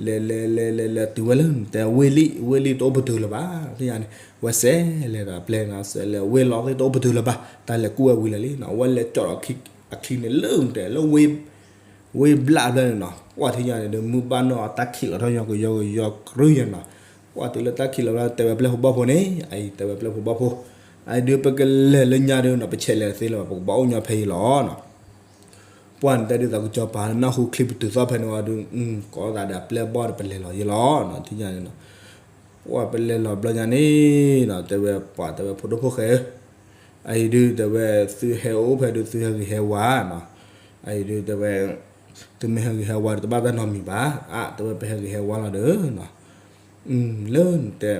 လဲၤလဲၤလဲၤလဲၤလဲၤတုၤဝဲလၢနတဲဝ့ၢ်လံ ဝ့ၢ်လံတအိၣ်ပတုာ်လၢၤဘၣ် သ့ၣ်ညါန့ၣ် ဝဲစဲးလဲၤဒီးအပျဲၢ်နီၤ စဲးလဲၤဝ့ၢ်လီၤသ့ၣ်တအိၣ်ပတုာ်လၢၤဘၣ် တၢ်လဲၤကူၣ်ဝဲဝံၤလၢာ်လံနီၤ အဝဲလဲၤကၠီၣ်ဒီးအချံန့ၣ် လၢနတဲလၢဝ့ၢ် ဝ့ၢ်ဘျၣ်ဖျၢၣ်န့ၣ်နီၤ ပှၢ်ထံၣ်ညါန့ၣ်ဒီး မုၢ်ဘၣ်နီၢ်အတၢ်ခံးလီၤထီၣ်ညီကယီကယီကရုယဲနီၤ, ပှၢ်တုၤလၢတၢ်ခံးလီၤဘျီ တဲဝဲပျဲၢ်ဖိဘီၣ်ဖိန့ၣ် အအံၤတဲဝဲပျဲၢ်ဖိဘီၣ်ဖိ, အအံၤဒုးပကလဲၤလၢညါဒုးနီၤ ပဆဲးလဲၤသ့လၢၤဘၣ် ပကဘၣ်အိၣ်ညီဖဲအံၤလီၤနီၤ. ပှၢ်န့ၣ်တဲဒ်သိးကစီၤပၤနၢ်ဟူချံပတုာ်သီၣ်ဖဲန့ၣ်ဝံၤဒုး ကိးသးဒီးအပျဲၢ်ဘီၣ်ဒီးပလဲၤလီၤယဲလီၤနီၤ ထံၣ်ညါန့ၣ်နီၤ, ပှၢ်ပလဲၤလီၤဘျီညါန့ၣ်နီၤ တဲဝဲပှၢ်တဲဝဲဖိဒိၣ်ဖိၣ်ဃဲဧၢ အအံၤဒုးတဲဝဲ သုဟဲအိၣ်ဖဲဒုးသုဟဲဂ့ၤဟဲဝါနီၤ, အအံၤဒုးတဲဝဲ သုမ့ၢ်ဟဲဂ့ၤဟဲဝါဒီးတဘၣ်တၢ်နီတမံၤဘၣ်, အါ တဲဝဲပဟဲဂ့ၤဟဲဝါလီၤဒီးနီၤ, လၢနတဲ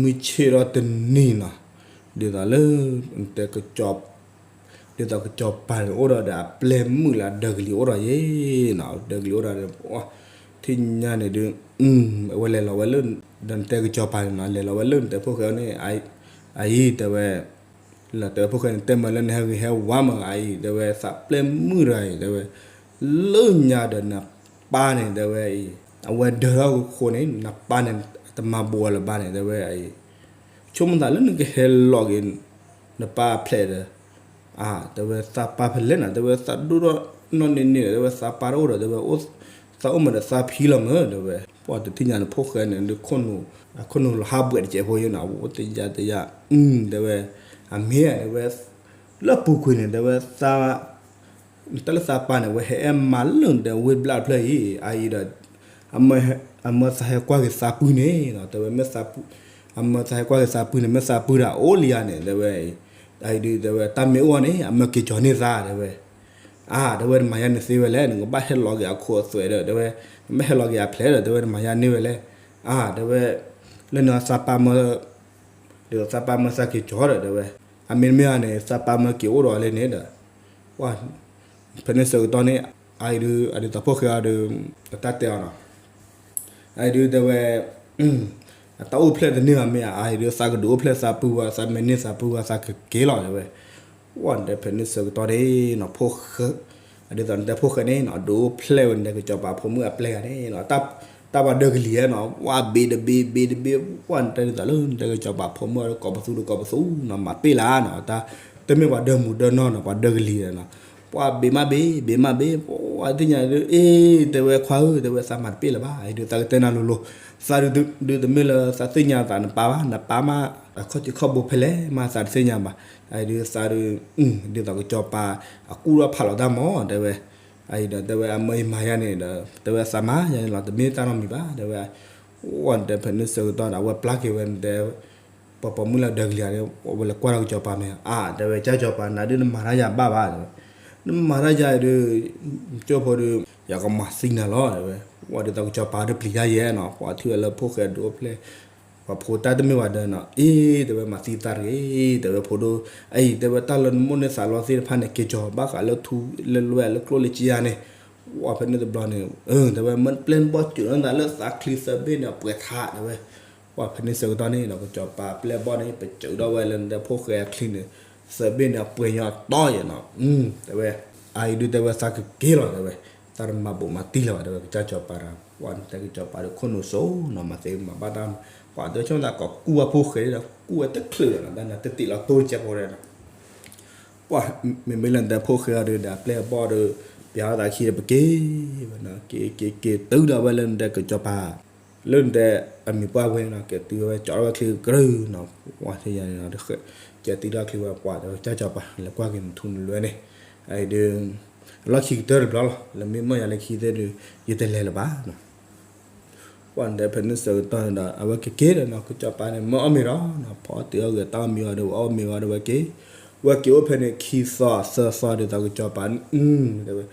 မုၢ်ဆ့ၣ်ထီၣ်တနံၤနီၤ, ဒ်သိးလၢ နတဲ ဒ်သိးကစီၤပၤန့ၣ်အိၣ်ဒီးဒီးအပျဲၢ်မုၣ်လၢအဒၢးကလံၤအိၣ်ဒီးယဲနီၤ, ဒၢးကလံၤအိၣ်ဒီး ထံၣ်ညါန့ၣ်ဒုး အဝဲလဲၤလီၤဝဲလၢ ဒီးနတဲကစီၤပၤန့ၣ်နီၤ လဲၤလီၤဝဲလၢနတဲဖိၣ်ဃဲန့ၣ် အအံၤတဲဝဲ လၢတဲဝဲဖိၣ်ဃဲန့ၣ် တဲမၢလၢနဟဲဂ့ၤဟဲဝါမး အအံၤတဲဝဲသးပျဲၢ်မုၣ်တဂၤအံၤ တဲဝဲ လၢညါဒီးနပၢ်န့ၣ် တဲဝဲအံၤ အဝဲဒၢးထီၣ်ဃိန့ၣ် နပၢ်န့ၣ် တမၤဘှီလၢၤဘၣ်န့ၣ် တဲဝဲအံၤ ဆိကမိၣ်သးလၢနကဟဲလီၤက့ၤ နပၢ်အဖျဲးဒီး အါ တဲဝဲသးပၢ်ဖဲလဲၣ်နၤ တဲဝဲသးဒိၣ်ထီၣ်နီၢ်န့ၢ်န့ၢ်ဒီး တဲဝဲသးပၢ်တအိၣ်ဒီး တဲဝဲ သးအိၣ်မးဒီးသးဖံလီၤမး တဲဝဲ ပှၢ်တထံၣ်ညါန့ၣ် ဖိၣ်ဃဲန့ၣ် ဒုးခိၣ်နူာ် အခိၣ်နူာ်လီၤဟးဘှဲးတစဲးဖိယဲနီၤ အိၣ်တယါတယါ တဲဝဲ အမ့ၢ်ဧါ တဲဝဲ လၢပူၤကွံာ်န့ၣ် တဲဝဲ တၢ်လၢသးပၢ်န့ၣ် ဝဲဟဲအဲၣ်မၤလၢနတဲဝ့ၢ်ဘျၣ်တဖျၢၣ်အံၤ အအံၤဒီး အမၢသးဟဲကွၢ်က့ၤသးပုၢ်န့ၣ် တဲဝဲ မ့ၢ်သးပုၢ် အမၢသးဟဲကွၢ်က့ၤသးပုၢ်န့ၣ် မ့ၢ်သးပုၢ်တၢ်အိၣ်လံဧါန့ၣ် တဲဝဲ အံၤဒုး တဲဝဲ တၢ်မ့ၢ်အိၣ်န့ၣ် အမၢက့ၤကၠီၤန့ၢ်သး တဲဝဲ အါ တဲဝဲ နမၤယါန့ၢ်သ့ဝဲလဲၣ် နကဘၣ်ဟဲလီၤက့ၤအခိအသွဲဒီး တဲဝဲ နဘၣ်ဟဲလီၤက့ၤအဖျဲးဒီး တဲဝဲ နမၤယါန့ၢ်ဝဲလဲၣ် အါ တဲဝဲ လၢနသးပၢ်မၢ ဒီးသးပၢ်မၢသးက့ၤကၠီၤဒီး တဲဝဲ အမ့ၢ်မ့ၢ်ဧါန့ၣ် သးပၢ်မၢက့ၤအိၣ်ဒီးလဲၣ်န့ၣ်ဒီး ပှၢ် ဖဲန့ၣ်ဆၢကတီၢ်န့ၣ် အအံၤဒုး အဒုးသးဖိၣ်ဃဲအံၤဒီး အတၢ်တဲအီၤနီၤ အအံၤဒုး တဲဝဲ အတၢ်အိၣ်ဖျဲၣ်တန့ၢ်ဘၣ်မ့ၢ်ဧါ အအံၤဒုး သးကဒုးအိၣ်ဖျဲၣ်သးပုၢ်ဝဲ သးမ့ၢ်န့ၢ်သးပုၢ်ဝဲ သးကက့ၤလီၤ တဲဝဲ ပှၢ်နတဲဖဲန့ၣ်ဆၢကတီၢ်န့ၣ်နီၤ ဖိၣ်ဃဲ အဒုးသးနတဲဖိၣ်ဃဲန့ၣ်နီၤ ဒုးအိၣ်ဖျဲၣ်ဝဲနတဲကစီၤပၤဖိမုၣ်အပျဲၢ်ဂၤန့ၣ်နီၤ တၢ်ပှၤဒၢးကလံၤဧါနီၤ ပှၢ်ဘ့းတဘ့း ဘ့းတဘ့း ပှၢ်နတဲဒ်သိးလၢနတဲကစီၤပၤဖိမုၣ်ဒီးကိးပသူဒီးကိးပသူနီၤ မၤပ့ၢ်လၢနီၤ တၢ်တမ့ၢ်ပှၤဒၢးမူဒၢးနီၢ်နီၤ ပှၤဒၢးကလံၤနီၤ ပှၢ်ဘ့းမးဘ့း ဘ့းမးဘ့း ပှၢ်သ့ၣ်ညါဒုး အ့ တဲဝဲခွါဧၢ တဲဝဲသးမၤတပ့ၢ်လၢၤဘၣ် အံၤဒုးသးကတဲနၤလိၤလိၤ သးဒုးတမ့ၢ်လၢသးသ့ၣ်ညါသးနပၢ်ဘၣ် နပၢ်မး အခီၣ်ထံးခီၣ်ဘိဖဲလဲၣ်မးသးတသ့ၣ်ညါဘၣ် အံၤဒုးသးဒုး ဒ်သိးကစီၤပၤ အကူၣ်ထီၣ်ဖးလီၤတၢ်မး တဲဝဲ အံၤဒီးတဲဝဲအမၢအံၤမၤယါန့ၣ်ဒီး တဲဝဲသးမၤယါန့ၣ်လီၤ တမ့ၢ်တၢ်နီတမံၤဘၣ် တဲဝဲ အိၣ်နတဲဖဲန့ၣ်ဆၢကတီၢ်ဒီး အဝဲပျၢ်က့ၤဝဲနတဲ ပှၤပိာ်မုၣ်လၢဒၢးကလံၤန့ၣ် အဝဲလဲၤကွၢ်ထီၣ်ကစီၤပၤမ့ၢ် အါ တဲဝဲကၢ်ကစီၤပၤ နၤဒုးနမၤတၢ်ယၤဘၣ်ဘၣ် တဲဝဲ နမၤတၢ်ယၤအံၤဒီး ကၠိဖိဒီး ယကမၤသံနၤလီၤ တဲဝဲ. ပှၤဒ်သိးကစီၤပၤဒီးပျံၤတၢ်ယဲနီၤ, ပှၤထံၣ်ဝဲလၢဖိၣ်ဃဲဒုးအိၣ်ဖျဲၣ် ပှၤဖိတၢ်တမ့ၢ်ဘၣ်ဒီးနီၤ, အ့ တဲဝဲ မၤသံသးတဂ့ၤ တဲဝဲ ဖိဒိၣ်, အံၤ တဲဝဲ တၢ်လၢနမိၣ်န့ၢ်သးလီသ့ၣ်တဖၣ်န့ၣ် က့ၤကီၤဘၣ်ဃးလၢထူလၢလွဲၢ်လၢကျိၣ်လၢစ့ယၤန့ၣ်, ပှၤဖဲန့ၣ်တဘျီန့ၣ် တဲဝဲ မ့ၢ်ပျဲၢ်နဘီၣ်စၢၤနသးလၢသးချံသၢဘ့ၣ်န့ၣ် အပှဲၤထါ တဲဝဲ. ပှၤဖဲန့ၣ်ဆၢကတီၢ်န့ၣ်နီၤ ကစီၤပၤပျဲၢ်ဘီၣ်န့ၣ် ပစၢၤဒီးဝဲလၢနတဲဖိၣ်ဃဲအချံန့ၣ် သၢဘ့ၣ်န့ၣ် အပှဲၤညီတီယဲနီၤ, တဲဝဲ. အအံၤဒုးတဲဝဲသးကက့ၤလီၤ တဲဝဲ, သးတမၤဘူးမၤတံၢ်လၢၤဘၣ် တဲဝဲ ကစၢ်စီၤပၤတဂၤ, ပှၤတဲကစီၤပၤဒီးခိၣ်နူာ်စိနီၤ မၤသ့မၤဘၣ်တၢ်, ပှၤတဲဆိသးကိးကူၣ်ဝဲဖိၣ်ဃဲဒီး ကူၣ်ဝဲတချုးဒီးနီၤ တၢ်နၤတတံးလီၤတိၢ်တကဲဖိဒီးနီၤ ပှၤမ့မ့ၢ်လၢနတဲဖိၣ်ဃဲအီၤဒီး ဒီးပျဲၢ်အဘီၣ်ဒီး ပျဲအီၤသးခံဒီးပက့ၤဝဲနီၤ, က့ၤက့ၤက့ၤတုၤဒီးဝဲလၢနတဲကစီၤပၤ, လၢနတဲအမံၤပှၢ်ဝဲနီၤ က့ၤတုၤဝဲကၠီထီၣ်ဝဲချံကရုၢ်နီၤ, ပှၤသ့ၣ်ညါန့ၣ်နီၤ, က့ၤတုၤထီၣ်ချံဝဲ ပှၤတဲဝဲ ကၠၢ်ကစီၤပၤ လဲၤကွၢ်က့ၤနထူနလွဲန့ၣ်, အအံၤဒီး အလီၢ်ခံကတၢၢ်တဘျီလီၤ လၢမ့ၢ်မၢယၤလၢခံသ့ၣ်ဒီး ယတလဲၤလၢၤဘၣ်နီၤ ပှၤနတဲဖဲန့ၣ်ဆၢကတီၢ်န့ၣ်ဒီး အဝဲကက့ၤဒီးနီၤ ကစီၤပၤန့ၣ်မၢအီၣ်မ့ၤဒီးနီၤ ဖီအီၣ်တ့ၤအီၣ်ဂဲၤတၢ်အီၣ်မ့ၤအီၤဒီး ဝဲအီၣ်မ့ၤဝဲဒီးဝဲက့ၤ, ဝဲက့ၤအိၣ်ဖဲန့ၣ်ခံသီသၢသီဒီးသးကစီၤပၤန့ၣ်, တဲဝဲ,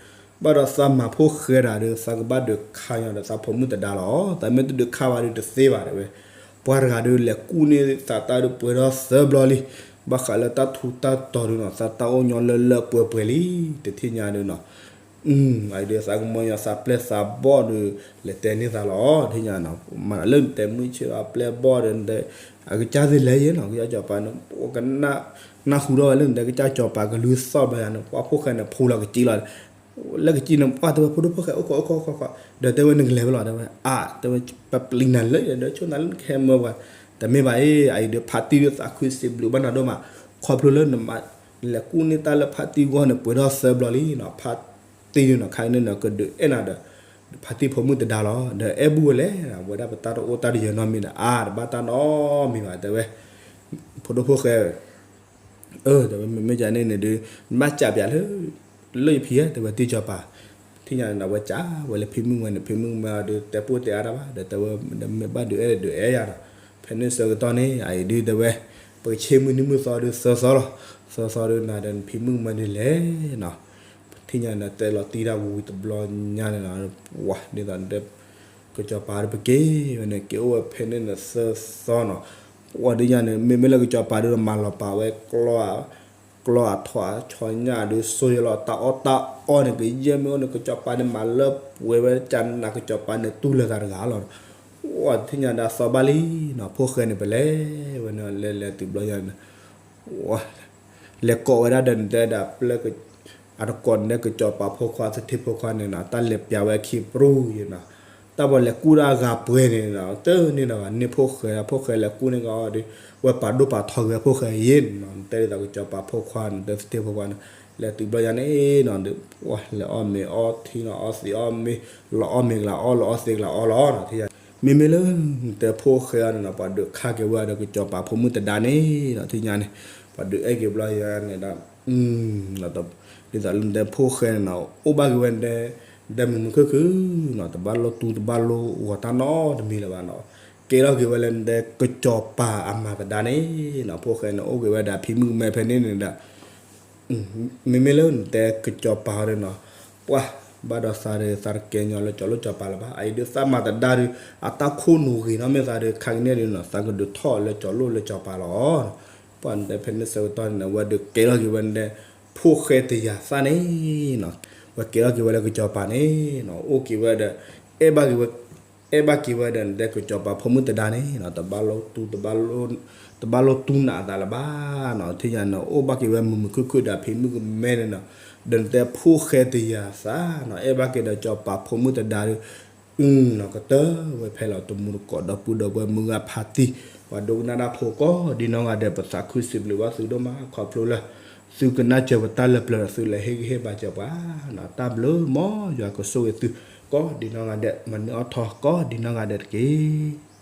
ဘၣ်ဒီးသးမၤဖိၣ်ဃဲတဂၤဒီး သးကဘၣ်ဒုးခါညီဒီးသးဖိမုၣ်တဒါလီၤ, သးမ့ၢ်တဒုးခါဘၣ်ဒီးတသ့ဘၣ် တဲဝဲ, ပှၤတဂၤဒီးလဲၤကူၣ်န့ၢ်သးတၢ်ဒီးပှဲၤထီၣ်သၢဘျီလံ, ဘၣ်ဃးလၢတၢ်ထူတၢ်တီၤဒီးနီၤ သးတၢ်အိၣ်ညီလၢလၢပှဲၤပှဲၤလံ, တထံၣ်ညါဒီးနီၤ အံၤဒီးသးကမၢညီသးပျဲၢ်သးဘီၣ်ဒီး လဲၤတဲန့ၢ်သးလီၤ ထံၣ်ညါနီၤ, မ့ၢ်လၢနတဲမုၢ်ဆ့ၣ်အပျဲၢ်ဘီၣ်ဒီး အကစၢ်သ့ၣ်လဲၤယဲနီၤ ကစၢ်စီၤပၤန့ၣ် ပကနၣ်ဟူထီၣ်ဝဲလၢနတဲကစၢ်စီၤပၤကလုၢ်သီၣ်ဘျီယၤန့ၣ် ပှၤဖိၣ်ဃဲန့ၣ် ဖိလီၤကစံလီၤ လၢကစံန့ၣ် ပှၤတဲဝဲဖိဒိၣ်ဖိၣ်ဃဲ အိၣ်ခိးအိၣ်ခိးခိးခိး ဒီးတဲဝဲနကလဲၤဝဲလီၤ တဲဝဲ အါ တဲဝဲ ပပျံၤနၤလၢ ဒီးဆိနၤလၢနကဟဲမၢပှၤ တမ့ၢ်ဘၣ်အံၤ အအံၤဒီးဖါတံၢ်ဒီးသးခုစံးဘျုးဘၣ်နၤဒိၣ်မး ခီဖျိလၢနမၤ လဲၤကူၣ်န့ၢ်တၢ်လၢဖါတံၢ်ဂီၢ်န့ၣ် ပှဲၤထီၣ်သၢဘျီလံနီၤ ဖါတံၢ်န့ၣ်နီၤ ခါအံၤန့ၣ်နီၤ ကဒုးအဲၣ်နၤဒီး ဖါတံၢ်ဖိမုၣ်တဒါလီၤ ဒီးအဲၣ်ဘူၣ်ဝဲလဲၣ် ဝဲဒၣ်ပတၢ်တအိၣ်တၢ်တယၢၤနီတမံၤဒီး အါ တဘၣ်တၢ်နီတမံၤဘၣ် တဲဝဲ ဖိဒိၣ်ဖိၣ်ဃဲ အၢ တဲဝဲ မ့မ့ၢ်ကန့ၣ်န့ၣ်ဒီး နဘၣ်စံးပျးလၢ လၢယဖံဧၢ တဲဝဲ တံၢ်စီၤပၤ ထံၣ်ညါန့ၣ်ဒီး အဝဲစံးဝဲလၢဖံမုၣ်ဝဲန့ၣ် ဖံမုၣ်မၢဒီး တဲပိၢ်တဲအါတၢ်ဘၣ် ဒီးတဲဝဲ မ့ၢ်ဘၣ်ဒုးအဲၣ်ဒုးအဲၣ်ယၤဒီး ဖဲန့ၣ်ဆၢကတီၢ်န့ၣ် အအံၤဒုးတဲဝဲ ပကဆ့မုၢ်နံၤမုၢ်သီဒုးသၢသီလီၤ သၢသီဒုးနၤဒီး နဖံမုၣ်မၢဒုးလဲၣ်နီၤ ထံၣ်ညါန့ၣ် တဲလီၤတံၢ်တၢ်ဝံၤတဘျီညါန့ၣ်နီၤ ပှၤဒ်သိး ကစီၤပၤဒီးပက့ၤဝဲန့ၣ် က့ၤအိၣ်ဝဲဖဲန့ၣ်န့ၣ်သၢသီနီၤ ပှၤဒ်ညါန့ၣ် မ့မ့ၢ်လၢကစီၤပၤဒီးမၤလီၤပာ်ဝဲ ကျီ ကျီအထီၣ်အဆီညၣ်ဒီး စိယလီၤတၢ်အီၣ်တၢ်အီန့ၣ် ကယဲၢ်မ့ၢ်အိၣ်န့ၣ် ကစီၤပၤန့ၣ် မၤလၢပှဲၤဝဲကနၤ ကစီၤပၤန့ၣ်တူၢ်လၢသးတဂၤလီၤ ပှၤထံၣ်ညါဒၣ်သီဘၣ်လံနီၤ ဖိၣ်ဃဲန့ၣ် ပလဲၤဝဲန့ၣ် လဲၤလဲၤတုၤဘျီညါန့ၣ် လဲၤကိးဝဲဒၣ်ဒီးနတဲဒၣ်ပျဲၢ် အတကိးန့ၣ် ကစီၤပၤဖိခွါသထ့ဖိခွါန့ၣ်နီၤ တၢ်လဲၤပျးဝဲအခံပရူၢ်ယဲနီၤ တၢ်ပှၤလဲၤကူၣ်ဒၣ်အဂၤပှဲၤန့ၣ်နီၤ တန့ၢ်နီၤ န့ၢ်ဖိၣ်ဃဲ ဖိၣ်ဃဲလဲၤကူၣ်န့ၢ်ဂၤအီၤဒီး ဝဲပာ်ဒိၣ်ပာ်ထီက့ၤဝဲဖိၣ်ဃဲယဲနီၤ နတဲဒ်သိးကစီၤပၤဖိခွါန့ၣ် တသထ့ဖိခွါန့ၣ် လဲၤတုၤဘျီယါန့ၣ်နီၤ လဲၤအီၣ်မ့ၤအီထံနီၤ အီသံးအီမ့ၤ လီၤအီမ့ၤကလးအီ လီၤအီသံးကလးအီလီၤ မ့မ့ၢ်လၢ နတဲဖိၣ်ဃဲအီၤန့ၣ်နီၤ ပှၤဒုးခးက့ၤဝဲဒီးကစီၤပၤဖိမုၣ်တဒါန့ၣ်နီၤ ထံၣ်ညါန့ၣ် ပှၤဒုးအဲၣ်က့ၤဘျီယါန့ၣ်ဒီး ဒ်သိးလၢနတဲဖိၣ်ဃဲန့ၣ်နီၤ အိၣ်ဘၣ်က့ၤဝဲနတဲ နတဲမုာ်မုာ်ခုၣ်ခုၣ်နီၤ တဘၣ်လိၣ်တူတဘၣ်လိၣ်ဂီၤတၢ်နီတမံၤလၢၤဘၣ်နီၤ ကဲထီၣ်က့ၤဝဲလၢနတဲကစီၤပၤအမၤသဒါန့ၣ်နီၤ ဖိၣ်ဃဲန့ၣ် အိၣ်က့ၤဝဲဒၣ်ဖံမုၣ်ကမဲဖဲန့ၣ်န့ၣ်ဒီး မ့မ့ၢ်လၢနတဲကစီၤပၤအီၤဒီးနီၤ ပှၤ ဘၣ်ဒီးသးဒီးသးတကဲညီလၢကၠီၤလိၣ်ကၠီၤပၤလၢၤဘၣ် အအံၤဒီးသးမၤသဒါဒီး အတၢ်ခိၣ်နူာ်ဂ့ၤနီတမံၤသးဒီး ခါကန့ၣ်ဒီးနီၤ သးကဒုးထီၣ်လၢကၠီၤလိၣ်လၢကၠီၤပၤလီၤ ပှၤနတဲဖဲန့ၣ်ဆၢကတီၢ်န့ၣ် အဝဲဒုးကဲထီၣ်က့ၤဝဲန့ၣ် ဖိၣ်ဃဲတယၤသၣ်န့ၣ်နီၤ ဝဲကဲထီၣ်က့ၤဝဲလၢကစီၤပၤန့ၣ်နီၤ အိၣ်က့ၤဝဲဒီး အဲၣ်ဘၣ်က့ၤဝဲ အဲၣ်ဘၣ်က့ၤဝဲဒီးနတဲကစီၤပၤဖိမုၣ်တဒါန့ၣ်နီၤ တဘၣ်လိၣ်တူ တဘၣ်လိၣ်တူနးအသးလၢၤဘၣ်နီၤ ထံၣ်ညါန့ၣ် အိၣ်ဘၣ်က့ၤဝဲမုာ်မုာ်ခုၣ်ခုၣ်ဒီးဖံမုၣ်ကမဲန့ၣ်နီၤ ဒီးနတဲဖိၣ်ဃဲတယၤသၣ်နီၤ အဲၣ်ဘၣ်က့ၤဒီးကစီၤပၤဖိမုၣ်တဒါဒီး အုနီၤ ကတၢၢ်ဝဲဖဲလီၤ တမူတကိးဒီပုၢ်ဒီဝဲၢ်မုၢ်ဂၢ်ဖါတံၢ် ပှၤဒိကနၣ်တၢ်ဖိကိးဒ်နီၢ်ဂၤဒဲး ပသးခုစံးဘျုးဘၣ်သုဒိၣ်မး ခီဖျိလၢ သုကနၣ်စၢၤပတၢ်လၢပျၢၤဒီး သုလဲၤဟ့ၣ်ဂံၢ်ဟ့ၣ်ဘါစၢၤပှၤနီၤ တၢ်ဘျုးမ်ယွၤကဆိၣ်ဂ့ၤသု ကိးဒ်နီၢ်ဂၤဒဲး မၤနၢၤအီၣ်ထီၣ် ကိးဒ်နီၢ်ဂၤဒဲးတက့ၢ်.